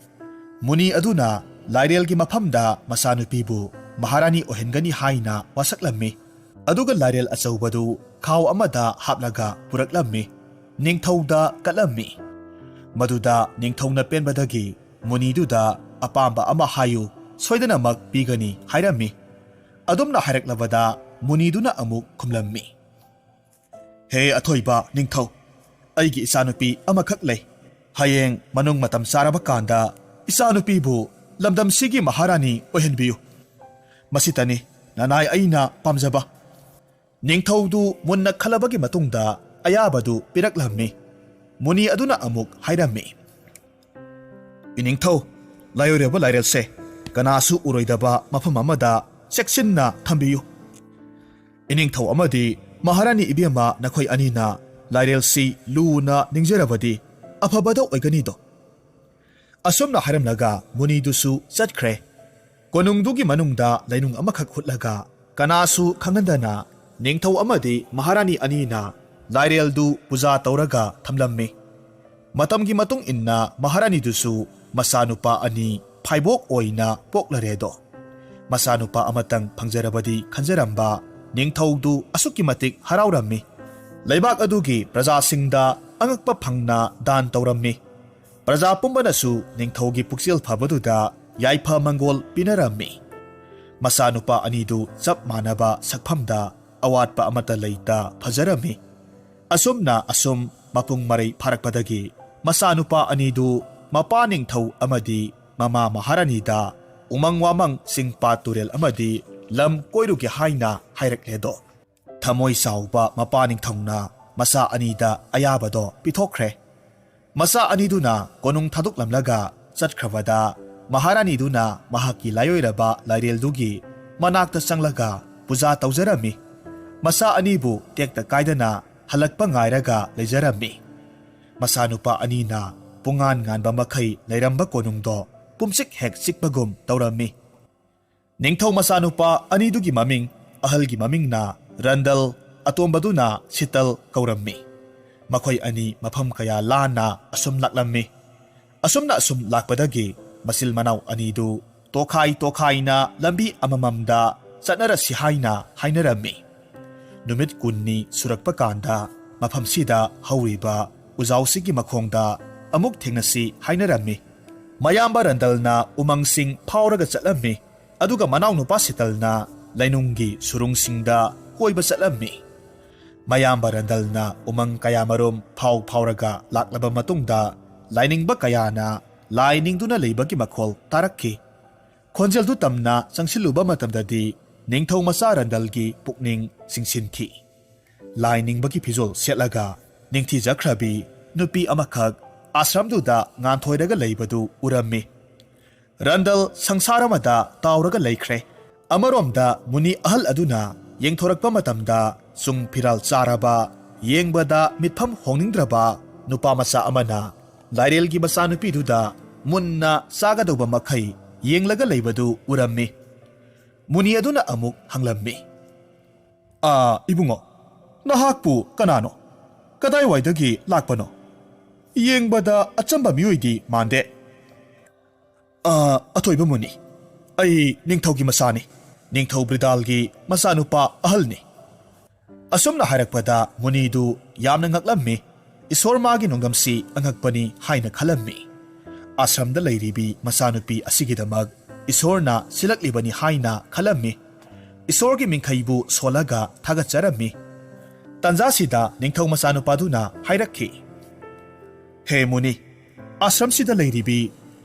ꯃꯨꯅꯤ ꯑꯗꯨꯅ ꯂꯥꯏꯔꯦꯜꯒꯤ ꯃꯐꯝꯗ ꯃꯆꯥꯅꯨꯄꯤꯕꯨ ꯃꯍꯥꯔꯥꯅꯤ ꯑꯣꯏꯍꯟꯒꯅꯤ ꯍꯥꯏꯅ ꯋꯥꯁꯛꯂꯝꯃꯤ꯫ ꯑꯗꯨꯒ ꯂꯥꯏꯔꯦꯜ ꯑꯆꯧꯕꯗꯨ ꯈꯥꯎ ꯑꯃꯗ ꯍꯥꯞꯂꯒ ꯄꯨꯔꯛꯂꯝꯃꯤ꯫ ꯅꯤꯡꯊꯧꯗ ꯀꯠꯂꯝꯃꯤ꯫ ꯃꯗꯨꯗ ꯅꯤꯡꯊꯧꯅ ꯄꯦꯟꯕꯗꯒꯤ ꯃꯨꯅꯤꯗꯨꯗ "ꯑꯄꯥꯝꯕ ꯑꯃ ꯍꯥꯏꯌꯨ, ꯁꯣꯏꯗꯅꯃꯛ ꯄꯤꯒꯅꯤ" ꯍꯥꯏꯔꯝꯃꯤ꯫ ꯑꯗꯨꯝꯅ ꯍꯥꯏꯔꯛꯂꯕꯗ ꯃꯨꯅꯤꯗꯨꯅ ꯑꯃꯨꯛ ꯈꯨꯝꯂꯝꯃꯤ, "ꯍꯦ ꯑꯊꯣꯏꯕ ꯅꯤꯡꯊꯧ, ꯑꯩꯒꯤ ꯏꯆꯥꯅꯨꯄꯤ ꯑꯃꯈꯛ ꯂꯩ꯫ ꯍꯌꯦꯡ ꯃꯅꯨꯡ ꯃꯇꯝ ꯆꯥꯔꯕ ꯀꯥꯟꯗ ꯏꯆꯥꯅꯨꯄꯤꯕꯨ ꯂꯝꯗꯝꯁꯤꯒꯤ ꯃꯍꯥꯔꯥꯅꯤ ꯑꯣꯏꯍꯟꯕꯤꯌꯨ꯫ ꯃꯁꯤꯇꯅꯤ ꯅꯅꯥꯏ ꯑꯩꯅ ꯄꯥꯝꯖꯕ꯫" ꯅꯤꯡꯊꯧꯗꯨ ꯃꯨꯟꯅ ꯈꯜꯂꯕꯒꯤ ꯃꯇꯨꯡꯗ ꯑꯌꯥꯕꯗꯨ ꯄꯤꯔꯛꯂꯝꯃꯤ꯫ ꯃꯨꯅꯤ ꯑꯗꯨꯅ ꯑꯃꯨꯛ ꯍꯥꯏꯔꯝꯃꯤ, "ꯏꯅꯤꯡꯊꯧ, ꯂꯥꯏꯑꯣꯏꯔꯕ ꯂꯥꯏꯔꯦꯜꯁꯦ ꯀꯅꯥꯁꯨ ꯎꯔꯣꯏꯗꯕ ꯃꯐꯝ ꯑꯃꯗ ꯆꯦꯛꯁꯤꯟꯅ ꯊꯝꯕꯤꯌꯨ꯫ ꯏꯅꯤꯡꯊꯧ ꯑꯃꯗꯤ ꯃꯍꯥꯔꯥꯅꯤ ꯏꯕꯦꯝꯃ, ꯅꯈꯣꯏ ꯑꯅꯤꯅ ꯂꯥꯏꯔꯦꯜꯁꯤ ꯂꯨꯅ ꯅꯤꯡꯖꯔꯕꯗꯤ ꯑꯐꯕꯗ ꯑꯣꯏꯒꯅꯤꯗꯣ꯫ ꯑꯁꯨꯝꯅ ꯍꯥꯏꯔꯝꯂꯒ ꯃꯨꯅꯤꯗꯨꯁꯨ ꯆꯠꯈ꯭ꯔꯦ꯫ ꯀꯣꯅꯨꯡꯗꯨꯒꯤ ꯃꯅꯨꯡꯗ ꯂꯩꯅꯨꯡ ꯑꯃꯈꯛ ꯍꯨꯠꯂꯒ ꯀꯅꯥꯁꯨ ꯈꯪꯍꯟꯗꯅ ꯅꯤꯡꯊꯧ ꯑꯃꯗꯤ ꯃꯍꯥꯔꯥꯅꯤ ꯑꯅꯤꯅ ꯂꯥꯏꯔꯦꯜꯗꯨ ꯄꯨꯖꯥ ꯇꯧꯔꯒ ꯊꯝꯂꯝꯃꯤ꯫ ꯃꯇꯝꯒꯤ ꯃꯇꯨꯡ ꯏꯟꯅ ꯃꯍꯥꯔꯥꯅꯤꯗꯨꯁꯨ ꯃꯆꯥꯅꯨꯄꯥ ꯑꯅꯤ ꯐꯥꯏꯕꯣꯛ ꯑꯣꯏꯅ ꯄꯣꯛꯂꯔꯦꯗꯣ꯫ ꯃꯆꯥꯅꯨꯄꯥ ꯑꯃꯇꯪ ꯐꯪꯖꯔꯕꯗꯤ ꯈꯟꯖꯔꯝꯕ ꯅꯤꯡꯊꯧꯗꯨ ꯑꯁꯨꯛꯀꯤ ꯃꯇꯤꯛ ꯍꯔꯥꯎꯔꯝꯃꯤ꯫ ꯂꯩꯕꯥꯛ ꯑꯗꯨꯒꯤ ꯄ꯭ꯔꯖꯥꯁꯤꯡꯗ ꯑꯉꯛꯄ ꯐꯪꯅ ꯗꯥꯟ ꯇꯧꯔꯝꯃꯤ꯫ ꯄ꯭ꯔꯖꯥ ꯄꯨꯝꯕꯅꯁꯨ ꯅꯤꯡꯊꯧꯒꯤ ꯄꯨꯛꯆꯦꯜ ꯐꯕꯗꯨꯗ ꯌꯥꯏꯐ ꯃꯪꯒꯣꯜ ꯄꯤꯅꯔꯝꯃꯤ꯫ ꯃꯆꯥꯅꯨꯄꯥ ꯑꯅꯤꯗꯨ ꯆꯞ ꯃꯥꯟꯅꯕ ꯁꯛꯐꯝꯗ ꯑꯋꯥꯠꯄ ꯑꯃꯠꯇ ꯂꯩꯇ ꯐꯖꯔꯝꯃꯤ꯫ ꯑꯁꯨꯝꯅ ꯑꯁꯨꯝ ꯃꯄꯨꯡ ꯃꯔꯩ ꯐꯥꯔꯛꯄꯗꯒꯤ ꯃꯆꯥꯅꯨꯄꯥ ꯑꯅꯤꯗꯨ ꯃꯄꯥ ꯅꯤꯡꯊꯧ ꯑꯃꯗꯤ ꯃꯃꯥ ꯃꯍꯥꯔꯥꯅꯤꯗ ꯎꯃꯪ ꯋꯥꯃꯪ, ꯆꯤꯡ ꯄꯥꯠ ꯇꯨꯔꯦꯜ ꯑꯃꯗꯤ ꯂꯝ ꯀꯣꯏꯔꯨꯒꯦ ꯍꯥꯏꯅ ꯍꯥꯏꯔꯛꯂꯦꯗꯣ꯫ ꯊꯃꯣꯏ ꯆꯥꯎꯕ ꯃꯄꯥ ꯅꯤꯡꯊꯧꯅ ꯃꯆꯥ ꯑꯅꯤꯗ ꯑꯌꯥꯕꯗꯣ ꯄꯤꯊꯣꯛꯈ꯭ꯔꯦ꯫ ꯃꯆꯥ ꯑꯅꯤꯗꯨꯅ ꯀꯣꯅꯨꯡ ꯊꯥꯗꯣꯛꯂꯝꯂꯒ ꯆꯠꯈ꯭ꯔꯕꯗ ꯃꯍꯥꯔꯥꯅꯤꯗꯨꯅ ꯃꯍꯥꯛꯀꯤ ꯂꯥꯏꯑꯣꯏꯔꯕ ꯂꯥꯏꯔꯦꯜꯗꯨꯒꯤ ꯃꯅꯥꯛꯇ ꯆꯪꯂꯒ ꯄꯨꯖꯥ ꯇꯧꯖꯔꯝꯃꯤ꯫ ꯃꯆꯥ ꯑꯅꯤꯕꯨ ꯇꯦꯛꯇ ꯀꯥꯏꯗꯅ ꯍꯜꯂꯛꯄ ꯉꯥꯏꯔꯒ ꯂꯩꯖꯔꯝꯃꯤ꯫ ꯃꯆꯥꯅꯨꯄꯥ ꯑꯅꯤꯅ ꯄꯨꯡꯉꯥꯟ ꯉꯥꯟꯕ ꯃꯈꯩ ꯂꯩꯔꯝꯕ ꯀꯣꯅꯨꯡꯗꯣ ꯄꯨꯝꯆꯤꯛ ꯍꯦꯛ ꯆꯤꯛꯄꯒꯨꯝ ꯇꯧꯔꯝꯃꯤ꯫ ꯅꯤꯡꯊꯧ ꯃꯆꯥꯅꯨꯄꯥ ꯑꯅꯤꯗꯨꯒꯤ ꯃꯃꯤꯡ, ꯑꯍꯜꯒꯤ ꯃꯃꯤꯡꯅ ꯔꯟꯗꯜ, ꯑꯇꯣꯝꯕꯗꯨꯅ ꯁꯤꯇꯜ ꯀꯧꯔꯝꯃꯤ꯫ ꯃꯈꯣꯏ ꯑꯅꯤ ꯃꯐꯝ ꯀꯌꯥ ꯂꯥꯟꯅ ꯑꯁꯨꯝ ꯂꯥꯛꯂꯝꯃꯤ꯫ ꯑꯁꯨꯝꯅ ꯑꯁꯨꯝ ꯂꯥꯛꯄꯗꯒꯤ ꯃꯆꯤꯜ ꯃꯅꯥꯎ ꯑꯅꯤꯗꯨ ꯇꯣꯈꯥꯏ ꯇꯣꯈꯥꯏꯅ ꯂꯝꯕꯤ ꯑꯃꯃꯝꯗ ꯆꯠꯅꯔꯁꯤ ꯍꯥꯏꯅ ꯍꯥꯏꯅꯔꯝꯃꯤ꯫ ꯅꯨꯃꯤꯠ ꯀꯨꯟꯅꯤ ꯁꯨꯔꯛꯄ ꯀꯥꯟꯗ ꯃꯐꯝꯁꯤꯗ ꯍꯧꯔꯤꯕ ꯎꯖꯥꯎꯁꯤꯒꯤ ꯃꯈꯣꯡꯗ ꯑꯃꯨꯛ ꯊꯦꯡꯅꯁꯤ ꯍꯥꯏꯅꯔꯝꯃꯤ꯫ ꯃꯌꯥꯝꯕ ꯔꯟꯗꯜꯅ ꯎꯃꯪꯁꯤꯡ ꯐꯥꯎꯔꯒ ꯆꯠꯂꯝꯃꯤ, ꯑꯗꯨꯒ ꯃꯅꯥꯎꯅꯨꯄꯥ ꯁꯤꯇꯜꯅ ꯂꯩꯅꯨꯡꯒꯤ ꯁꯨꯔꯨꯡꯁꯤꯡꯗ ꯀꯣꯏꯕ ꯆꯠꯂꯝꯃꯤ꯫ ꯃꯌꯥꯝꯕ ꯔꯟꯗꯜꯅ ꯎꯃꯪ ꯀꯌꯥꯃꯔꯨꯝ ꯐꯥꯎ ꯐꯥꯎꯔꯒ ꯂꯥꯛꯂꯕ ꯃꯇꯨꯡꯗ ꯂꯥꯏꯅꯤꯡꯕ ꯀꯌꯥꯅ ꯂꯥꯏ ꯅꯤꯡꯗꯨꯅ ꯂꯩꯕꯒꯤ ꯃꯈꯣꯜ ꯇꯥꯔꯛꯈꯤ꯫ ꯈꯣꯟꯖꯦꯜꯗꯨ ꯇꯝꯅ ꯆꯪꯁꯤꯜꯂꯨꯕ ꯃꯇꯝꯗꯗꯤ ꯅꯤꯡꯊꯧ ꯃꯆꯥ ꯔꯟꯗꯜꯒꯤ ꯄꯨꯛꯅꯤꯡ ꯆꯤꯡꯁꯤꯟꯈꯤ꯫ ꯂꯥꯏ ꯅꯤꯡꯕꯒꯤ ꯐꯤꯖꯣꯜ ꯁꯦꯠꯂꯒ ꯅꯤꯡꯊꯤꯖꯈ꯭ꯔꯕꯤ ꯅꯨꯄꯤ ꯑꯃꯈꯛ ꯑꯥꯁ꯭ꯔꯝꯗꯨꯗ ꯉꯥꯟꯊꯣꯏꯔꯒ ꯂꯩꯕꯗꯨ ꯎꯔꯝꯃꯤ꯫ ꯔꯟꯗꯜ ꯁꯪꯁꯥꯔ ꯑꯃꯗ ꯇꯥꯎꯔꯒ ꯂꯩꯈ꯭ꯔꯦ꯫ ꯑꯃꯔꯣꯝꯗ ꯃꯨꯅꯤ ꯑꯍꯜ ꯑꯗꯨꯅ ꯌꯦꯡꯊꯣꯔꯛꯄ ꯃꯇꯝꯗ ꯆꯨꯡ ꯐꯤꯔꯥꯜ ꯆꯥꯔꯕ, ꯌꯦꯡꯕꯗ ꯃꯤꯠꯐꯝ ꯍꯣꯡꯅꯤꯡꯗ꯭ꯔꯕ ꯅꯨꯄꯥ ꯃꯆꯥ ꯑꯃꯅ ꯂꯥꯏꯔꯦꯜꯒꯤ ꯃꯆꯥꯅꯨꯄꯤꯗꯨꯗ ꯃꯨꯟꯅ ꯆꯥꯒꯗꯧꯕ ꯃꯈꯩ ꯌꯦꯡꯂꯒ ꯂꯩꯕꯗꯨ ꯎꯔꯝꯃꯤ꯫ ꯃꯨꯅꯤ ꯑꯗꯨꯅ ꯑꯃꯨꯛ ꯍꯪꯂꯝꯃꯤ, "ꯑꯥ, ꯏꯕꯨꯡꯉꯣ, ꯅꯍꯥꯛꯄꯨ ꯀꯅꯥꯅꯣ? ꯀꯗꯥꯏꯋꯥꯏꯗꯒꯤ ꯂꯥꯛꯄꯅꯣ? ꯌꯦꯡꯕꯗ ꯑꯆꯝꯕ ꯃꯤꯑꯣꯏꯗꯤ ꯃꯥꯟꯗꯦ꯫" "ꯑꯥ, ꯑꯊꯣꯏꯕ ꯃꯨꯅꯤ, ꯑꯩ ꯅꯤꯡꯊꯧꯒꯤ ꯃꯆꯥꯅꯤ, ꯅꯤꯡꯊꯧ ꯕ꯭ꯔꯤꯗꯥꯜꯒꯤ ꯃꯆꯥꯅꯨꯄꯥ ꯑꯍꯜꯅꯤ꯫" ꯑꯁꯨꯝꯅ ꯍꯥꯏꯔꯛꯄꯗ ꯃꯨꯅꯤꯗꯨ ꯌꯥꯝꯅ ꯉꯛꯂꯝꯃꯤ꯫ ꯏꯁꯣꯔ ꯃꯥꯒꯤ ꯅꯣꯡꯗꯝꯁꯤ ꯑꯉꯛꯄꯅꯤ ꯍꯥꯏꯅ ꯈꯜꯂꯝꯃꯤ꯫ ꯑꯥꯁ꯭ꯔꯝꯗ ꯂꯩꯔꯤꯕꯤ ꯃꯆꯥꯅꯨꯄꯤ ꯑꯁꯤꯒꯤꯗꯃꯛ ꯏꯁꯣꯔꯅ ꯁꯤꯜꯂꯛꯂꯤꯕꯅꯤ ꯍꯥꯏꯅ ꯈꯜꯂꯝꯃꯤ꯫ ꯏꯁꯣꯔꯒꯤ ꯃꯤꯡꯈꯩꯕꯨ ꯁꯣꯜꯂꯒ ꯊꯥꯒꯠꯆꯔꯝꯃꯤ꯫ ꯇꯥꯟꯖꯥꯁꯤꯗ ꯅꯤꯡꯊꯧ ꯃꯆꯥꯅꯨꯄꯥꯗꯨꯅ ꯍꯥꯏꯔꯛꯈꯤ, "ꯍꯦ ꯃꯨꯅꯤ, ꯑꯥꯁ꯭ꯔꯝꯁꯤꯗ ꯂꯩꯔꯤꯕꯤ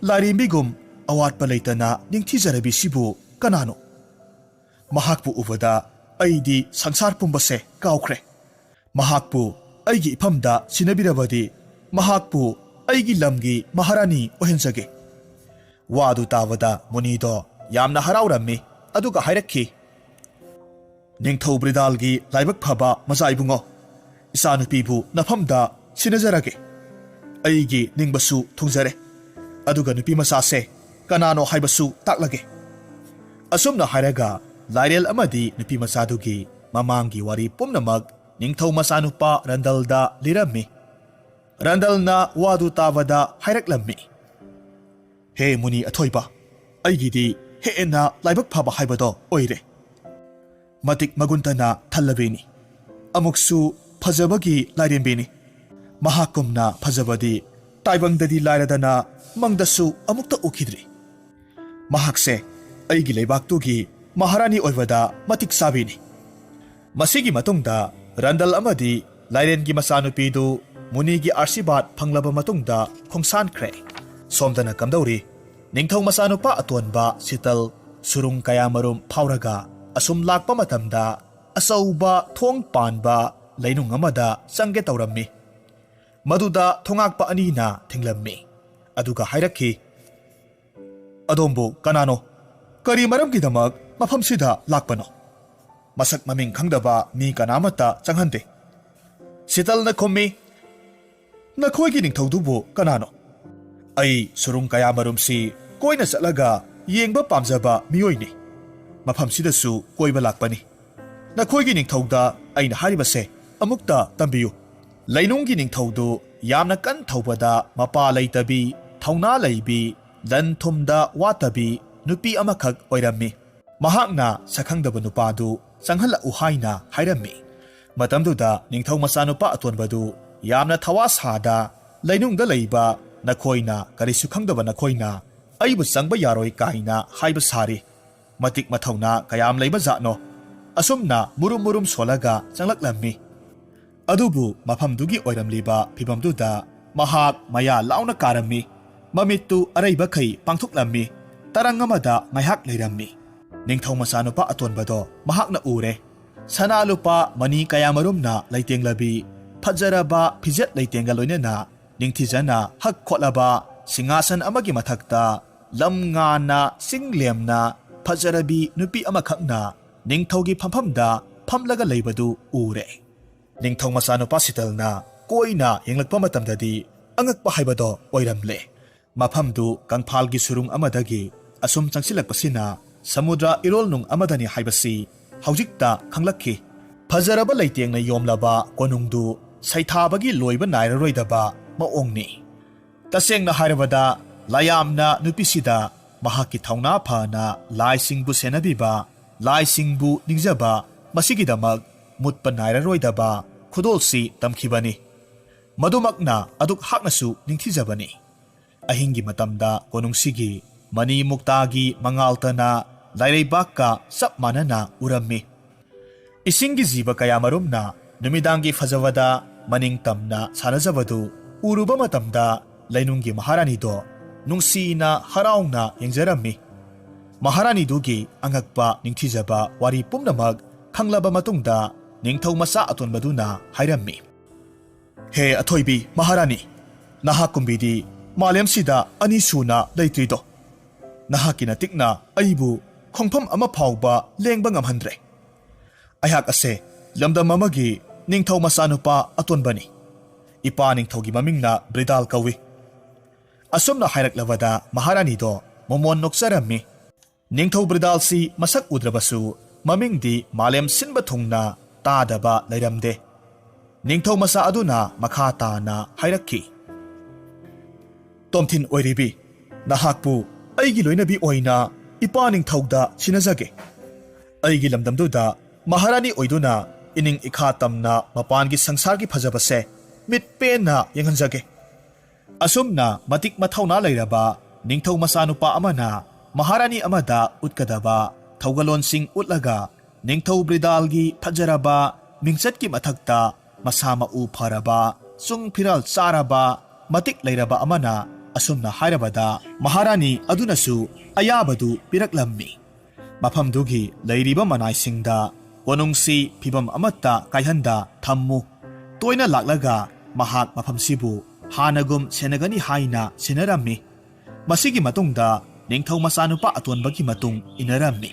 ꯂꯥꯏꯔꯦꯝꯕꯤꯒꯨꯝ ꯑꯋꯥꯠꯄ ꯂꯩꯇꯅ ꯅꯤꯡꯊꯤꯖꯔꯕꯤꯁꯤꯕꯨ ꯀꯅꯥꯅꯣ? ꯃꯍꯥꯛꯄꯨ ꯎꯕꯗ ꯑꯩꯗꯤ ꯁꯪꯁꯥꯔ ꯄꯨꯝꯕꯁꯦ ꯀꯥꯎꯈ꯭ꯔꯦ꯫ ꯃꯍꯥꯛꯄꯨ ꯑꯩꯒꯤ ꯏꯐꯝꯗ ꯁꯤꯟꯅꯕꯤꯔꯕꯗꯤ ꯃꯍꯥꯛꯄꯨ ꯑꯩꯒꯤ ꯂꯝꯒꯤ ꯃꯍꯥꯔꯥꯅꯤ ꯑꯣꯏꯍꯟꯖꯒꯦ꯫" ꯋꯥꯗꯨ ꯇꯥꯕꯗ ꯃꯨꯅꯤꯗꯣ ꯌꯥꯝꯅ ꯍꯔꯥꯎꯔꯝꯃꯤ, ꯑꯗꯨꯒ ꯍꯥꯏꯔꯛꯈꯤ, "ꯅꯤꯡꯊꯧ ꯕ꯭ꯔꯤꯗꯥꯜꯒꯤ ꯂꯥꯏꯕꯛ ꯐꯕ ꯃꯆꯥ ꯏꯕꯨꯡꯉꯣ, ꯏꯆꯥꯅꯨꯄꯤꯕꯨ ꯅꯐꯝꯗ ꯁꯤꯟꯅꯖꯔꯒꯦ꯫ ꯑꯩꯒꯤ ꯅꯤꯡꯕꯁꯨ ꯊꯨꯡꯖꯔꯦ꯫ ꯑꯗꯨꯒ ꯅꯨꯄꯤ ꯃꯆꯥꯁꯦ ꯀꯅꯥꯅꯣ ꯍꯥꯏꯕꯁꯨ ꯇꯥꯛꯂꯒꯦ꯫" ꯑꯁꯨꯝꯅ ꯍꯥꯏꯔꯒ ꯂꯥꯏꯔꯦꯜ ꯑꯃꯗꯤ ꯅꯨꯄꯤ ꯃꯆꯥꯗꯨꯒꯤ ꯃꯃꯥꯡꯒꯤ ꯋꯥꯔꯤ ꯄꯨꯝꯅꯃꯛ ꯅꯤꯡꯊꯧ ꯃꯆꯥꯅꯨꯄꯥ ꯔꯟꯗꯜꯗ ꯂꯤꯔꯝꯃꯤ꯫ ꯔꯟꯗꯜꯅ ꯋꯥꯗꯨ ꯇꯥꯕꯗ ꯍꯥꯏꯔꯛꯂꯝꯃꯤ, "ꯍꯦ ꯃꯨꯅꯤ ꯑꯊꯣꯏꯕ, ꯑꯩꯒꯤꯗꯤ ꯍꯦꯟꯅ ꯂꯥꯏꯕꯛ ꯐꯕ ꯍꯥꯏꯕꯗꯣ ꯑꯣꯏꯔꯦ꯫ ꯃꯇꯤꯛ ꯃꯒꯨꯟꯇꯅ ꯊꯜꯂꯕꯤꯅꯤ꯫ ꯑꯃꯨꯛꯁꯨ ꯐꯖꯕꯒꯤ ꯂꯥꯏꯔꯦꯝꯕꯤꯅꯤ꯫ ꯃꯍꯥꯛꯀꯨꯝꯅ ꯐꯖꯕꯗꯤ ꯇꯥꯏꯕꯪꯗꯗꯤ ꯂꯥꯏꯔꯗꯅ ꯃꯪꯗꯁꯨ ꯑꯃꯨꯛꯇ ꯎꯈꯤꯗ꯭ꯔꯤ꯫ ꯃꯍꯥꯛꯁꯦ ꯑꯩꯒꯤ ꯂꯩꯕꯥꯛꯇꯨꯒꯤ ꯃꯍꯥꯔꯥꯅꯤ ꯑꯣꯏꯕꯗ ꯃꯇꯤꯛ ꯆꯥꯕꯤꯅꯤ꯫" ꯃꯁꯤꯒꯤ ꯃꯇꯨꯡꯗ ꯔꯟꯗꯜ ꯑꯃꯗꯤ ꯂꯥꯏꯔꯦꯟꯒꯤ ꯃꯆꯥꯅꯨꯄꯤꯗꯨ ꯃꯨꯅꯤꯒꯤ ꯑꯥꯁꯤꯔꯕꯥꯗ ꯐꯪꯂꯕ ꯃꯇꯨꯡꯗ ꯈꯣꯡꯁꯥꯟꯈ꯭ꯔꯦ꯫ ꯁꯣꯝꯗꯅ ꯀꯝꯗꯧꯔꯤ? ꯅꯤꯡꯊꯧ ꯃꯆꯥꯅꯨꯄꯥ ꯑꯇꯣꯟꯕ ꯁꯤꯇꯜ ꯁꯨꯔꯨꯡ ꯀꯌꯥꯃꯔꯨꯝ ꯐꯥꯎꯔꯒ ꯑꯁꯨꯝ ꯂꯥꯛꯄ ꯃꯇꯝꯗ ꯑꯆꯧꯕ ꯊꯣꯡ ꯄꯥꯟꯕ ꯂꯩꯅꯨꯡ ꯑꯃꯗ ꯆꯪꯒꯦ ꯇꯧꯔꯝꯃꯤ꯫ ꯃꯗꯨꯗ ꯊꯣꯉꯥꯛꯄ ꯑꯅꯤꯅ ꯊꯤꯡꯂꯝꯃꯤ꯫ ꯑꯗꯨꯒ ꯍꯥꯏꯔꯛꯈꯤ, "ꯑꯗꯣꯝꯕꯨ ꯀꯅꯥꯅꯣ? ꯀꯔꯤ ꯃꯔꯝꯒꯤꯗꯃꯛ ꯃꯐꯝꯁꯤꯗ ꯂꯥꯛꯄꯅꯣ?" "ꯃꯁꯛ ꯃꯃꯤꯡ ꯈꯪꯗꯕ ꯃꯤ ꯀꯅꯥꯃꯠꯇ ꯆꯪꯍꯟꯗꯦ꯫" ꯁꯤꯇꯜꯅ ꯈꯨꯝꯃꯤ, "ꯅꯈꯣꯏꯒꯤ ꯅꯤꯡꯊꯧꯗꯨꯕꯨ ꯀꯅꯥꯅꯣ?" "ꯑꯩ ꯁꯨꯔꯨꯡ ꯀꯌꯥꯃꯔꯨꯝꯁꯤ ꯀꯣꯏꯅ ꯆꯠꯂꯒ ꯌꯦꯡꯕ ꯄꯥꯝꯖꯕ ꯃꯤꯑꯣꯏꯅꯤ꯫ ꯃꯐꯝꯁꯤꯗꯁꯨ ꯀꯣꯏꯕ ꯂꯥꯛꯄꯅꯤ꯫ ꯅꯈꯣꯏꯒꯤ ꯅꯤꯡꯊꯧꯗ ꯑꯩꯅ ꯍꯥꯏꯔꯤꯕꯁꯦ ꯑꯃꯨꯛꯇ ꯇꯝꯕꯤꯌꯨ꯫" ꯂꯩꯅꯨꯡꯒꯤ ꯅꯤꯡꯊꯧꯗꯨ ꯌꯥꯝꯅ ꯀꯟ ꯊꯧꯕꯗ ꯃꯄꯥ ꯂꯩꯇꯕꯤ, ꯊꯧꯅꯥ ꯂꯩꯕꯤ, ꯂꯟ ꯊꯨꯝꯗ ꯋꯥꯠꯇꯕꯤ ꯅꯨꯄꯤ ꯑꯃꯈꯛ ꯑꯣꯏꯔꯝꯃꯤ꯫ ꯃꯍꯥꯛꯅ ꯁꯛꯈꯪꯗꯕ ꯅꯨꯄꯥꯗꯨ ꯆꯪꯍꯜꯂꯛꯎ ꯍꯥꯏꯅ ꯍꯥꯏꯔꯝꯃꯤ꯫ ꯃꯇꯝꯗꯨꯗ ꯅꯤꯡꯊꯧ ꯃꯆꯥꯅꯨꯄꯥ ꯑꯇꯣꯟꯕꯗꯨ ꯌꯥꯝꯅ ꯊꯋꯥ ꯁꯥꯗ, ꯂꯩꯅꯨꯡꯗ ꯂꯩꯕ ꯅꯈꯣꯏꯅ, ꯀꯔꯤꯁꯨ ꯈꯪꯗꯕ ꯅꯈꯣꯏꯅ ꯑꯩꯕꯨ ꯆꯪꯕ ꯌꯥꯔꯣꯏ ꯀꯥꯏꯅ ꯍꯥꯏꯕ ꯁꯥꯔꯤ꯫ ꯃꯇꯤꯛ ꯃꯊꯧꯅꯥ ꯀꯌꯥꯝ ꯂꯩꯕ ꯖꯥꯠꯅꯣ꯫ ꯑꯁꯨꯝꯅ ꯃꯨꯔꯨꯝ ꯃꯨꯔꯨꯝ ꯁꯣꯜꯂꯒ ꯆꯪꯂꯛꯂꯝꯃꯤ꯫ ꯑꯗꯨꯕꯨ ꯃꯐꯝꯗꯨꯒꯤ ꯑꯣꯏꯔꯝꯂꯤꯕ ꯐꯤꯕꯝꯗꯨꯗ ꯃꯍꯥꯛ ꯃꯌꯥ ꯂꯥꯎꯅ ꯀꯥꯔꯝꯃꯤ꯫ ꯃꯃꯤꯠꯇꯨ ꯑꯔꯩꯕꯈꯩ ꯄꯥꯡꯊꯣꯛꯂꯝꯃꯤ꯫ ꯇꯔꯪ ꯑꯃꯗ ꯉꯥꯏꯍꯥꯛ ꯂꯩꯔꯝꯃꯤ꯫ ꯅꯤꯡꯊꯧ ꯃꯆꯥꯅꯨꯄꯥ ꯑꯇꯣꯟꯕꯗꯣ ꯃꯍꯥꯛꯅ ꯎꯔꯦ꯫ ꯁꯅꯥ ꯂꯨꯄꯥ ꯃꯅꯤ ꯀꯌꯥꯃꯔꯨꯝꯅ ꯂꯩꯇꯦꯡꯂꯕꯤ, ꯐꯖꯔꯕ ꯐꯤꯖꯦꯠ ꯂꯩꯇꯦꯡꯒ ꯂꯣꯏꯅꯅ ꯅꯤꯡꯊꯤꯖꯅ ꯍꯛ ꯈꯣꯠꯂꯕ ꯁꯤꯡꯍꯥꯁꯟ ꯑꯃꯒꯤ ꯃꯊꯛꯇ ꯂꯝ ꯉꯥꯟꯅ ꯆꯤꯡ ꯂꯦꯝꯅ ꯐꯖꯔꯕꯤ ꯅꯨꯄꯤ ꯑꯃꯈꯛꯅ ꯅꯤꯡꯊꯧꯒꯤ ꯐꯝꯐꯝꯗ ꯐꯝꯂꯒ ꯂꯩꯕꯗꯨ ꯎꯔꯦ꯫ ꯅꯤꯡꯊꯧ ꯃꯆꯥꯅꯨꯄꯥ ꯁꯤꯇꯜꯅ ꯀꯣꯏꯅ ꯌꯦꯡꯂꯛꯄ ꯃꯇꯝꯗꯗꯤ ꯑꯉꯛꯄ ꯍꯥꯏꯕꯗꯣ ꯑꯣꯏꯔꯝꯂꯦ꯫ ꯃꯐꯝꯗꯨ ꯀꯪꯐꯥꯜꯒꯤ ꯁꯨꯔꯨꯡ ꯑꯃꯗꯒꯤ ꯑꯁꯨꯝ ꯆꯪꯁꯤꯜꯂꯛꯄꯁꯤꯅ ꯁꯃꯨꯗ꯭ꯔ ꯏꯔꯣꯜꯅꯨꯡ ꯑꯃꯗꯅꯤ ꯍꯥꯏꯕꯁꯤ ꯍꯧꯖꯤꯛꯇ ꯈꯪꯂꯛꯈꯤ꯫ ꯐꯖꯔꯕ ꯂꯩꯇꯦꯡꯅ ꯌꯣꯝꯂꯕ ꯀꯣꯅꯨꯡꯗꯨ ꯁꯩꯊꯥꯕꯒꯤ ꯂꯣꯏꯕ ꯅꯥꯏꯔꯔꯣꯏꯗꯕ ꯃꯑꯣꯡꯅꯤ꯫ ꯇꯁꯦꯡꯅ ꯍꯥꯏꯔꯕꯗ, ꯂꯥꯌꯥꯝꯅ ꯅꯨꯄꯤꯁꯤꯗ ꯃꯍꯥꯛꯀꯤ ꯊꯧꯅꯥ ꯐꯅ ꯂꯥꯏꯁꯤꯡꯕꯨ ꯁꯦꯟꯅꯕꯤꯕ, ꯂꯥꯏꯁꯤꯡꯕꯨ ꯅꯤꯡꯖꯕ, ꯃꯁꯤꯒꯤꯗꯃꯛ ꯃꯨꯠꯄ ꯅꯥꯏꯔꯔꯣꯏꯗꯕ ꯈꯨꯗꯣꯜꯁꯤ ꯇꯝꯈꯤꯕꯅꯤ꯫ ꯃꯗꯨꯃꯛꯅ ꯑꯗꯨꯛ ꯍꯥꯛꯅꯁꯨ ꯅꯤꯡꯊꯤꯖꯕꯅꯤ꯫ ꯑꯍꯤꯡꯒꯤ ꯃꯇꯝꯗ ꯀꯣꯅꯨꯡꯁꯤꯒꯤ ꯃꯅꯤ ꯃꯨꯛꯇꯥꯒꯤ ꯃꯉꯥꯜꯇꯅ ꯂꯥꯏꯔꯩꯕꯥꯛꯀ ꯆꯞ ꯃꯥꯟꯅꯅ ꯎꯔꯝꯃꯤ꯫ ꯏꯁꯤꯡꯒꯤ ꯖꯤꯕ ꯀꯌꯥꯃꯔꯨꯝꯅ ꯅꯨꯃꯤꯗꯥꯡꯒꯤ ꯐꯖꯕꯗ ꯃꯅꯤꯡ ꯇꯝꯅ ꯁꯥꯟꯅꯖꯕꯗꯨ ꯎꯔꯨꯕ ꯃꯇꯝꯗ ꯂꯩꯅꯨꯡꯒꯤ ꯃꯍꯥꯔꯥꯅꯤꯗꯣ ꯅꯨꯡꯁꯤꯅ ꯍꯔꯥꯎꯅ ꯌꯦꯡꯖꯔꯝꯃꯤ꯫ ꯃꯍꯥꯔꯥꯅꯤꯗꯨꯒꯤ ꯑꯉꯛꯄ ꯅꯤꯡꯊꯤꯖꯕ ꯋꯥꯔꯤ ꯄꯨꯝꯅꯃꯛ ꯈꯪꯂꯕ ꯃꯇꯨꯡꯗ ꯅꯤꯡꯊꯧ ꯃꯆꯥ ꯑꯇꯣꯟꯕꯗꯨꯅ ꯍꯥꯏꯔꯝꯃꯤ, "ꯍꯦ ꯑꯊꯣꯏꯕꯤ ꯃꯍꯥꯔꯥꯅꯤ, ꯅꯍꯥꯛ ꯀꯨꯝꯕꯤꯗꯤ ꯃꯥꯂꯦꯝꯁꯤꯗ ꯑꯅꯤ ꯁꯨꯅ ꯂꯩꯇ꯭ꯔꯤꯗꯣ꯫ ꯅꯍꯥꯛꯀꯤ ꯅꯇꯤꯛꯅ ꯑꯩꯕꯨ ꯈꯣꯡꯐꯝ ꯑꯃ ꯐꯥꯎꯕ ꯂꯦꯡꯕ ꯉꯝꯍꯟꯗ꯭ꯔꯦ꯫ ꯑꯩꯍꯥꯛ ꯑꯁꯦ ꯂꯝꯗꯝ ꯑꯃꯒꯤ ꯅꯤꯡꯊꯧ ꯃꯆꯥꯅꯨꯄꯥ ꯑꯇꯣꯟꯕꯅꯤ꯫ ꯏꯄꯥ ꯅꯤꯡꯊꯧꯒꯤ ꯃꯃꯤꯡꯅ ꯕ꯭ꯔꯤꯗꯥꯜ ꯀꯧꯏ꯫ ꯑꯁꯨꯝꯅ ꯍꯥꯏꯔꯛꯂꯕꯗ ꯃꯍꯥꯔꯥꯅꯤꯗꯣ ꯃꯣꯃꯣꯟ ꯅꯣꯛꯆꯔꯝꯃꯤ꯫ ꯅꯤꯡꯊꯧ ꯕ꯭ꯔꯤꯗꯥꯜꯁꯤ ꯃꯁꯛ ꯎꯗ꯭ꯔꯕꯁꯨ ꯃꯃꯤꯡꯗꯤ ꯃꯥꯂꯦꯝ ꯁꯤꯟꯕ ꯊꯨꯡꯅ ꯇꯥꯗꯕ ꯂꯩꯔꯝꯗꯦ꯫ ꯅꯤꯡꯊꯧ ꯃꯆꯥ ꯑꯗꯨꯅ ꯃꯈꯥ ꯇꯥꯅ ꯍꯥꯏꯔꯛꯈꯤ, "ꯇꯣꯝꯊꯤꯟ ꯑꯣꯏꯔꯤꯕꯤ, ꯅꯍꯥꯛꯄꯨ ꯑꯩꯒꯤ ꯂꯣꯏꯅꯕꯤ ꯑꯣꯏꯅ ꯏꯄꯥ ꯅꯤꯡꯊꯧꯗ ꯁꯤꯟꯅꯖꯒꯦ꯫ ꯑꯩꯒꯤ ꯂꯝꯗꯝꯗꯨꯗ ꯃꯍꯥꯔꯥꯅꯤ ꯑꯣꯏꯗꯨꯅ ꯏꯅꯤꯡ ꯏꯈꯥ ꯇꯝꯅ ꯃꯄꯥꯟꯒꯤ ꯁꯪꯁꯥꯔꯒꯤ ꯐꯖꯕꯁꯦ ꯃꯤꯠ ꯄꯦꯟꯅ ꯌꯦꯡꯍꯟꯖꯒꯦ꯫" ꯑꯁꯨꯝꯅ ꯃꯇꯤꯛ ꯃꯊꯧꯅꯥ ꯂꯩꯔꯕ ꯅꯤꯡꯊꯧ ꯃꯆꯥꯅꯨꯄꯥ ꯑꯃꯅ ꯃꯍꯥꯔꯥꯅꯤ ꯑꯃꯗ ꯎꯠꯀꯗꯕ ꯊꯧꯒꯜꯂꯣꯟꯁꯤꯡ ꯎꯠꯂꯒ ꯅꯤꯡꯊꯧ ꯕ꯭ꯔꯤꯗꯥꯜꯒꯤ ꯐꯖꯔꯕ ꯃꯤꯡꯆꯠꯀꯤ ꯃꯊꯛꯇ ꯃꯁꯥ ꯃꯎ ꯐꯔꯕ, ꯆꯨꯡ ꯐꯤꯔꯥꯜ ꯆꯥꯔꯕ, ꯃꯇꯤꯛ ꯂꯩꯔꯕ ꯑꯃꯅ ꯑꯁꯨꯝꯅ ꯍꯥꯏꯔꯕꯗ ꯃꯍꯥꯔꯥꯅꯤ ꯑꯗꯨꯅꯁꯨ ꯑꯌꯥꯕꯗꯨ ꯄꯤꯔꯛꯂꯝꯃꯤ꯫ ꯃꯐꯝꯗꯨꯒꯤ ꯂꯩꯔꯤꯕ ꯃꯅꯥꯏꯁꯤꯡꯗ ꯀꯣꯅꯨꯡꯁꯤ ꯐꯤꯕꯝ ꯑꯃꯠꯇ ꯀꯥꯏꯍꯟꯗ ꯊꯝꯃꯨ꯫ ꯇꯣꯏꯅ ꯂꯥꯛꯂꯒ ꯃꯍꯥꯛ ꯃꯐꯝꯁꯤꯕꯨ ꯍꯥꯟꯅꯒꯨꯝ ꯁꯦꯟꯅꯒꯅꯤ ꯍꯥꯏꯅ ꯁꯤꯟꯅꯔꯝꯃꯤ꯫ ꯃꯁꯤꯒꯤ ꯃꯇꯨꯡꯗ ꯅꯤꯡꯊꯧ ꯃꯆꯥꯅꯨꯄꯥ ꯑꯇꯣꯟꯕꯒꯤ ꯃꯇꯨꯡ ꯏꯟꯅꯔꯝꯃꯤ꯫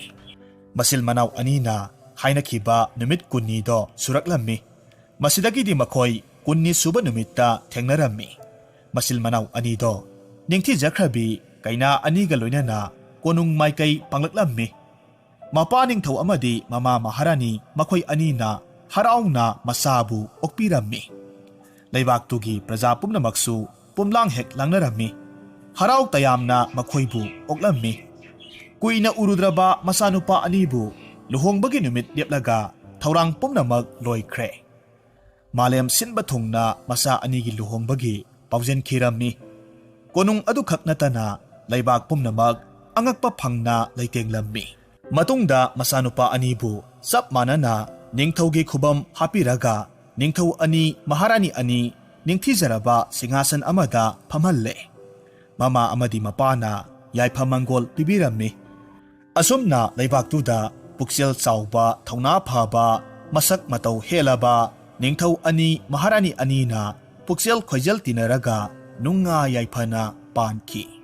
ꯃꯆꯤꯜ ꯃꯅꯥꯎ ꯑꯅꯤꯅ ꯍꯥꯏꯅꯈꯤꯕ ꯅꯨꯃꯤꯠ ꯀꯨꯟꯅꯤꯗꯣ ꯁꯨꯔꯛꯂꯝꯃꯤ꯫ ꯃꯁꯤꯗꯒꯤꯗꯤ ꯃꯈꯣꯏ ꯀꯨꯟꯅꯤ ꯁꯨꯕ ꯅꯨꯃꯤꯠꯇ ꯊꯦꯡꯅꯔꯝꯃꯤ꯫ ꯃꯆꯤꯜ ꯃꯅꯥꯎ ꯑꯅꯤꯗꯣ ꯅꯤꯡꯊꯤꯖꯈ꯭ꯔꯕꯤ ꯀꯩꯅꯥ ꯑꯅꯤꯒ ꯂꯣꯏꯅꯅ ꯀꯣꯅꯨꯡ ꯃꯥꯏꯀꯩ ꯄꯥꯡꯂꯛꯂꯝꯃꯤ꯫ ꯃꯄꯥ ꯅꯤꯡꯊꯧ ꯑꯃꯗꯤ ꯃꯃꯥ ꯃꯍꯥꯔꯥꯅꯤ ꯃꯈꯣꯏ ꯑꯅꯤꯅ ꯍꯔꯥꯎꯅ ꯃꯆꯥꯕꯨ ꯑꯣꯛꯄꯤꯔꯝꯃꯤ꯫ ꯂꯩꯕꯥꯛꯇꯨꯒꯤ ꯄ꯭ꯔꯖꯥ ꯄꯨꯝꯅꯃꯛꯁꯨ ꯄꯨꯝꯂꯥꯡ ꯍꯦꯛ ꯂꯥꯡꯅꯔꯝꯃꯤ꯫ ꯍꯔꯥꯎ ꯇꯌꯥꯝꯅ ꯃꯈꯣꯏꯕꯨ ꯑꯣꯛꯂꯝꯃꯤ꯫ ꯀꯨꯏꯅ ꯎꯔꯨꯗ꯭ꯔꯕ ꯃꯆꯥꯅꯨꯄꯥ ꯑꯅꯤꯕꯨ ꯂꯨꯍꯣꯡꯕꯒꯤ ꯅꯨꯃꯤꯠ ꯂꯦꯞꯂꯒ ꯊꯧꯔꯥꯡ ꯄꯨꯝꯅꯃꯛ ꯂꯣꯏꯈ꯭ꯔꯦ꯫ ꯃꯥꯂꯦꯝ ꯁꯤꯟꯕ ꯊꯨꯡꯅ ꯃꯆꯥ ꯑꯅꯤꯒꯤ ꯂꯨꯍꯣꯡꯕꯒꯤ ꯄꯥꯎꯖꯦꯟ ꯈꯤꯔꯝꯃꯤ꯫ ꯀꯣꯅꯨꯡ ꯑꯗꯨꯈꯛ ꯅꯠꯇꯅ ꯂꯩꯕꯥꯛ ꯄꯨꯝꯅꯃꯛ ꯑꯉꯛꯄ ꯐꯪꯅ ꯂꯩꯇꯦꯡꯂꯝꯃꯤ꯫ ꯃꯇꯨꯡꯗ ꯃꯆꯥꯅꯨꯄꯥ ꯑꯅꯤꯕꯨ ꯆꯞ ꯃꯥꯟꯅꯅ ꯅꯤꯡꯊꯧꯒꯤ ꯈꯨꯕꯝ ꯍꯥꯞꯄꯤꯔꯒ ꯅꯤꯡꯊꯧ ꯑꯅꯤ, ꯃꯍꯥꯔꯥꯅꯤ ꯑꯅꯤ ꯅꯤꯡꯊꯤꯖꯔꯕ ꯁꯤꯡꯍꯥꯁꯟ ꯑꯃꯗ ꯐꯝꯍꯜꯂꯦ꯫ ꯃꯃꯥ ꯑꯃꯗꯤ ꯃꯄꯥꯅ ꯌꯥꯏꯐ ꯃꯪꯒꯣꯜ ꯄꯤꯕꯤꯔꯝꯃꯤ꯫ ꯑꯁꯨꯝꯅ ꯂꯩꯕꯥꯛꯇꯨꯗ ꯄꯨꯛꯆꯦꯜ ꯆꯥꯎꯕ, ꯊꯧꯅꯥ ꯐꯕ, ꯃꯁꯛ ꯃꯇꯧ ꯍꯦꯜꯂꯕ ꯅꯤꯡꯊꯧ ꯑꯅꯤ, ꯃꯍꯥꯔꯥꯅꯤ ꯑꯅꯤꯅ ꯄꯨꯛꯆꯦꯜ ꯈꯣꯏꯖꯦꯜ ꯇꯤꯟꯅꯔꯒ ꯅꯨꯡꯉꯥꯏ ꯌꯥꯏꯐꯅ ꯄꯥꯟꯈꯤ꯫